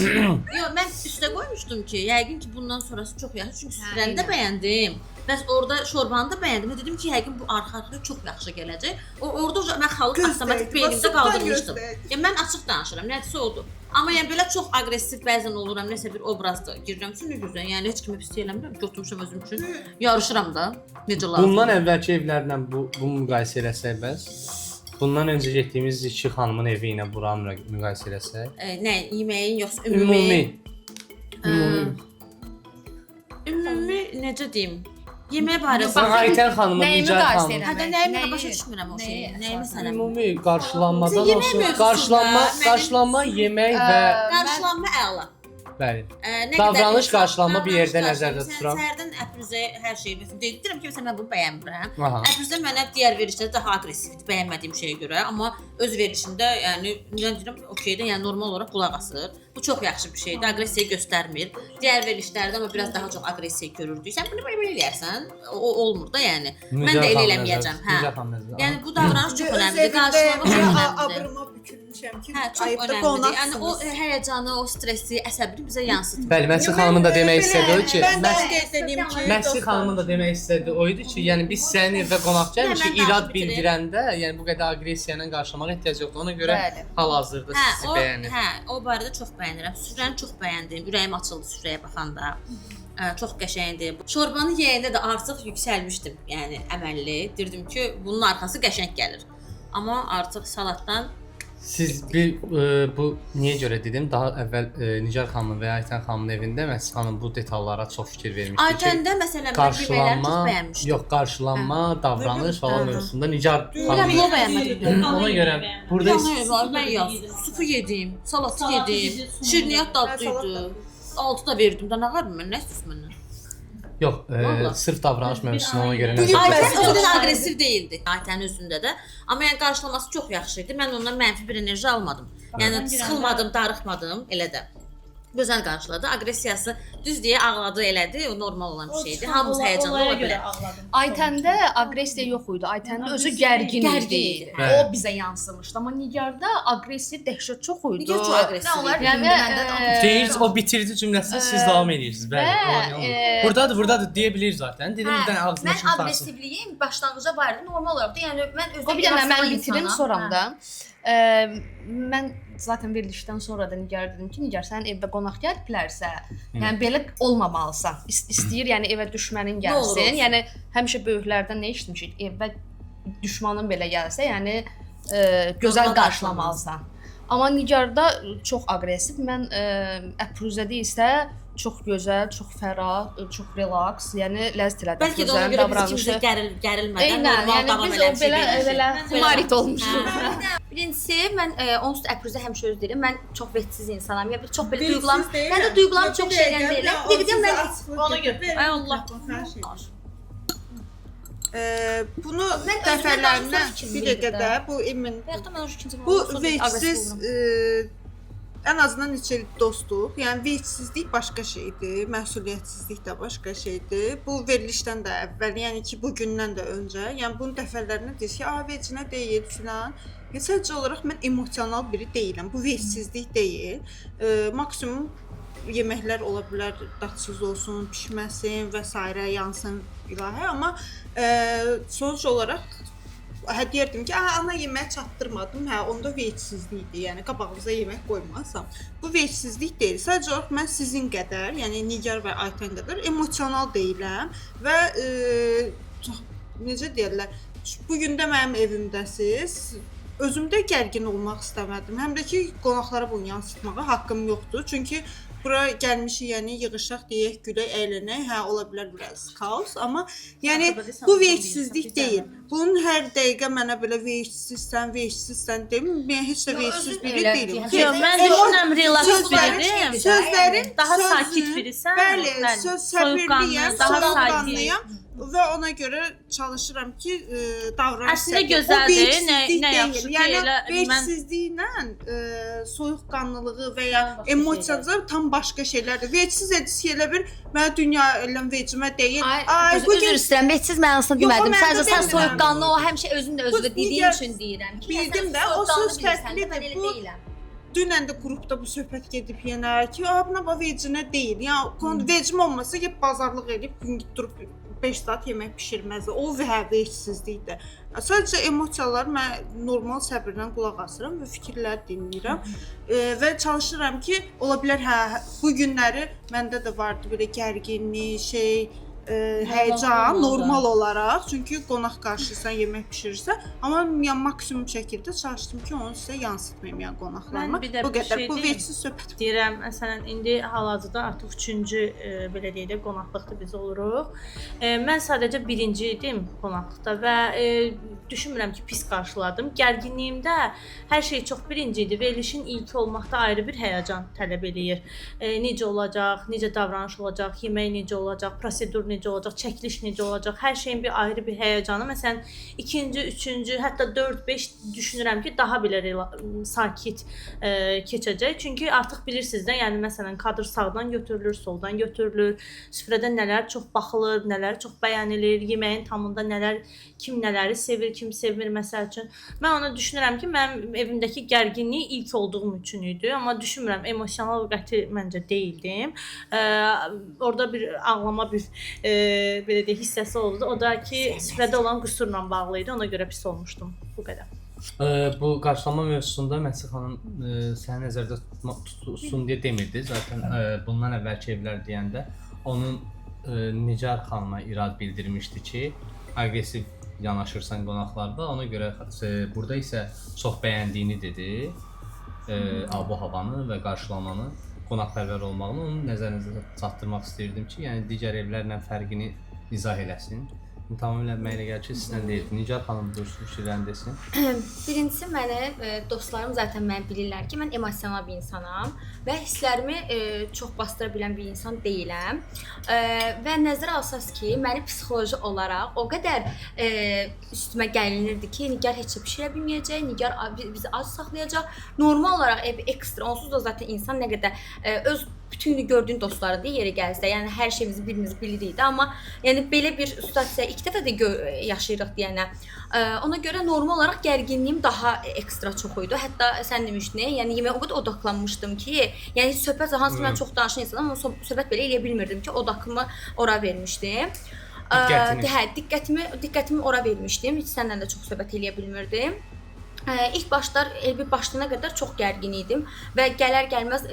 Yox, mən üstə qoymuşdum ki, yəqin ki, bundan sonrası çox yaxşı. Çünki süfrəni də bəyəndim. Bəs orada şorbanı da bəyəndim. Dedim ki, yəqin bu arxa-arxaya çox yaxşı gələcək. Orada mən xalı avtomatik beynimdə qaldırmışdım. Yəni mən açıq danışıram, nədirsə odur. Amma yəni belə çox aqressiv bəzən oluram, nəsə bir obrazda girirəm. Çünki gözəl, yəni heç kimə pis eləmirəm, götürmüşəm özüm üçün. Yarışıram da, necə lazımdır. Bundan əvvəlki evlərlə bu müqayisə eləsək bəs, bundan öncə getdiyimiz iki xanımın evi ilə buranı müqayisə eləsək. Nə, yeməyin yoxsa ümumi? Ümumi. Ümumi necə deyim? Yeməyə barədə Aytən xanımın, Nigar xanımın. Hə də nəyimi başa düşmürəm o şeyi. Nəyi məsələn? Ümumi qarşılanmadan olsun. Qarşılanma, yemək və qarşılanma əla. Bəli. Davranış, qarşılanma bir yerdə nəzərdə tuturam. Səhərdən Əfruzəyə hər şeyi məsələn deyirəm ki, məsələn mən bunu bəyənmirəm. Əfruzə mənə digər verilişdə daha aqressivdir bəyənmədiyim şeyə görə, amma öz verilişində yəni mən deyirəm, okeydə, yəni normal olaraq qulaq asır. Bu çox yaxşı bir şeydir. Aqressiya göstərmir. Digər verilişlərdə amma biraz daha çox aqressiya görürdük. Sən bunu belə eləyərsən, o olmur da yəni. Mən də elə eləməyəcəm, hə. Yəni bu davranış çox önəmlidir. Qarşılama çox önəmlidir. Abrıma bükülmüşəm ki, hə, ayıbdır qonaqsınız. Yəni o həyəcanı, o stresi, əsəbini bizə yansıtmır. Bəli, Məsih xanımın da demək istədiyi ki, mən də qeyd edeyim ki, Məsih xanımın da demək istədiyi o idi ki, yəni biz sənin evə qonaq gəlmişik, irad bildirəndə, yəni bu qədər aqressiya ilə qarşılamağa ehtiyac yoxdur. Ona görə hal-hazırda sizi bəyənir. Hə, o barədə çox bəyənirəm. Süfrəni çox bəyəndim. Ürəyim açıldı süfrəyə baxanda. Çox qəşəngdir. Şorbanı yeyəndə də artıq yüksəlmişdim. Yəni əməlli. Deyirdim ki, bunun arxası qəşəng gəlir. Amma artıq salatdan siz bir bu niyə görə dedim? Daha əvvəl Nigar xanımın və Aytən xanımın evində Məsih xanım bu detallara çox fikir vermişdi ki, Aytəndə məsələn mən yeməkləri çox bəyənmişdim. Yox, qarşılanma, davranış falan mövzusunda Nigar xanım yox, bəyənmədim. Ona görə burada mən yox, supu yedim, salatı yedim, şirniyyat dadlı idi. 6 da verdim də nə var mən, nə istəyirsən məndən? Yox, sırf davranış mövzusunu ona görə nəzərdə Aytən o qədər aqressiv deyildi. Aytənin özündə də. Amma yəni qarşılaması çox yaxşı idi. Mən ondan mənfi bir enerji almadım. Yəni sıxılmadım, darıxmadım, elə də. Gözəl qarşıladı. Aqressiyası düz deyə ağladı, elədi. O normal olan bir şeydir. Hamımız həyəcanlı ola bilər. Aytəndə aqressiya yox idi. Aytəndə özü gərgin idi. O bizə yansımışdı. Amma Nigarda aqressiya dəhşət çox idi. Nigar çox aqressiv idi. Yəni deyir, o bitirdi cümləsini, siz davam edirsiniz. Bəli. Burdadır, burdadır deyə bilir zaten. Dedim bir dənə ağzını açıb Mən aqressivliyim başlanğıca var idi. Normal olaraq da. Yəni mən özüm bir dənə mən bitirim soramda. Mən Zaten verilişdən sonra da Nigar dedim ki, Nigar sənin evdə qonaq gəliblərsə, yəni belə olmamalısan. İstəyir yəni evə düşmənin Nə olur gəlsin. olsun. Yəni həmişə böyüklərdən nə eşitmişik? Evə düşmanın belə gəlsə, yəni gözəl Normal qarşılamalısan. Amma Nigarda çox aqressiv. Mən Əfruzədə isə çox gözəl, çox fərah, çox relaks, yəni ləzzət elədi. Bəlkə də ona Əfruzənin görə biz davranışı. ikimiz də gərilmədən Eynən, normal yəni davam biz o eləmişik. belə xumarit olmuşuq. Birincisi mən onsuz da Əfruzə həmişə öz deyirəm, mən çox vecsiz insanam. Yəni çox belə Vecsiz duyğularım, deyiləm. mən də duyğularım Bir çox dəqiqə, şeylən deyiləm. mən Bir dəqiqə onsuz mən açıqlıq Ona görə. verin. Ay Allah. Xahiş edirəm. Bunu Mən özümdən dəfələrlə danışsam fikrim bir dəqiqə də bildirdim. bu emin Və yaxud da mən o ikinci bu vecsiz ən azından neçə il dostuq. Yəni vecsizlik başqa şeydir, məsuliyyətsizlik də başqa şeydir. Bu verilişdən də əvvəl, yəni ki, bu gündən də öncə, yəni bunu dəfələrlə deyir ki, "A, vecinə deyil" filan. Ya sadəcə olaraq mən emosional biri deyiləm. Bu vecsizlik deyil. Maksimum yeməklər ola bilər dadsız olsun, bişməsin və sairə, yansın ilahə, amma sonuc olaraq hə deyərdim ki, "A, ana yeməyə çatdırmadım." Hə, onda vecsizlikdir. Yəni qabağınıza yemək qoymasam. Bu vecsizlik deyil. Sadəcə olaraq mən sizin qədər, yəni Nigar və Aytən qədər emosional deyiləm və çox necə deyirlər, bu gün də mənim evimdəsiz. Özümdə gərgin olmaq istəmədim. Həm də ki, qonaqlara bunu yansıtmağa haqqım yoxdur. Çünki bura gəlmişik, yəni yığışaq, deyək, gülək, əylənək. Hə, ola bilər biraz xaos, amma yəni bu vecsizlik deyil. Bunun hər dəqiqə mənə belə vecsizsən, vecsizsən demir. Mən heç də vecsiz biri deyiləm. Yox, mən düşünürəm relaks biridir. Sözlərin Daha sözün- sakit birisən. Bəli, söz soyuqqanlı, səbirliyəm, daha sakit. soyuqqanlıyam və ona görə çalışıram ki, davranış Əslində səviyyəm. O gözəldir, vecsizlik nə deyil. yaxşı ki, Yəni elə mən- vecsizliklə soyuqqanlılığı və ya emosiyalar tam başqa şeylərdir. Vecsiz edisi elə bir mənə dünya eləm vecimə deyil. Ay, Üzr istəyirəm, vecsiz mənasını Yox, o demədim. mənada Sadəcə sən demirəm. soyuqqanlı ol, həmişə özün də Bu özünə dediyin Nigar- üçün deyirəm ki, Bildim sən də, o soyuqqanlı söz bilirsən də, fərqlidir. mən elə Bu- deyiləm. Dünən də qrupda bu söhbət gedib yenə ki, "A, buna bax vecinə deyil." Yəni hmm. vecim olmasa ki, bazarlıq edib gün durub 5 saat yemək bişirməzdi. O hə vecsizlikdir. Sadəcə emosiyalar mən normal səbirlə qulaq asıram və fikirlər dinləyirəm. Və çalışıram ki, ola bilər hə bu günləri məndə də vardı belə gərginlik, şey, həyəcan normal olaraq. Çünki qonaq qarşısan yemək bişirirsən, amma yəni maksimum şəkildə çalışdım ki, onu sizə yansıtmayım, yəni qonaqlarıma. Mən bir də Bu bir qədər. şey Bu deyim. vecsiz söhbət. Deyirəm, məsələn, indi hal-hazırda artıq üçüncü belə deyək də qonaqlıqda biz oluruq. Mən sadəcə birinci idim qonaqlıqda və düşünmürəm ki, pis qarşıladım. Gərginliyimdə hər şey çox birinci idi. Verilişin ilki olmaqda ayrı bir həyəcan tələb eləyir. Necə olacaq, necə davranış olacaq, yemək necə olacaq, prosedur necə olacaq, çəkiliş necə olacaq, hər şeyin bir ayrı bir həyəcanı. Məsələn, ikinci, üçüncü, hətta 4, 5 düşünürəm ki, daha belə sakit keçəcək. Çünki artıq bilirsiniz də, yəni məsələn, kadr sağdan götürülür, soldan götürülür, süfrədə nələr çox baxılır, nələr çox bəyənilir, yeməyin tamında nələr, kim nələri sevir, kim sevmir məsəl üçün. Mən onu düşünürəm ki, mənim evimdəki gərginlik ilk olduğum üçün idi, amma düşünmürəm emosional qəti məncə deyildim. Orada bir ağlama bir belə deyək hissəsi oldu. O da ki, süfrədə olan qüsurla bağlı idi. Ona görə pis olmuşdum. Bu qədər. Bu qarşılama mövzusunda Məsih xanım səni nəzərdə tutsun deyə demirdi. Zaten bundan əvvəlki evlər deyəndə onun Nigar xanıma irad bildirmişdi ki, aqressiv yanaşırsan qonaqlarda. Ona görə burada isə çox bəyəndiyini dedi. Abu havanı və qarşılamanı, qonaqpərvər olmağını onun nəzərinizə çatdırmaq istəyirdim ki, yəni digər evlərlə fərqini izah eləsin. Tamamilə mənə elə gəlir ki, sizlə deyil. Nigar xanım buyursun, fikirlərini desin. Birincisi mənə dostlarım zaten məni bilirlər ki, mən emosional bir insanam və hisslərimi çox bastıra bilən bir insan deyiləm. Və nəzərə alsaz ki, məni psixoloji olaraq o qədər üstümə gəlinirdi ki, Nigar heç nə bişirə bilməyəcək, Nigar bizi ac saxlayacaq. Normal olaraq ev ekstra onsuz da zaten insan nə qədər öz bütün günü gördüyün dostları deyə yerə gəlsə, yəni hər şeyimizi birimiz bilirik də, amma yəni belə bir situasiya ilk dəfə də yaşayırıq deyənə. Ona görə normal olaraq gərginliyim daha ekstra çox idi. Hətta sən demişdin, yəni yeməyə o qədər odaqlanmışdım ki, yəni söhbət hansı ki mən çox danışan insanam, amma söhbət belə eləyə bilmirdim ki, odaqımı ora vermişdim. Diqqətini. Hə, diqqətimi ora vermişdim. Heç səndən də çox söhbət eləyə bilmirdim. İlk başlar elə bir başlayana qədər çox gərgin idim və gələr-gəlməz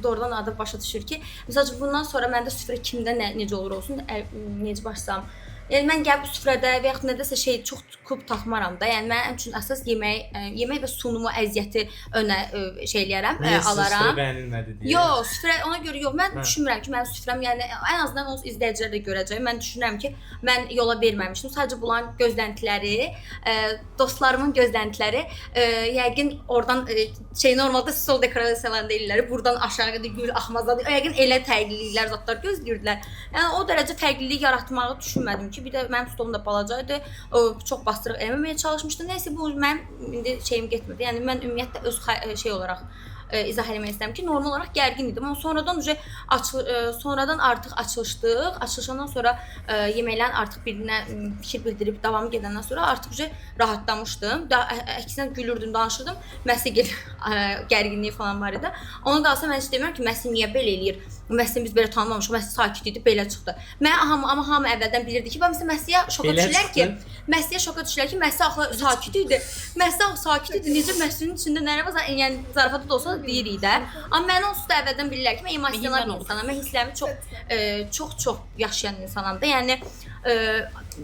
doğrudan adam başa düşür ki, məsəl üçün bundan sonra məndə süfrə kimdə nə necə olur olsun, necə başlasam. Yəni mən gəlib bu süfrədə və yaxud nədəsə şey çox kub taxmaram da. Yəni mənim üçün əsas yemək və sunumu əziyyəti önə şey eləyərəm, Niyə sizin alaram. süfrə bəyənilmədi deyə? Yox, süfrə ona görə yox. Mən Hə. düşünmürəm ki, mənim süfrəm, yəni ən azından onu izləyicilər də görəcək. Mən düşünürəm ki, mən yola verməmişdim. Sadəcə bunların gözləntiləri, dostlarımın gözləntiləri, yəqin oradan şey normalda stol dekorasiyalarında eləyirlər, buradan aşağı qədər gül axmazlar. Yəqin elə fərqliliklər zətlər gözləyirdilər. Yəni o dərəcə fərqlilik yaratmağı düşünmədim ki, bir də mənim stolum da balaca idi. O çox bastırıq eləməməyə çalışmışdım. Nəysə bu mənim indi şeyim getmirdi. Yəni mən ümumiyyətlə öz şey olaraq izah eləmək istəyirəm ki, normal olaraq gərgin idim. Amma sonradan uje sonradan artıq açılışdıq. Açılışandan sonra yeməklərin artıq bir-birinə fikir bildirib davam gedəndən sonra artıq uje rahatlamışdım. Da əksinə gülürdüm, danışırdım. Məsəl gərginliyi falan var idi. Ona qalsa mən heç demirəm ki, Məsəl niyə belə eləyir? Məsələn biz belə tanımamışıq. Məsəl sakit idi, belə çıxdı. Mən amma hamı əvvəldən bilirdi ki, bax məsələn Məsəyə şoka düşürlər ki, Məsəyə şoka düşürlər ki, Məsəl axı sakit idi. Məsəl axı sakit idi. Necə məsəlin içində nə var, yəni zarafat da olsa deyirik də. Amma mən onsuz da əvvəldən bilirlər ki, mən emosional bir insanam. Mən hisslərimi çox çox yaşayan insanam da. Yəni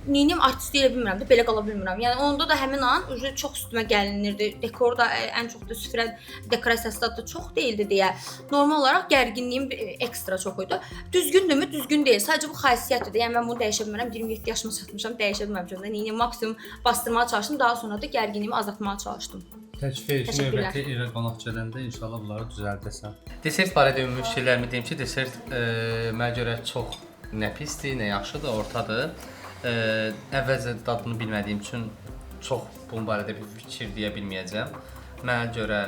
neynim artist deyə bilmirəm də, belə qala bilmirəm. Yəni onda da həmin an uje çox üstümə gəlinirdi. Dekor da ən çox da süfrə dekorasiyası da çox deyildi deyə. Normal olaraq gərginliyim ekstra çox idi. Düzgündürmü? Düzgün deyil. Sadəcə bu xasiyyətdir. Yəni mən bunu dəyişə bilmərəm. 27 yaşıma çatmışam, dəyişə bilməmişəm də. Neynim maksimum bastırmağa çalışdım. Daha sonra da gərginliyimi azaltmağa çalışdım. Təklif edir ki, növbəti evə qonaq gələndə inşallah bunları düzəldəsən. Desert barədə ümumi fikirlərimi deyim ki, desert mənə görə çox nə pisdir, nə yaxşıdır, ortadır. Əvvəlcə dadını bilmədiyim üçün çox bunun barədə bir fikir deyə bilməyəcəm. Mənə görə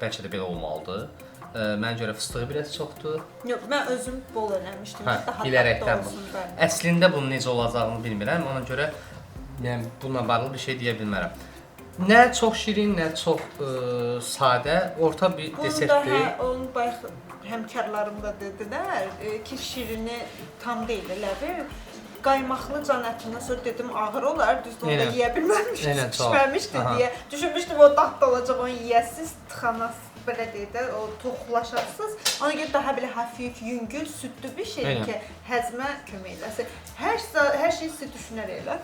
bəlkə də belə olmalıdır. Mənə görə fıstığı biraz çoxdur. Yox, mən özüm bol eləmişdim. Hə, Daha bilərəkdən dadlı bu. olsun, bəli. Əslində bunun necə olacağını bilmirəm. Ona görə yəni bununla bağlı bir şey deyə bilmərəm. Nə çox şirin, nə çox sadə, orta bir Bunu da desertdir. hə, onu bayaq həmkarlarım da dedilər ki, şirini tam deyil elə. Qaymaqlı can ətindən sonra dedim ağır olar, düzdür onu da yeyə bilməmişdim, pişməmişdi deyə. Düşünmüşdüm o dadlı olacaq, onu yeyəsiz, tıxanasız, belə deyək də, o toxlaşasız. Ona görə daha belə hafif, yüngül, südlü bir şeydir ki, həzmə kömək eləsin. Hər şeyi siz düşünərək elə.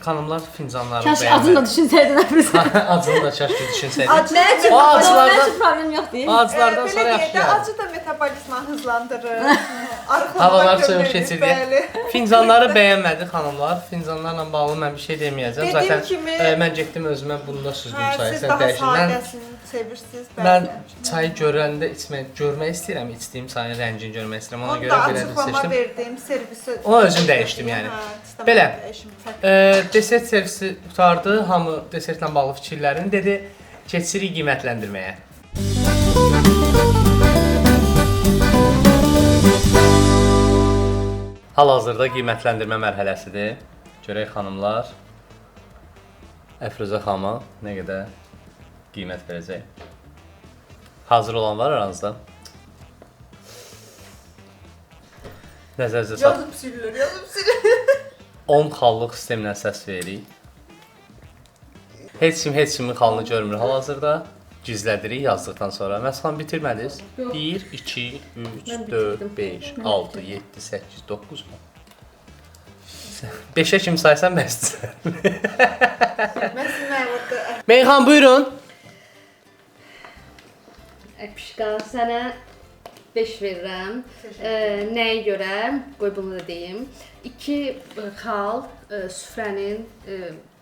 Xanımlar fincanları Kaş acını da düşünsəydin Əfruzə. Acını da kaş ki düşünsəydin. Acı nə üçün? O acılardan problem yox deyil. Acılardan sonra yaxşı gəldi. Acı da metabolizmanı hızlandırır. Havalar soyuq keçir deyə. Fincanları bəyənmədi xanımlar. Fincanlarla bağlı mən bir şey deməyəcəm. Zaten mən getdim özümə bunda süzdüm çayı. Siz daha sadəsini sevirsiniz. Mən çayı görəndə görmək istəyirəm, içdiyim çayın rəngini görmək istəyirəm. Ona görə belə bir seçdim. Onu da verdim, servisi. Onu özüm dəyişdim yəni. Belə. Desert servisi qurtardı. Hamı desertlə bağlı fikirlərini dedi. Keçirik qiymətləndirməyə. Hal-hazırda qiymətləndirmə mərhələsidir. Görək xanımlar Əfruzə xanıma nə qədər qiymət verəcək. Hazır olan var aranızda? Nəzərinizə Yazıb sililir, yazıb sililir. 10 xallıq sistemlə səs veririk. Heç kim heç kimin xalını görmür hal-hazırda. Gizlədirik yazdıqdan sonra. Məs xanım bitirmədiniz? 1, 2, 3, 4, 5, 6, 7, 8, 9, 10. 5-ə kimi saysan bəsdir. Meyxan buyurun. Əpişqa, sənə 5 verirəm. Nəyə görə? Qoy bunu da deyim. 2 xal süfrənin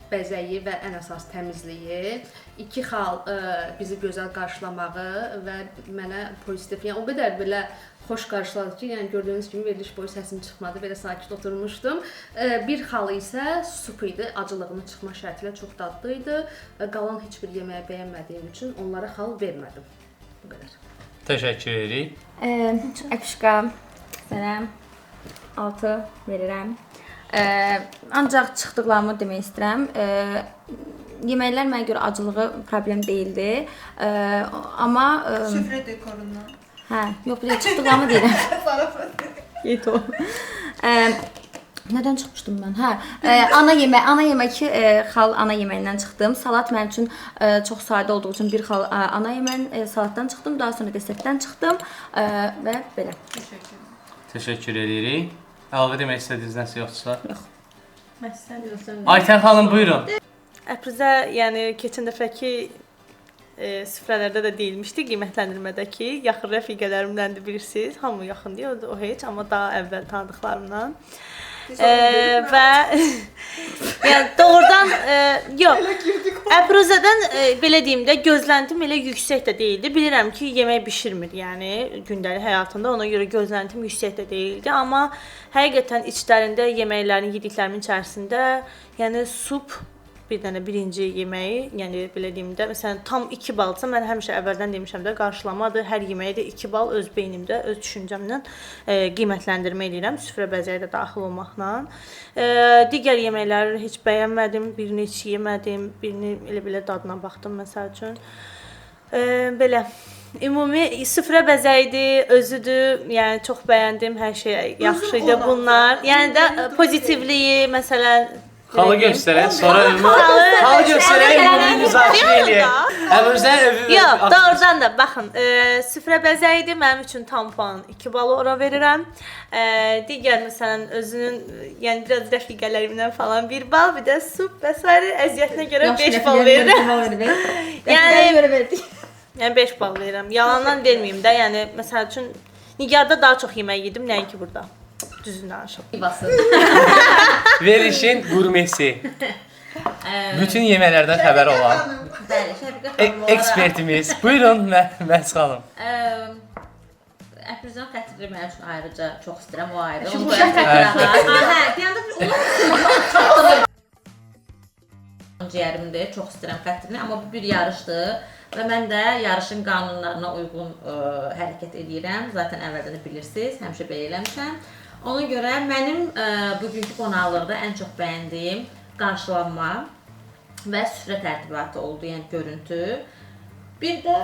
bəzəyi və ən əsas təmizliyi, 2 xal bizi gözəl qarşılamağı və mənə pozitiv, yəni o qədər belə xoş qarşıladı ki, yəni gördüyünüz kimi veriliş boyu səsim çıxmadı, belə sakit oturmuşdum. Bir xalı isə sup idi, acılığını çıxma şərti ilə çox dadlı idi. Qalan heç bir yeməyi bəyənmədiyim üçün onlara xal vermədim. Bu qədər. Təşəkkür edirik. Əpişqa, sənə 6 verirəm. Ancaq çıxdıqlarımı demək istəyirəm. Yeməklər mənə görə acılığı problem deyildi. Amma süfrə dekorundan. Hə, yox, bir də çıxdıqlarımı deyirəm. Yet o. Nədən çıxmışdım mən? Hə, ana yemək, ana yeməyi xal ana yeməyindən çıxdım. Salat mənim üçün çox sadə olduğu üçün bir xal ana yeməyin salatdan çıxdım, daha sonra desertdən çıxdım və belə. Təşəkkür edirik. Əlavə demək istədiyiniz nəsə yoxdursa? Yox. Aytən xanım, buyurun. Əpruzə, yəni keçən dəfəki süfrələrdə də deyilmişdi, qiymətləndirmədə ki, yaxın rəfiqələrimdən də bilirsiniz, hamı yaxın deyil, o heç, amma daha əvvəl tanıdıqlarımdan. Və yəni doğrudan yox. Əpruzədən belə deyim də gözləntim elə yüksək də deyildi. Bilirəm ki, yemək bişirmir, yəni gündəlik həyatında, ona görə gözləntim yüksək də deyildi, amma həqiqətən içlərində yeməklərin yediklərimin içərisində, yəni sup bir dənə birinci yeməyi, yəni belə deyim də, məsələn tam 2 balsa mən həmişə əvvəldən demişəm də qarşılamadır. Hər yeməyə də 2 bal öz beynimdə, öz düşüncəmlə qiymətləndirmə eləyirəm, süfrə bəzəyi də daxil olmaqla. Digər yeməkləri heç bəyənmədim, birini heç yemədim, birini elə belə dadına baxdım məsəl üçün. Belə ümumi süfrə bəzəyidir, özüdür, yəni çox bəyəndim, hər şey yaxşı idi bunlar. Yəni də pozitivliyi, məsələn Xalı göstərək, sonra ümumi xalı göstərək, ümumi müzakirə eləyək. Əbruzə övü. Yox, doğrudan da baxın, süfrə bəzəyi idi, mənim üçün tam puan 2 balı ora verirəm. Digər məsələn özünün, yəni biraz rəfiqələrimdən falan 1 bal, bir də sup və s. əziyyətinə görə 5 bal verirəm. Yəni 5 bal verirəm. Yalandan verməyim də, yəni məsəl üçün Nigarda daha çox yemək yedim, nəinki burada. Düzünü danışım. Verilişin qurmesi. Bütün yeməklərdən xəbər olan. Bəli, Şəfiqə xanım olaraq. Ekspertimiz. Buyurun Məhz xanım. Əpruzənin xətrini mənim üçün ayrıca çox istəyirəm, o ayrı. Onu qoyaq xətrə. Hə, deyəndə onu ciyərimdir, çox istəyirəm xətrini, amma bu bir yarışdır və mən də yarışın qanunlarına uyğun hərəkət edirəm. Zaten əvvəldən də bilirsiniz, həmişə belə eləmişəm. Ona görə mənim bugünkü qonaqlıqda ən çox bəyəndiyim qarşılanma və süfrə tərtibatı oldu, yəni görüntü. Bir də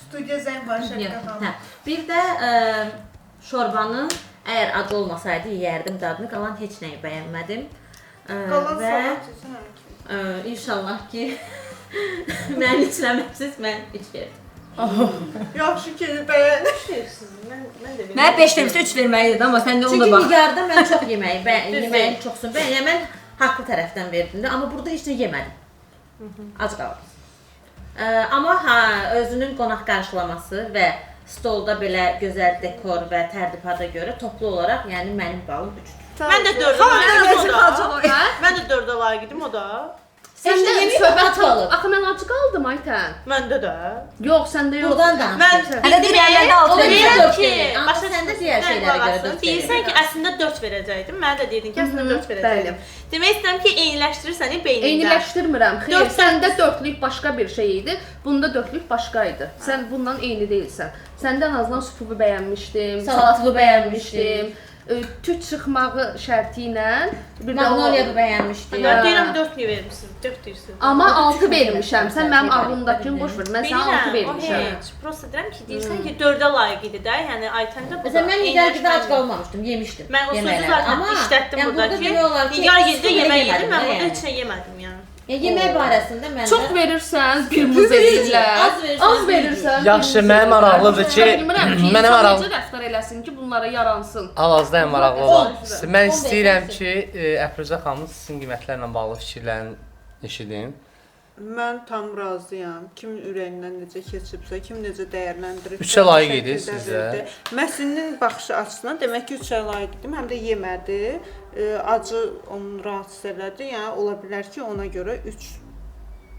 studiya zəng var Şəfiqə xanım. Hə, bir də şorbanın əgər acı olmasaydı yeyərdim dadını, qalan heç nəyi bəyənmədim. Qalan salat üçün İnşallah ki məni içləməmsiz, mən içkərdim. Yaxşı ki, bəyənmişsiniz. Mən də Mənə 5 vermişsə 3 verməli idi, amma sən də onu da bax. Çünki Nigarda mən çox yeməyi, yeməyin çoxsunu bəyənirəm. Mən haqlı tərəfdən verdim də, amma burada heç nə yemədim. Ac qaldım. Amma ha, özünün qonaq qarşılaması və stolda belə gözəl dekor və tərtibata görə toplu olaraq, yəni mənim balım 3-dür. Mən də 4-ə layiq idim o da. Mən də 4-ə layiq idim o da. Səndə söhbət qalıb. Axı mən acı qaldım Aytən. Məndə də. Yox, səndə yox. Buradan danışdım. Mən Hələ deyirəm, 6 deyirəm ki, başa səndə digər şeylərə görə 4 verirəm. Deyirsən ki, əslində 4 verəcəkdim. Mənə də deyirdin ki, əslində 4 verəcəkdim. Demək istəyirəm ki, eyniləşdirirsən beynində. Eyniləşdirmirəm. Xeyr, səndə 4-lük başqa bir şey idi. Bunda 4-lük başqa idi. Sən bundan eyni deyilsən. Səndə ən azından supumu bəyənmişdim, salatımı bəyənmişdim. Tüt çıxmağı şərti ilə bir də Magnoliyanı bəyənmişdim. Mən deyirəm 4 niyə vermisiniz? 4 deyirsiniz. Amma 6 vermişəm. Sən mənim ağlımdakını boş ver. Mən sənə 6 vermişəm. Heç. Prosta deyirəm ki, deyirsən ki, 4-ə layiq idi də. Yəni Aytən də bu. Məsələn, mən Nigar ac qalmamışdım, yemişdim. Mən o sözü zaten işlətdim burada ki, Nigar yedi yemək yedim, mən burada heç nə yemədim yəni. Yemək barəsində mən çox verirsən, bir muz edirlər. Az verirsən. Yaxşı, mənim maraqlıdır ki, mənə maraqlı necə rəftar eləsin ki, bunlara yaransın. Hal-hazırda ən maraqlı olan. Mən istəyirəm ki, Əfruzə xanım sizin qiymətlərlə bağlı fikirlərini eşidim. Mən tam razıyam. Kimin ürəyindən necə keçibsə, kim necə dəyərləndiribsə. 3-ə layiq idi sizə. Məsinin baxışı açısından demək ki, 3-ə layiq idim, həm də yemədi. Acı onu rahatsız elədi. Yəni ola bilər ki, ona görə 3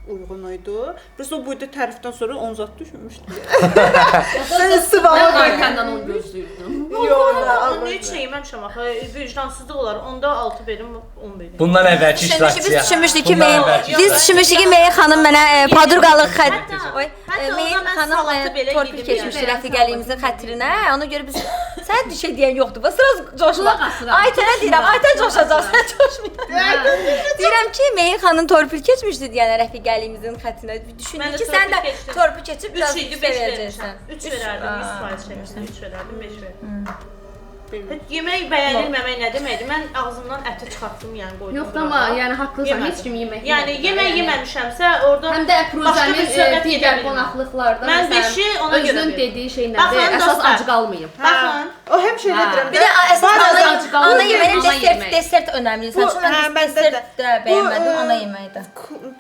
uyğun idi. Biz o buyda tərifdən sonra 10 zat düşünmüşdük. Sən istivala Mən Aytəndən 10 gözləyirdim. Yox, Onu heç nə yeməmişəm axı. Vicdansızlıq olar. Onda 6 verim, 10 verim. Bundan əvvəlki iştirakçıya. Biz düşünmüşdük ki, biz düşünmüşdük ki, Meyin xanım mənə padurqalıq Meyin xanım torpil keçmişdi rəfiqəliyimizin xətrinə. Ona görə biz sən bir şey deyən yoxdur. Bax, biraz coşma. Aytənə deyirəm, Aytən coşacaq, sən coşmayacaq. Deyirəm ki, Meyin xanım torpil keçmişdi deyənə rəfiqəliyimizin xətrinə. Düşündük ki, sən də torpil keçib biraz 3 idi, 5 verəcəksən. 3 verərdim, 100% şəkildə 3 verərdim, 5 verərdim. Heç yemək bəyənilməmək nə deməkdir? Mən ağzımdan əti çıxartdım, yəni qoydum. Yox, amma yəni haqlısan, heç kim yemək Yəni yemək yeməmişəmsə orada Həm də Əfruzənin digər qonaqlıqlarda mən 5-i ona görə özünün dediyi şey nədir? Əsas acı qalmayım. Baxın, o həmişə elə deyirəm. Bir də əsas ana yeməyi desert önəmli. Məsəl üçün mən desert də bəyənmədim, ana yeməyi də.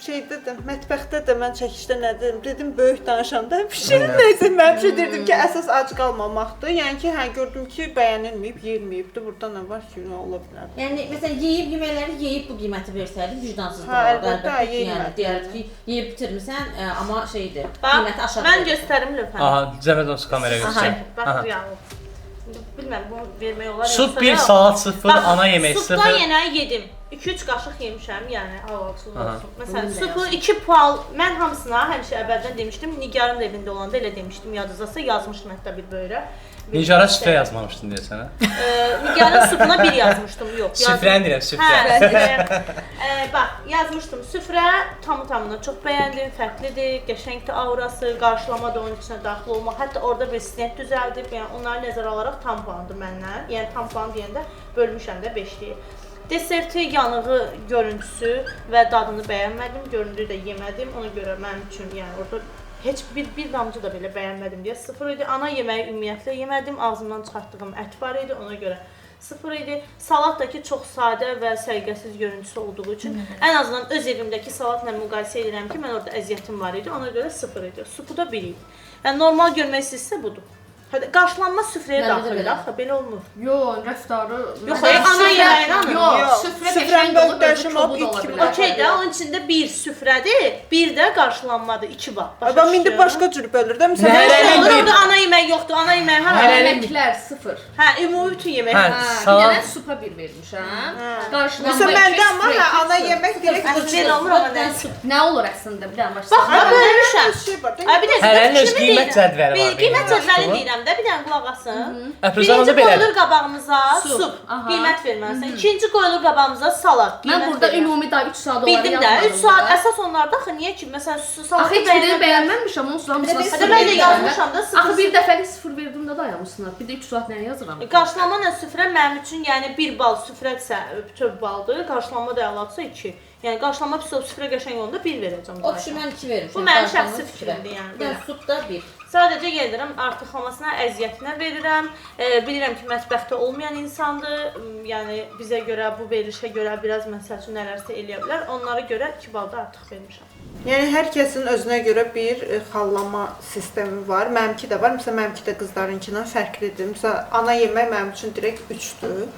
Şeydə də, mətbəxdə də mən çəkişdə nə dedim? Dedim böyük danışanda pişirin nəysə mən həmişə deyirdim ki, əsas ac qalmamaqdır. Yəni ki, hə gördüm ki, bəyənilməyib, yeyilməyibdi. Burada nə var ki, nə ola bilər? Yəni məsələn yeyib yeməkləri yeyib bu qiyməti versəydim vicdansızlıq olardı əlbəttə ki, yəni deyərdi ki, yeyib bitirmisən, amma şeydir, qiyməti aşağı. Mən göstərim lütfən. Aha, zəhmət olsun kameraya göstər. Bax, real. Bilməm, bunu vermək olar. Sup 1, salat 0, ana yemək 0. Supdan yenə yedim. 2-3 qaşıq yemişəm, yəni halalçılıq olsun. Məsələn, supu 2 pual, mən hamısına həmişə əvvəldən demişdim, Nigarın da evində olanda elə demişdim, yadınızdasa yazmışdım hətta bir böyrə. Nigara süfrə yazmamışdın deyəsən, hə? Nigarın supuna 1 yazmışdım, yox. Süfrəni deyirəm, süfrə. Hə, bax, yazmışdım. Süfrə tamı-tamına çox bəyəndim, fərqlidir, qəşəngdir aurası, qarşılama da onun içinə daxil olmaq. Hətta orada bir snet düzəldib, yəni onları nəzərə alaraq tam puandır məndən. Yəni tam puan deyəndə bölmüşəm də 5-liyi. Deserti, yanığı, görüntüsü və dadını bəyənmədim, göründüyü də yemədim. Ona görə mənim üçün, yəni orada heç bir damcı da belə bəyənmədim deyə 0 idi. Ana yeməyi ümumiyyətlə yemədim, ağzımdan çıxartdığım ət var idi, ona görə 0 idi. Salat da ki, çox sadə və səliqəsiz görüntüsü olduğu üçün ən azından öz evimdəki salatla müqayisə edirəm ki, mən orada əziyyətim var idi, ona görə 0 idi. Supu da 1 idi. Yəni normal görmək istəyirsə budur. Qarşılanma süfrəyə daxildir, axı, belə olmur. Yox, rəftarı... Yox, ana yeməyini anım. Yox, süfrə qəşəng olub, özü kobud ola bilər. Okey də, onun içində bir süfrədir, bir də qarşılanmadır, 2 var. Adam indi başqa cür bölür də. Məsələn, olur, orada ana yeməyi yoxdur, ana yeməyi hara? Yeməklər 0. Hə, ümumi bütün yemək. Hə, bir dənə supa 1 vermişəm. Qarşılanma Məsələn, məndə amma ana yemək direkt belə olmur, amma nə? Nə olur əslində, bir dənə başqa. Bax, bölmüşəm. Bir də Hərənin öz qiymət cədvəli var. Qiymət cədvəli deyirəm də, bir dənə qulaq asın. Birinci qoyulur qabağımıza sup, qiymət verməlisən. İkinci qoyulur qabağımıza salat, Mən burada ümumi daha 3 saat olar. Bildim də, 3 saat əsas onlarda axı niyə ki, məsələn, salatı Axı heç birini bəyənməmişəm, onsuz hamısına 0. Mən də yazmışam da 0. Axı bir dəfəlik 0 verdim də dayanmışsınlar. Bir də 3 saat nə yazıram? Qarşılanma ilə süfrə mənim üçün, yəni 1 bal süfrədirsə bütöv baldır, qarşılanma da əladısa 2. Yəni qarşılanma pis olub süfrə qəşəng olanda 1 verəcəm. O kişi mən 2 vermişəm. Bu mənim şəxsi fikrimdir yəni. Yəni sup da 1. Sadəcə gəlirəm, artıqlamasına, əziyyətinə verirəm. Bilirəm ki, mətbəxdə olmayan insandır. Yəni bizə görə, bu verilişə görə biraz məsəl üçün nələrsə eləyə bilər. Onlara görə 2 bal da artıq vermişəm. Yəni hər kəsin özünə görə bir xallama sistemi var. Mənimki də var. Məsələn, mənimki də qızlarınkindən fərqlidir. Məsələn, ana yemək mənim üçün direkt 3-dür.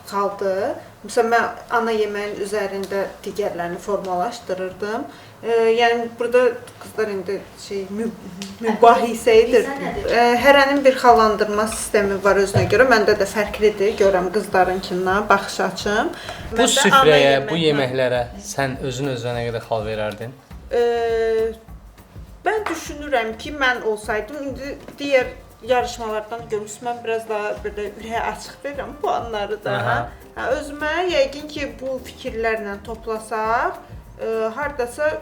Xaldı. Məsələn, mən ana yeməyin üzərində digərlərini formalaşdırırdım. Yəni burada qızlar indi şey mübahisə edir. Hərənin bir xallandırma sistemi var özünə görə. Məndə də fərqlidir. Görəm qızlarınkindən baxış açım. Bu süfrəyə, bu yeməklərə sən özün özünə nə qədər xal verərdin? Mən düşünürəm ki, mən olsaydım indi digər yarışmalardan görmüsünüz, mən biraz daha belə ürəyə açıq verirəm puanları da. Hə, özümə yəqin ki, bu fikirlərlə toplasaq, hardasa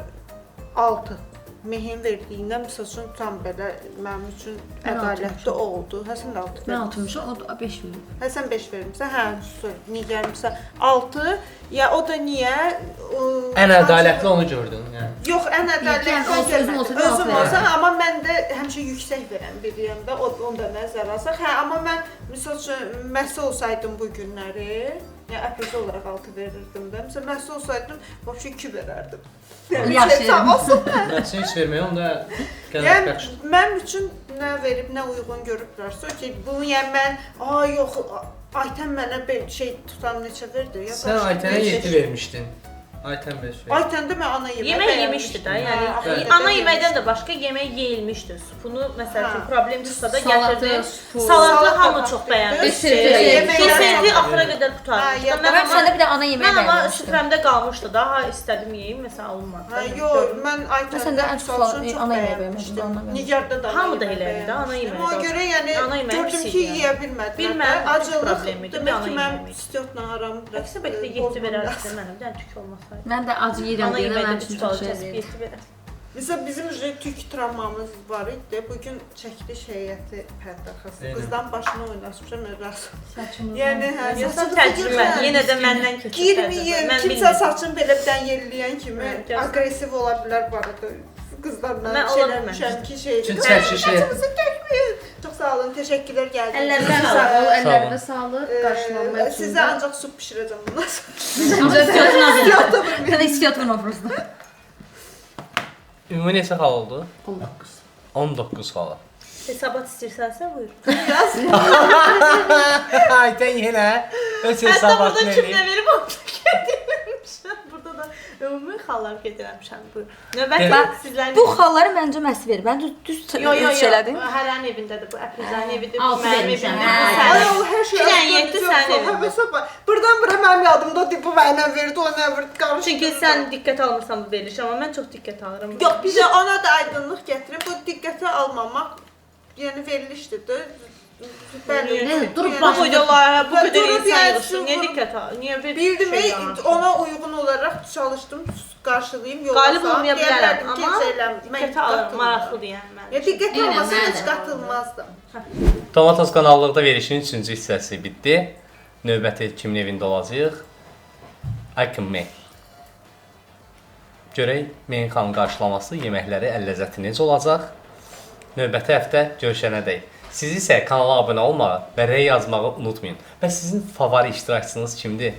6 Mehin verdiyindən məsəl üçün tam belə mənim üçün ədalətli oldu. Həsən də 6 vermişsən. Mən 6 vermişəm, o da 5 verib. Həsən 5 vermişsən, hə, Nigar məsələn 6. Ya o da niyə? Ən ədalətli onu gördün, yəni. Yox, ən ədalətli görmədim. Özüm olsa, amma mən də həmişə yüksək verən biriyəm də, onu da nəzərə alsaq. Hə, amma mən məsəl üçün Məsi olsaydım bu günləri, yəni Əfruzə olaraq 6 verirdim də. Məsələn, Məsi olsaydım, vəbşə 2 verərdim. Yaxşı. Sağ olsun. Məsi heç verməyə, onda qənaət bəxşdir. Yəni mənim üçün nə verib, nə uyğun görüblərsə, okey, bunu yəni mən, yox, Aytən mənə bir şey tutam neçə verdi? Sən Aytənə 7 vermişdin. Aytən 5 verdi. Aytən də mən ana yeməyi yemək yemişdi də, yəni ana yeməkdən də başqa yemək yeyilmişdi. Supunu məsəl üçün problem çıxsa da gətirdi. Salatı hamı çox bəyənmişdi. Deserti axıra qədər qurtarmışdı. Mən səndə bir də ana yeməyi bəyənmişdim. Mən amma süfrəmdə qalmışdı da, ha istədim yeyim, məsələn alınmadı. Yox, mən Aytəndə misal üçün çox bəyənmişdim. Nigarda da hamı da elə idi, ana yeməyi. Ona görə yəni gördüm ki, yeyə bilmədilər. Acılıq demək ki, mənim istiotla aram biraz. Əksinə bəlkə də 7 verərdi mənə, bir dənə tük olmasaydı. Mən də acı yeyirəm deyənə mənim üçün çox şey deyil. Mesela bizim tük travmamız var idi. Bugün çəkiliş heyəti pərdə arxası. Eynən. Qızdan başını oynaşmışam razı. Saçımızdan. Yəni hə, Yoxsa saçımızı təcrübə, götürən- yenə də məndən keçir Girməyin. təcrübə. Mən Kimsə bilmirəm. saçını belə bir dənə yelləyən kimi Hə, görsün. aqressiv ola bilər bu arada. Qızlarla Mən şey ola eləmişəm ki, şey. Çünki çəkiliş heyəti- Saçımızı tökməyin. Çox sağ olun, təşəkkürlər gəldiniz. Əllərinizə Sağ ol, Sağ olun. əllərinə sağlıq, qarşılanma üçün. Sizə ancaq sup bişirəcəm bundan sonra. Sən istiot vurma prosto. Ümumi neçə xal oldu? 19. 19 xala. Hesabat istəyirsənsə buyur. Aytən yenə öz Hətta hesabatını burada kim eləyib. nə verib onu da qeyd eləmişəm. Burada da ümumi xallar qeyd eləmişəm. Buyur. Növbəti Demək- sizlərin Bu xalları məncə məs ver. Mən düz Yo yo şey yo. elədim. Hərənin evindədir bu. Əfruzənin evidir, bu Altı mənim vermişəm. evimdir, bu Hə. sənin. Ay Allah, hər şey. İki dənə yetdi sənin evində. Həvəsə bax. Buradan bura mənim yadımdadır. Bu mənə verdi, o nə verdi, qarışdı. Çünki sən diqqət almırsan bu verilişə, amma mən çox diqqət alıram. Yox, bizə ona da aydınlıq gətirin. Bu diqqətə almamaq, yəni verilişdir də. Bəli. Nə, durub Yəni- Bu boyda layihə, bu Və qədər durub insan yəni yığışır. Niyə vurub- diqqət al? Niyə bir Bildim, şey yaratdın? ona uyğun olaraq çalışdım, qarşılayım, yola Qalib salım. olmaya bilərəm, Deyərlərdim ki, amma heç eləmir. Mən diqqətə alıram, qatılmıram. maraqlıdır yəni mənim. Ya diqqətə Eynən, almasam mənə heç də. qatılmazdım. Tomatos kanallıqda verilişin 3-cü hissəsi bitdi. Növbəti kimin evində olacağıq? Icon Me. Görək Meyin xanım qarşılaması, yeməkləri, əl ləzzəti necə olacaq? Növbəti həftə görüşənədək. Siz isə kanala abunə olmağı və rəy yazmağı unutmayın. Və sizin favori iştirakçınız kimdir?